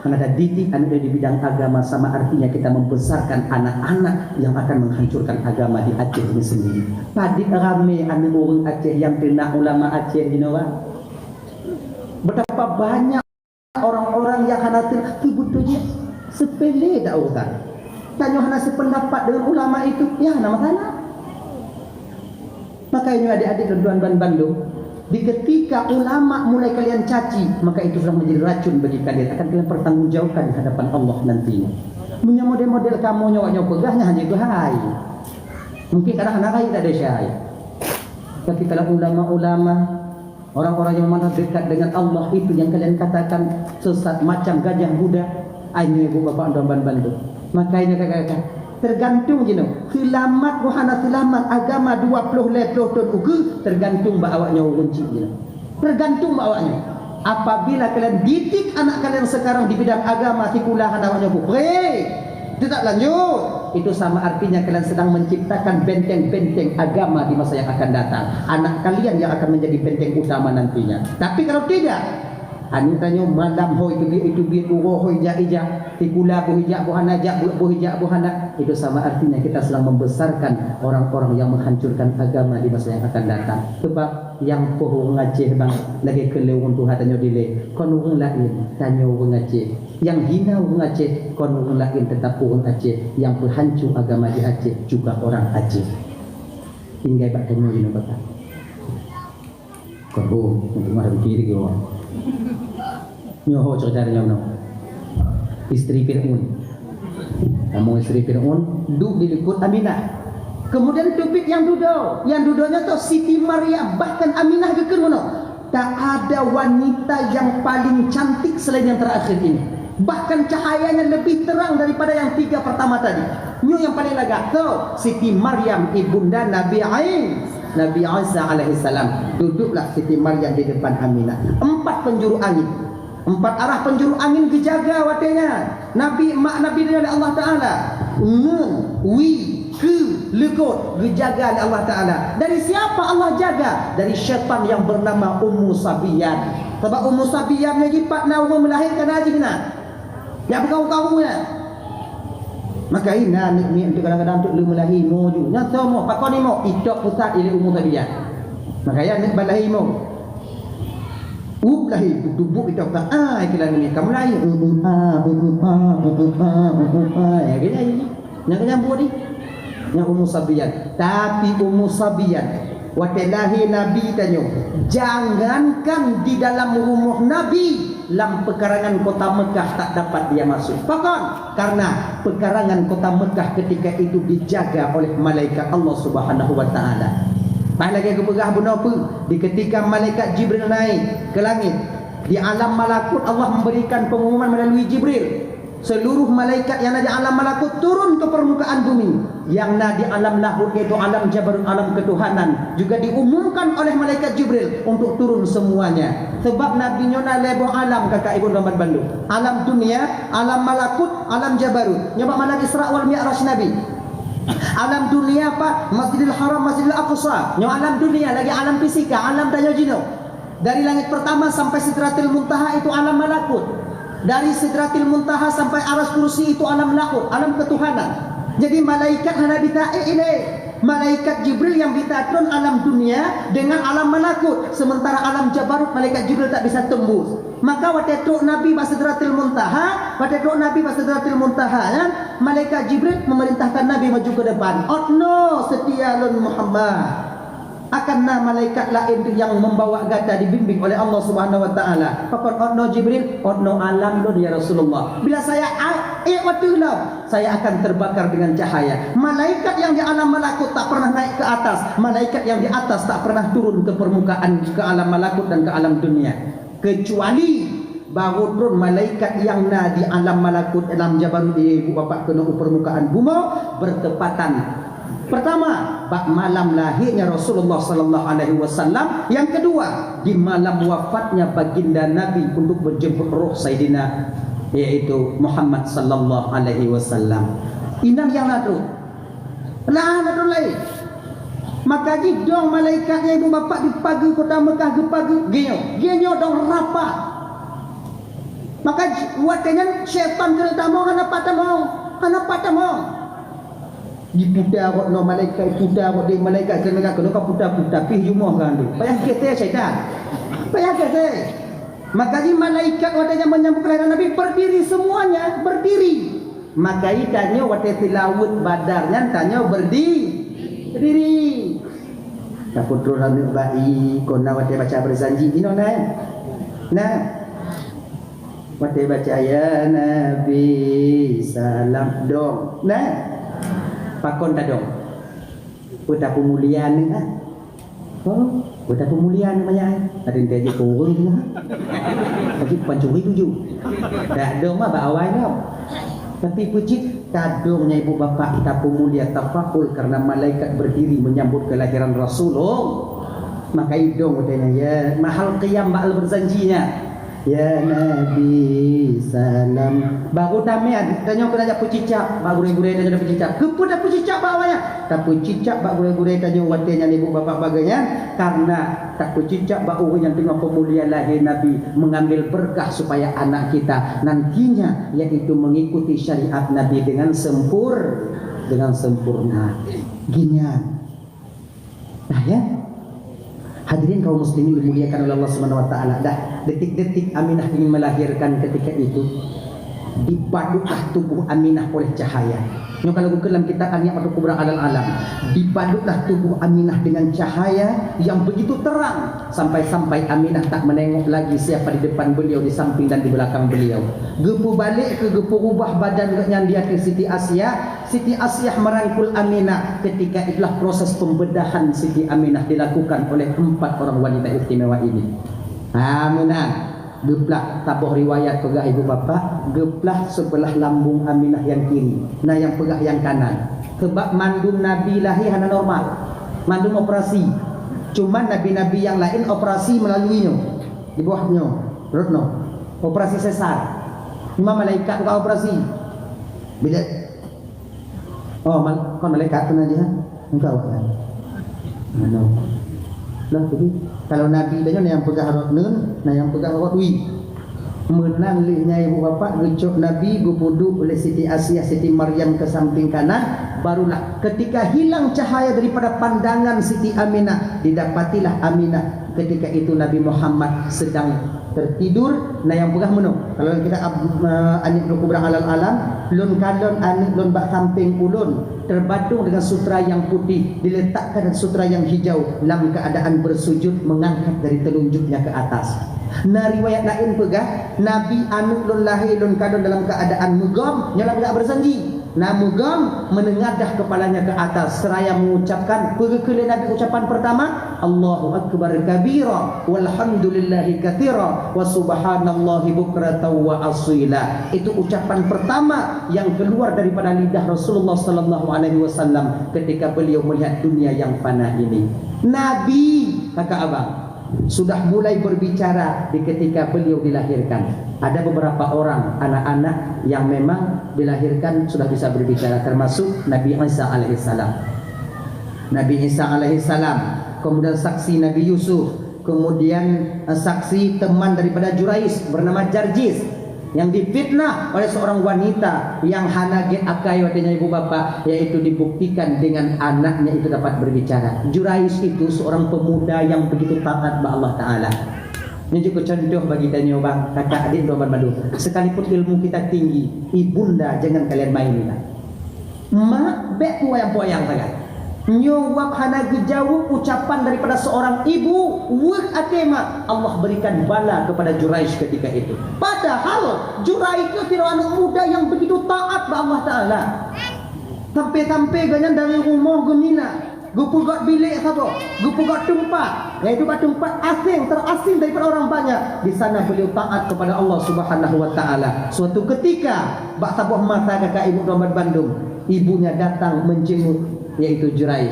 hana tadidik aneuk di bidang agama, sama artinya kita membesarkan anak-anak yang akan menghancurkan agama di Aceh ini sendiri. Padit ramé aneuk ureueng Aceh nyang teunak ulama Aceh jinoe, Bang. Betapa banyak orang-orang yang hana ter-, beutôi jih sepele dak urusan. Tanyoe hana sependapat dengan ulama itu, ya hana masalah. Maka ini adik-adik dan tuan-tuan bandum, di ketika ulama mulai kalian caci, maka itu sudah menjadi racun bagi kalian, akan kalian pertanggungjawabkan di hadapan Allah nantinya. Meunyoe model-model kamoe nyoe, nyoe peugah nyan hanya itu hai. Mungkin kadang hana lain tak ada syai. Tapi kalau ulama-ulama orang-orang yang memang dekat dengan Allah itu yang kalian katakan sesat macam gajah muda, ai nyoe ibu bapak dan bandum. Makanya kakak-kakak, tergantung jinoe, seulamat boh hana seulamat agama dua ploh lhèe ploh thon ukeue, tergantung bak awak nyoe ureueng cit jinoe. Tergantung bak awak nyoe. Apabila kalian didik anak kalian sekarang di bidang agama, sikula hana awak nyoe peupreh, tetap lanjut. Itu sama artinya kalian sedang menciptakan benteng-benteng agama di masa yang akan datang. Anak kalian yang akan menjadi benteng utama nantinya. Tapi kalau tidak, aneuk tanyoe malam ho itu biet, itu biet, uroe ho ijak-ijak, sikula boh ijak boh hana jak, buet boh ijak boh hana, itu sama artinya kita sedang membesarkan orang-orang yang menghancurkan agama di masa yang akan datang. Sebab nyang poh ureueng Aceh, bang, lagèe keu lôn tuha tanyoe dilèe, kon ureueng laén, tanyoe ureueng Aceh. Nyang hina ureueng Aceh, kon ureueng laén, tetap ureueng Aceh. Nyang peuhanco agama di Aceh juga orang Aceh. Tinggai bak tanyoe jinoe bakat. Kon ho, untuk mah pikir ke orang. Nyoe ho cerita dalam no. Isteri Fir'aun. Kamoe isteri Fir'aun, duek di likot Aminah. Kemudian teubiet nyang dudoe. Nyang dudoe nyoe toh Siti Maryam, bahkan Aminah geukheun meunoe, "Tak ada wanita yang paling cantik selain yang terakhir ini. Bahkan cahayanya lebih terang daripada yang tiga pertama tadi." Nyoe nyang paleng lagak. Toh, Siti Maryam ibunda Nabi Ai-, Nabi Isa alaihissalam. Duduklah Siti Maryam di depan Aminah. Empat penjuru angin. Empat arah penjuru angin geujaga watèe nyan. Nabi, mak Nabi nyan lé Allah Taala. Ngeun, wie, keue, likot geujaga lé Allah Taala. Dari siapa Allah jaga? Dari syaitan yang bernama Ummu Sabiyan. Sabab Ummu Sabiyan nyan jipat na ureueng meulahé ka na jih na. Jak beukaru-karu nyan. Maka hina aneuk miet tu kadang-kadang tu lheueh meulahé imo ju. Nyan soe imo, pakon imo, itok pusat ilèe Ummu Sabiyan. Maka ya aneuk ban lahé imo. Up lahé, dubuk itok pusat. Ah, itulah ni kamu lahé. Um, um, ah, um, um, ah, um, um, ah, um, um, ah. Ya, kena ini. Nyang kenyang buat ni. Nyang Ummu Sabiyan. Tapi Ummu Sabiyan, watèe lahé Nabi tanyoe, jangankan di dalam rumoh Nabi, lam pekarangan kota Mekah tak dapat dia masuk. Pakon? Karena pekarangan kota Mekah ketika itu dijaga oleh malaikat Allah Subhanahu wa Taala. Bah lagèe geupeugah bunoe peue, di ketika malaikat Jibril naik ke langit, di alam malakut Allah memberikan pengumuman melalui Jibril. Seluruh malaikat nyang na di alam malakut turun ke permukaan bumi. Nyang na di alam lahut, yaitu alam jabarut, alam ketuhanan, juga diumumkan oleh malaikat Jibril untuk turun semuanya. Sebab Nabi nyoe na lhèe boh alam, kakak ibu dan bandum. Alam dunia, alam malakut, alam jabarut. Nyoe bak malam Isra wal Mi'raj Nabi. Alam dunia apa? Masjidil Haram, Masjidil Aqsa. Nyoe alam dunia, lagi alam fisika, alam tanyoe jinoe. Dari langit pertama sampai Sidratil Muntaha itu alam malakut. Dari Sidratil Muntaha sampai Aras Kursi itu alam lahut, alam ketuhanan. Jadi malaikat hana bisa ék ilèe. Malaikat Jibril nyang bisa tron alam dunia dengan alam malakut, sementara alam jabarut malaikat Jibril tak bisa tembus. Maka watèe trok Nabi bak Sidratil Muntaha, watèe trok Nabi bak Sidratil Muntaha nyan, malaikat Jibril memerintahkan Nabi maju ke depan. "Otno seutia lôn Muhammad. Akan na malaikat laén nyang membawa gata dibimbing oleh Allah Subhanahu wa Taala." "Pakon otno Jibril?" "Otno alam lôn, ya Rasulullah." "Bila saya a-, ék watèe lom, saya akan terbakar dengan cahaya." Malaikat yang di alam malakut tak pernah naik ke atas. Malaikat yang di atas tak pernah turun ke permukaan, ke alam malakut dan ke alam dunia. Kecuali baru tron malaikat nyang na di alam malakut, alam jabarut, ibu bapak, keunoe u permukaan bumoe bertepatan. Pertama, bak malam lahirnya Rasulullah sallallahu alaihi wasallam. Yang kedua, di malam wafatnya baginda Nabi untuk menjemput roh Saidina, yaitu Muhammad sallallahu alaihi wasallam. Inan nyang na trok. Nah, na trok laén. Maka jidong malaikat nyang ibu bapak di pageue kota Mekah geupageue, geunyoe, geunyoe dong rapat. Maka j-, watèe nyan syaitan keuneuk tamong, hana pat tamong, hana pat tamong. Diputa rot nyoe malaikat, puta rot deh malaikat, keuneuk ka, keuneuk ka puta-puta, pih jumoh ka andeuh. Payah gesé syaitan. Payah gesé. Maka jih malaikat watèe nyan menyambut kelahiran Nabi berdiri semuanya, berdiri. Maka i tanyoe watèe seulaweuet Badar nyan tanyoe berdi-, berdiri. Tapeutron aneuk bayi, kon na watèe baca berjanji, inoe na, eh? Nah. Watèe baca, "Ya Nabi, salam," dong. Nah. Pakon tadong? Peue tapeumulia aneuk, ah? Oh, peue tapeumulia aneuk manyak, eh? Ada yang diajak ke ureueng tu, ha? Tapi pancuri tuju. Dak dong mah bak awai nyoe. Tapi peucit tadong nyan ibu bapak tapeumulia, tafakhur karena malaikat berdiri menyambut kelahiran Rasulullah. Maka idong watèe nyan, ya, mahal qiyam bak berjanji nyan. "Ya Nabi, salam." Baru tamè, tanyoe keuneuk jak peucicak, bak gurèe-gurèe tanyoe tapeucicak. Keupeue tapeucicak bak awai nyan? Tapeucicak bak gurèe-gurèe tanyoe watèe nyan ibu bapak bagai nyan, karena tapeucicak bak ureueng nyang teungoh peumulia lahé Nabi, mengambil berkah supaya anak kita nantinya, yaitu mengikuti syariat Nabi dengan sempur-, dengan sempurna. Geuhnyan. Nah, ya. Hadirin kaum muslimin dimuliakan oleh Allah Subhanahu wa Taala, dah detik-detik Aminah ingin melahirkan ketika itu, dibadutlah tubuh Aminah oleh cahaya. Nyoe kalau bukan dalam kitab An-Ni'matul Kubra Alal Alam, dibadutlah tubuh Aminah dengan cahaya yang begitu terang, sampai-sampai Aminah tak menengok lagi siapa di depan beliau, di samping dan di belakang beliau. Geupeubalek keu, geupeurubah badan geuhnyan di ateueh Siti Asiah, Siti Asiah merangkul Aminah. Ketika itulah proses pembedahan Siti Aminah dilakukan oleh empat orang wanita istimewa ini. Ha, meunan. Geuplah, saboh riwayat peugah ibu bapak, geuplah sebelah lambung Aminah nyang kiri, na nyang peugah nyang kanan. Sebab mandum Nabi lahé hana normal. Mandum operasi. Cuman nabi-nabi nyang laén operasi melalui nyoe. Di bawah nyoe, rot nyoe. Operasi sesar. Cuma malaikat bukan operasi. Bila Oh, mal-, kon malaikat keunan jih, ha? Engkau kan? Anu. Lah, jadi, kalau Nabi tanya, na nyang peugah rot neun, na nyang peugah rot wie. Meunan lheueh nyan ibu bapak geucok Nabi geupeuduek oleh Siti Asiah, Siti Maryam ke samping kanan, barulah ketika hilang cahaya daripada pandangan Siti Aminah, didapatilah Aminah. Ketika itu Nabi Muhammad sedang tertidur, na nyang peugah meunoe. Kalau dalam kitab Ab-, eh, An-Ni'matul Kubra Alal Alam, lôn kalon aneuk lôn bak samping ulôn, terbadong dengan sutra yang putih, diletakkan sutra yang hijau, lam keadaan bersujud mengangkat dari telunjuknya ke atas. Na riwayat laén peugah, Nabi aneuk lôn lahé lôn kalon dalam keadaan meugom, nyoe lam geujak berjanji. Na meugam, meunengadah kepalanya ke atas seraya mengucapkan, peue geukheun lé Nabi ucapan pertama, "Allahu akbar kabira, walhamdulillahi katsira, wa subhanallahi bukratan wa asila." Itu ucapan pertama yang keluar daripada lidah Rasulullah sallallahu alaihi wasallam ketika beliau melihat dunia yang fana ini. Nabi, kakak abang, sudah mulai berbicara di ketika beliau dilahirkan. Ada beberapa orang anak-anak yang memang dilahirkan sudah bisa berbicara, termasuk Nabi Isa alaihissalam. Nabi Isa alaihissalam, kemudian saksi Nabi Yusuf, kemudian, eh, saksi teman daripada Juraij bernama Jarjis yang difitnah oleh seorang wanita yang hana gét akai watée nyan ibu bapak, yaitu dibuktikan dengan anaknya itu dapat berbicara. Juraij itu seorang pemuda yang begitu taat bak Allah Taala. Nyoe jeuet keu contoh bagi tanyoe bang, kakak adik tuan banmandum. Sekalipun ilmu kita tinggi, ibunda jangan kalian main lah. Mak, bék puyang-puyang sagai. Nyoe wab hana geujaweueb ucapan daripada seorang ibu, weueh até mak, Allah berikan bala kepada Juraij ketika itu. Padahal Juraij nyoe sidroe aneuk muda yang begitu taat bak Allah Taala. Sampai-sampai gobnyan dari rumoh geumina, geupeugöt bilék saboh, geupeugöt teumpat, yaitu bak teumpat asing, terasing daripada orang banyak. Di sana beliau taat kepada Allah Subhanahu wa Taala. Suatu ketika, bak saboh masa kakak ibu tuan banmandum, ibunya datang menjenguk, yaitu Juraij.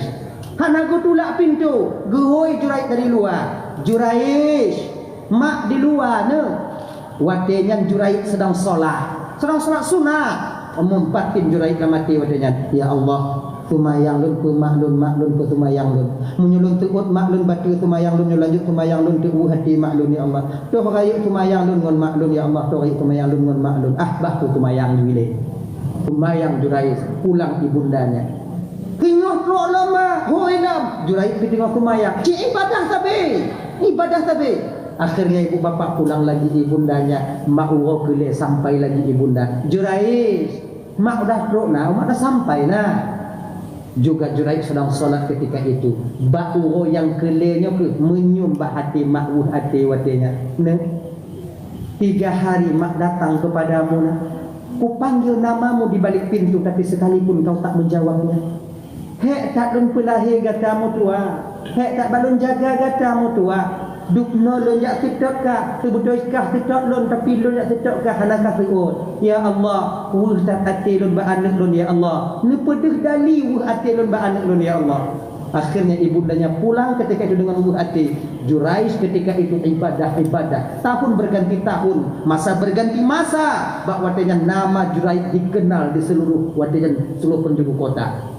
Hana geutulak pintoe, geuhôi Juraij dari luwa. "Juraij, mak di luwa neuh." Watée nyan Juraij sedang solat, sedang solat sunat. Amon batin Juraij lam até watée nyan, "Ya Allah, seumayang lôn keu mak lôn, mak lôn keu seumayang lôn. Meunyoe lôn teuôt mak lôn bateue seumayang lôn, nyoe lanjut seumayang lôn teuôt até mak lôn, ya Allah. Toh rayeuk seumayang lôn ngon mak lôn, ya Allah, toh rayeuk seumayang lôn ngon mak lôn." Ah, bah tu seumayang Juraij. Seumayang Juraij, pulang ibundanya. Teungoh trok lom, hôi lom. Juraij pih teungoh seumayang. Cit ibadah sabe. Ibadah sabe. Akhirnya ibu bapak pulang lagi ibundanya. Mak uroe keulhèe sampai lagi ibunda. "Juraij, mak udah trok na, mak dah sampai na." Juga Juraij sedang solat ketika itu. Bak uroe nyang keulhèe nyoe keuh meunyum bak até mak, weueh até watée nyan. Neuh, tiga hari mak datang kepadamu na. Kupanggil namamu di balik pintu, tapi sekalipun kau tak menjawabnya. Hék that lôn peulahé gata meutuwah, hék that bak lôn jaga gata meutuwah. Dubnoe lôn jak seutôt kah, seubeutôi kah seutôt lôn, tapi lôn jak seutôt kah hana ka seuôt. Ya Allah, weueh that até lôn bak aneuk lôn, ya Allah. Neupeudeuh dali weueh até lôn bak aneuk lôn, ya Allah. Akhirnya ibundanya pulang ketika itu dengan weueh até. Juraij ketika itu ibadah-ibadah. Tahun berganti tahun, masa berganti masa. Bak watée nyan nama Juraij dikenal di seluruh watée nyan seluruh penjuru kota.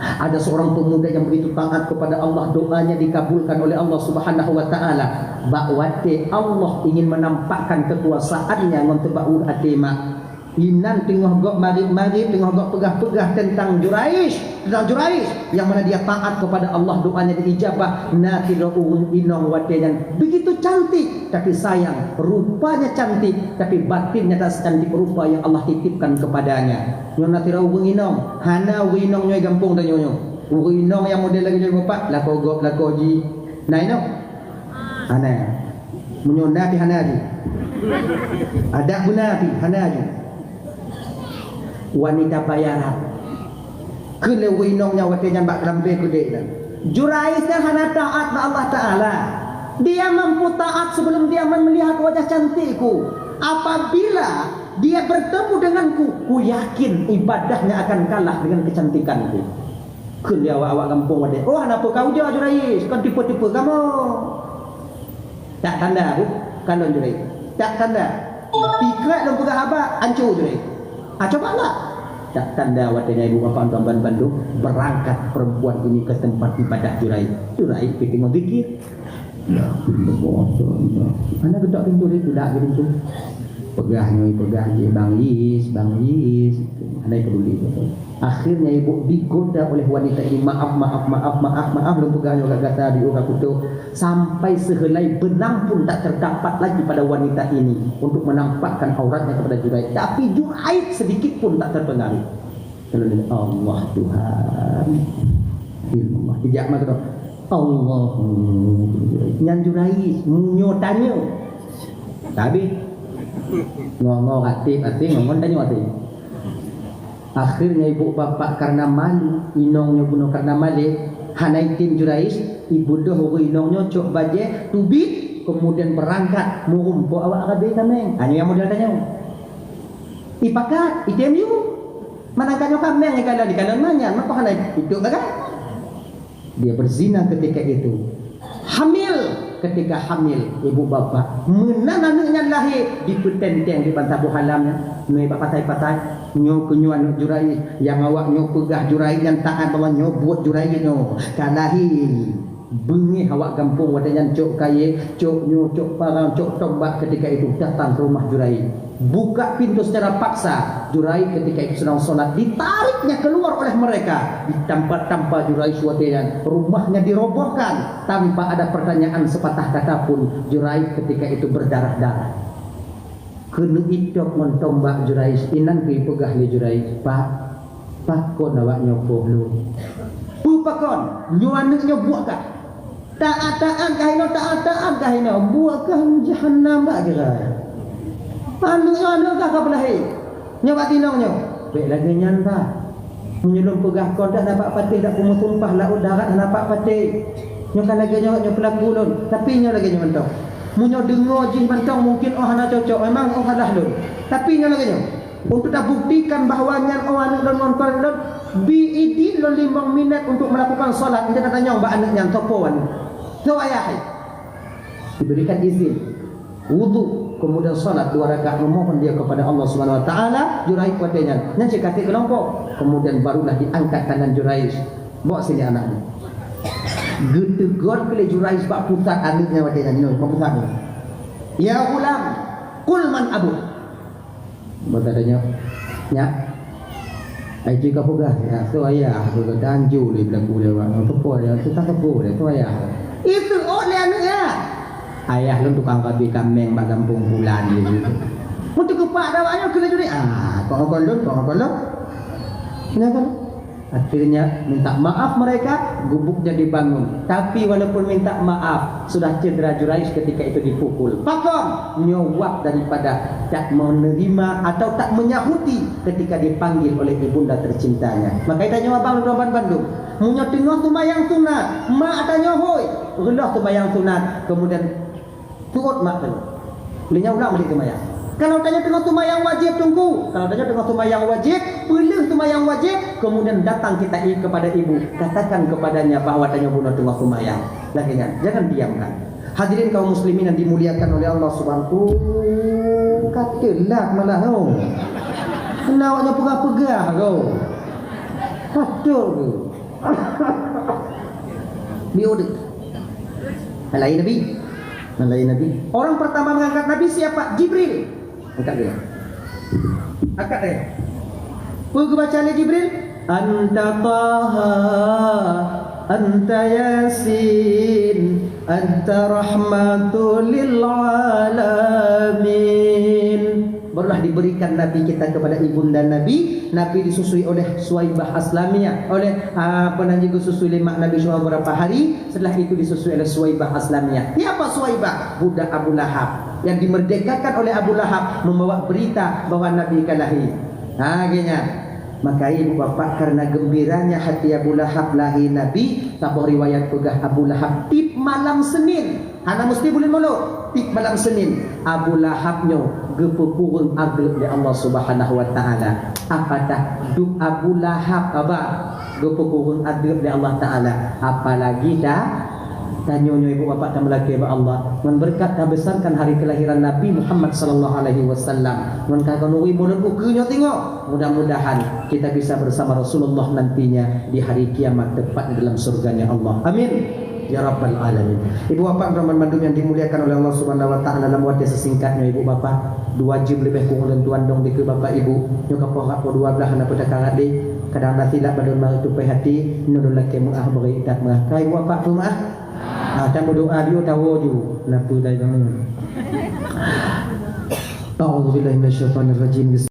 Ada seorang pemuda yang begitu taat kepada Allah, doanya dikabulkan oleh Allah Subhanahu wa Taala. Bak watée Allah ingin menampakkan kekuasaannya ngon teubak weueh até mak, inan teungoh gob marit-marit, teungoh gob peugah-peugah tentang Juraij, tentang Juraij, yang mana dia taat kepada Allah, doanya diijabah. Na sidroe ureuëng inong watée nyan begitu cantik, tapi sayang, rupanya cantik, tapi batinnya tak secantik rupa yang Allah titipkan kepadanya. Nyoe na sidroe ureuëng inong, hana ureuëng inong nyoe gampông tanyoe nyoe. Ureuëng inong nyang model lagée nyoe bapak, lakoe gob, lakoe jih. Na inong? Hana. Meunyoe na pih hana jih. Adak beuna pih hana jih. Wanita bayaran. Keu lé ureuëng inong nyang watée nyan bak keurampé keudéh nyan. Juraij nyan hana taat bak Allah Taala. Dia mampu taat sebelum dia melihat wajah cantikku. Apabila dia bertemu denganku, ku yakin ibadahnya akan kalah dengan kecantikanku. Kheun lé awak-awak gampông watée, "Oh, hana peue ka ujoe Juraij, kon tipe-tipe kamoe." Tak tanda bu, kalon Juraij. Tak tanda. Tikrek lôn peugah haba, ancô Juraij. Ah, coba lah. Tak tanda watée nyan ibu bapak tuan ban bandum, berangkat perempuan ini ke tempat ibadah Juraij. Juraij pih teungoh zikir. Hana geutok pintoe, dia tulak di pintoe. Peugah nyoe, peugah jih, "Bang Is, Bang Is." Hana peduli. Akhirnya ibu digoda oleh wanita ini, "Maaf, maaf, maaf, maaf, maaf, lôn peugah nyoe gata di uroe kutok." Sampai sehelai benang pun tak terdapat lagi pada wanita ini untuk menampakkan auratnya kepada Juraij. Tapi Juraij sedikit pun tak terpengaruh. Kalau dia, "Allah Tuhan." Ilmu Allah. Tidak makan. Allah. Nyan Juraij, munyo tanyo. Tapi ngomong hati, hati ngomong tanyo hati. Akhirnya ibu bapak karena malu, inong nyoe bunoe karena malée, hana item Juraij, ibeudôh ureuëng inong nyoe cok bajée, teubiet, kemudian beurangkat meurumpok awak rabe kaméng. Ha, nyoe nyang model tanyoe. Ipakat, item yue. Mangat nyoe kaméng ikalon, ikalon manyan, maka hana iduek lagée. Dia berzina ketika itu. Hamil, ketika hamil, ibu bapak. Meunan aneuëk nyan lahé, dipeuteunteng di bantaboh alam nyan. Nyoe bak patai-patai, nyoe keu nyoe aneuëk Juraij, nyang awak nyoe peugah Juraij nyan taát bak Allah, nyoe buet Juraij nyoe. Ka lahé, beungéh awak gampông watée nyan cok kayée, cok nyoe, cok parang, cok tombak ketika itu datang ke rumah Juraij. Buka pintu secara paksa. Juraij ketika itu sedang sholat, ditariknya keluar oleh mereka. Ditampa-tampa Juraij watée nyan, rumahnya dirobohkan tanpa ada pertanyaan sepatah kata pun. Juraij ketika itu berdarah-darah. Keuneuk itôb ngon tombak Juraij, inan keuh ipeugah lé Juraij, "Pak, pakon awak nyoe poh lôn?" "Peue pakon? Nyoe aneuëk nyoe buet kah?" "Taát-taát kah inoe, taát-taát kah inoe, buet kah jahanam bak kira. Aneuëk nyoe aneuëk kah ka beulahé, nyoe bak tinong nyoe." "Bék lagée nyan, Pak. Meunyoe lôn peugah kon, dak na bak patéh, dak peumeusumpah laôt darat hana bak patéh. Nyoe ka lagée nyoe, nyoe peulaku lôn, tapi nyoe lagée nyoe mantong. Meunyoe deungoe jih mantong mungkin oh hana cocok, memang oh salah lôn. Tapi nyoe lagée nyoe." Untuk tabuktikan bahwa nyan oh aneuëk lôn ngon kon lôn, bi idin lôn limong minét untuk melakukan salat. Ente tatanyong bak aneuëk nyan, "Soe po aneuëk? Soe ayah?" Diberikan izin. Wudu, kemudian salat dua rakaat, memohon dia kepada Allah Subhanahu Wa Taala. Juraij watée nyan, nyan cit ka trép keulompok. Kemudian barulah diangkat tangan Juraij. "Bawa sini anakmu." Geuteugôt keu lé Juraij bak pusat aneuëk nyan watée nyan, nyoe bak pusat nyoe. "Ya ghulam, qul man abuk." Maka tanya, "Nyak, ai jih ka peugah, ya, soe ayah, soe tanju lé belaku lé awak, soe po, ya, soe tak po, ya, soe ayah." Itu oh lé aneuëk ya. "Ayah lôn tukang rabe kaméng bak gampông bulan lé." Meuteukepak dah awak nyan keu laju ni. Ah, kok kon lôn, kok kon lôn. Kenapa? Akhirnya minta maaf mereka, gubuknya dibangun. Tapi walaupun minta maaf, sudah cedera Juraij ketika itu dipukul. Pakon? Nyoe wab daripada tak menerima atau tak menyahuti ketika dipanggil oleh ibunda tercintanya. Maka tanyoe abang lôn bandum. Meunyoe teungoh seumayang sunat, mak tanyoe hôi, reuloh seumayang sunat, kemudian Tuot mak teuh. Lé nyan ulang balik seumayang. Kalau tanyoe teungoh seumayang wajéb, Teungku, kalau tanyoe teungoh seumayang wajéb, peuleueh seumayang wajéb, kemudian datang kita i-, kepada ibu, katakan kepadanya bahwa tanyoe bunoe teungoh seumayang. Lagée nyan, jangan diamkan. Hadirin kaum muslimin yang dimuliakan oleh Allah Subhanahu, ka teulat malah, ho. Kena awaknyan peugah-peugah, ho. Patut ke? Diudeuh. Hana laén Nabi. Hana laén Nabi. Orang pertama mengangkat Nabi siapa? Jibril. Angkat dia. Angkat dia. Peue geubaca lé Jibril? Anta Taha, anta Yasin, anta rahmatul lil alamin. Barulah diberikan Nabi kita kepada ibunda Nabi. Nabi disusui oleh Suwaibah Aslamiyah, oleh, ah, apa namanya, disusui oleh mak Nabi selama beberapa hari. Setelah itu disusui oleh Suwaibah Aslamiyah. Siapa Suwaibah? Budak Abu Lahab yang dimerdekakan oleh Abu Lahab, membawa berita bahwa Nabi ka lahir. Ha, geunya. Maka ibu bapak, karena gembiranya hati Abu Lahab lahir Nabi, saboh riwayat peugah Abu Lahab tiep malam Senin. Hana meusti buleuen Molot. Tiep malam Senin, Abu Lahab nyoe geupeukureueng adeueb lé Allah Subhanahu wa Taala. Apatah duek Abu Lahab haba geupeukureueng adeueb lé Allah Taala. Apalagi ta-, tanyoe nyoe ibu bapak tameulakée bak Allah. Ngon beureukat tabesarkan hari kelahiran Nabi Muhammad sallallahu alaihi wasallam. Ngon ka keuneuk Molot ukeue nyoe teungoh. Mudah-mudahan kita bisa bersama Rasulullah nantinya di hari kiamat, tepatnya dalam surganya Allah. Amin. Ya Rabbal Alamin. Ibu bapak, teman-teman mandum yang dimuliakan oleh Allah Subhanahu wa Taala, dalam watée sesingkat nyoe ibu bapak, dua jam lebih kurang dan tuan dong dikeue bapak ibu. Nyoe ka poh dua belas hana peue takarat deh. Kadang na silap bandum mari tupai hati, nyoe lôn lakée meuah beri tak meuah. Ka ibu bapak peue meuah? Ah, dan berdoa dia tahu ju. Napa tadi kamu? A'udzubillahi minasyaitonirrajim.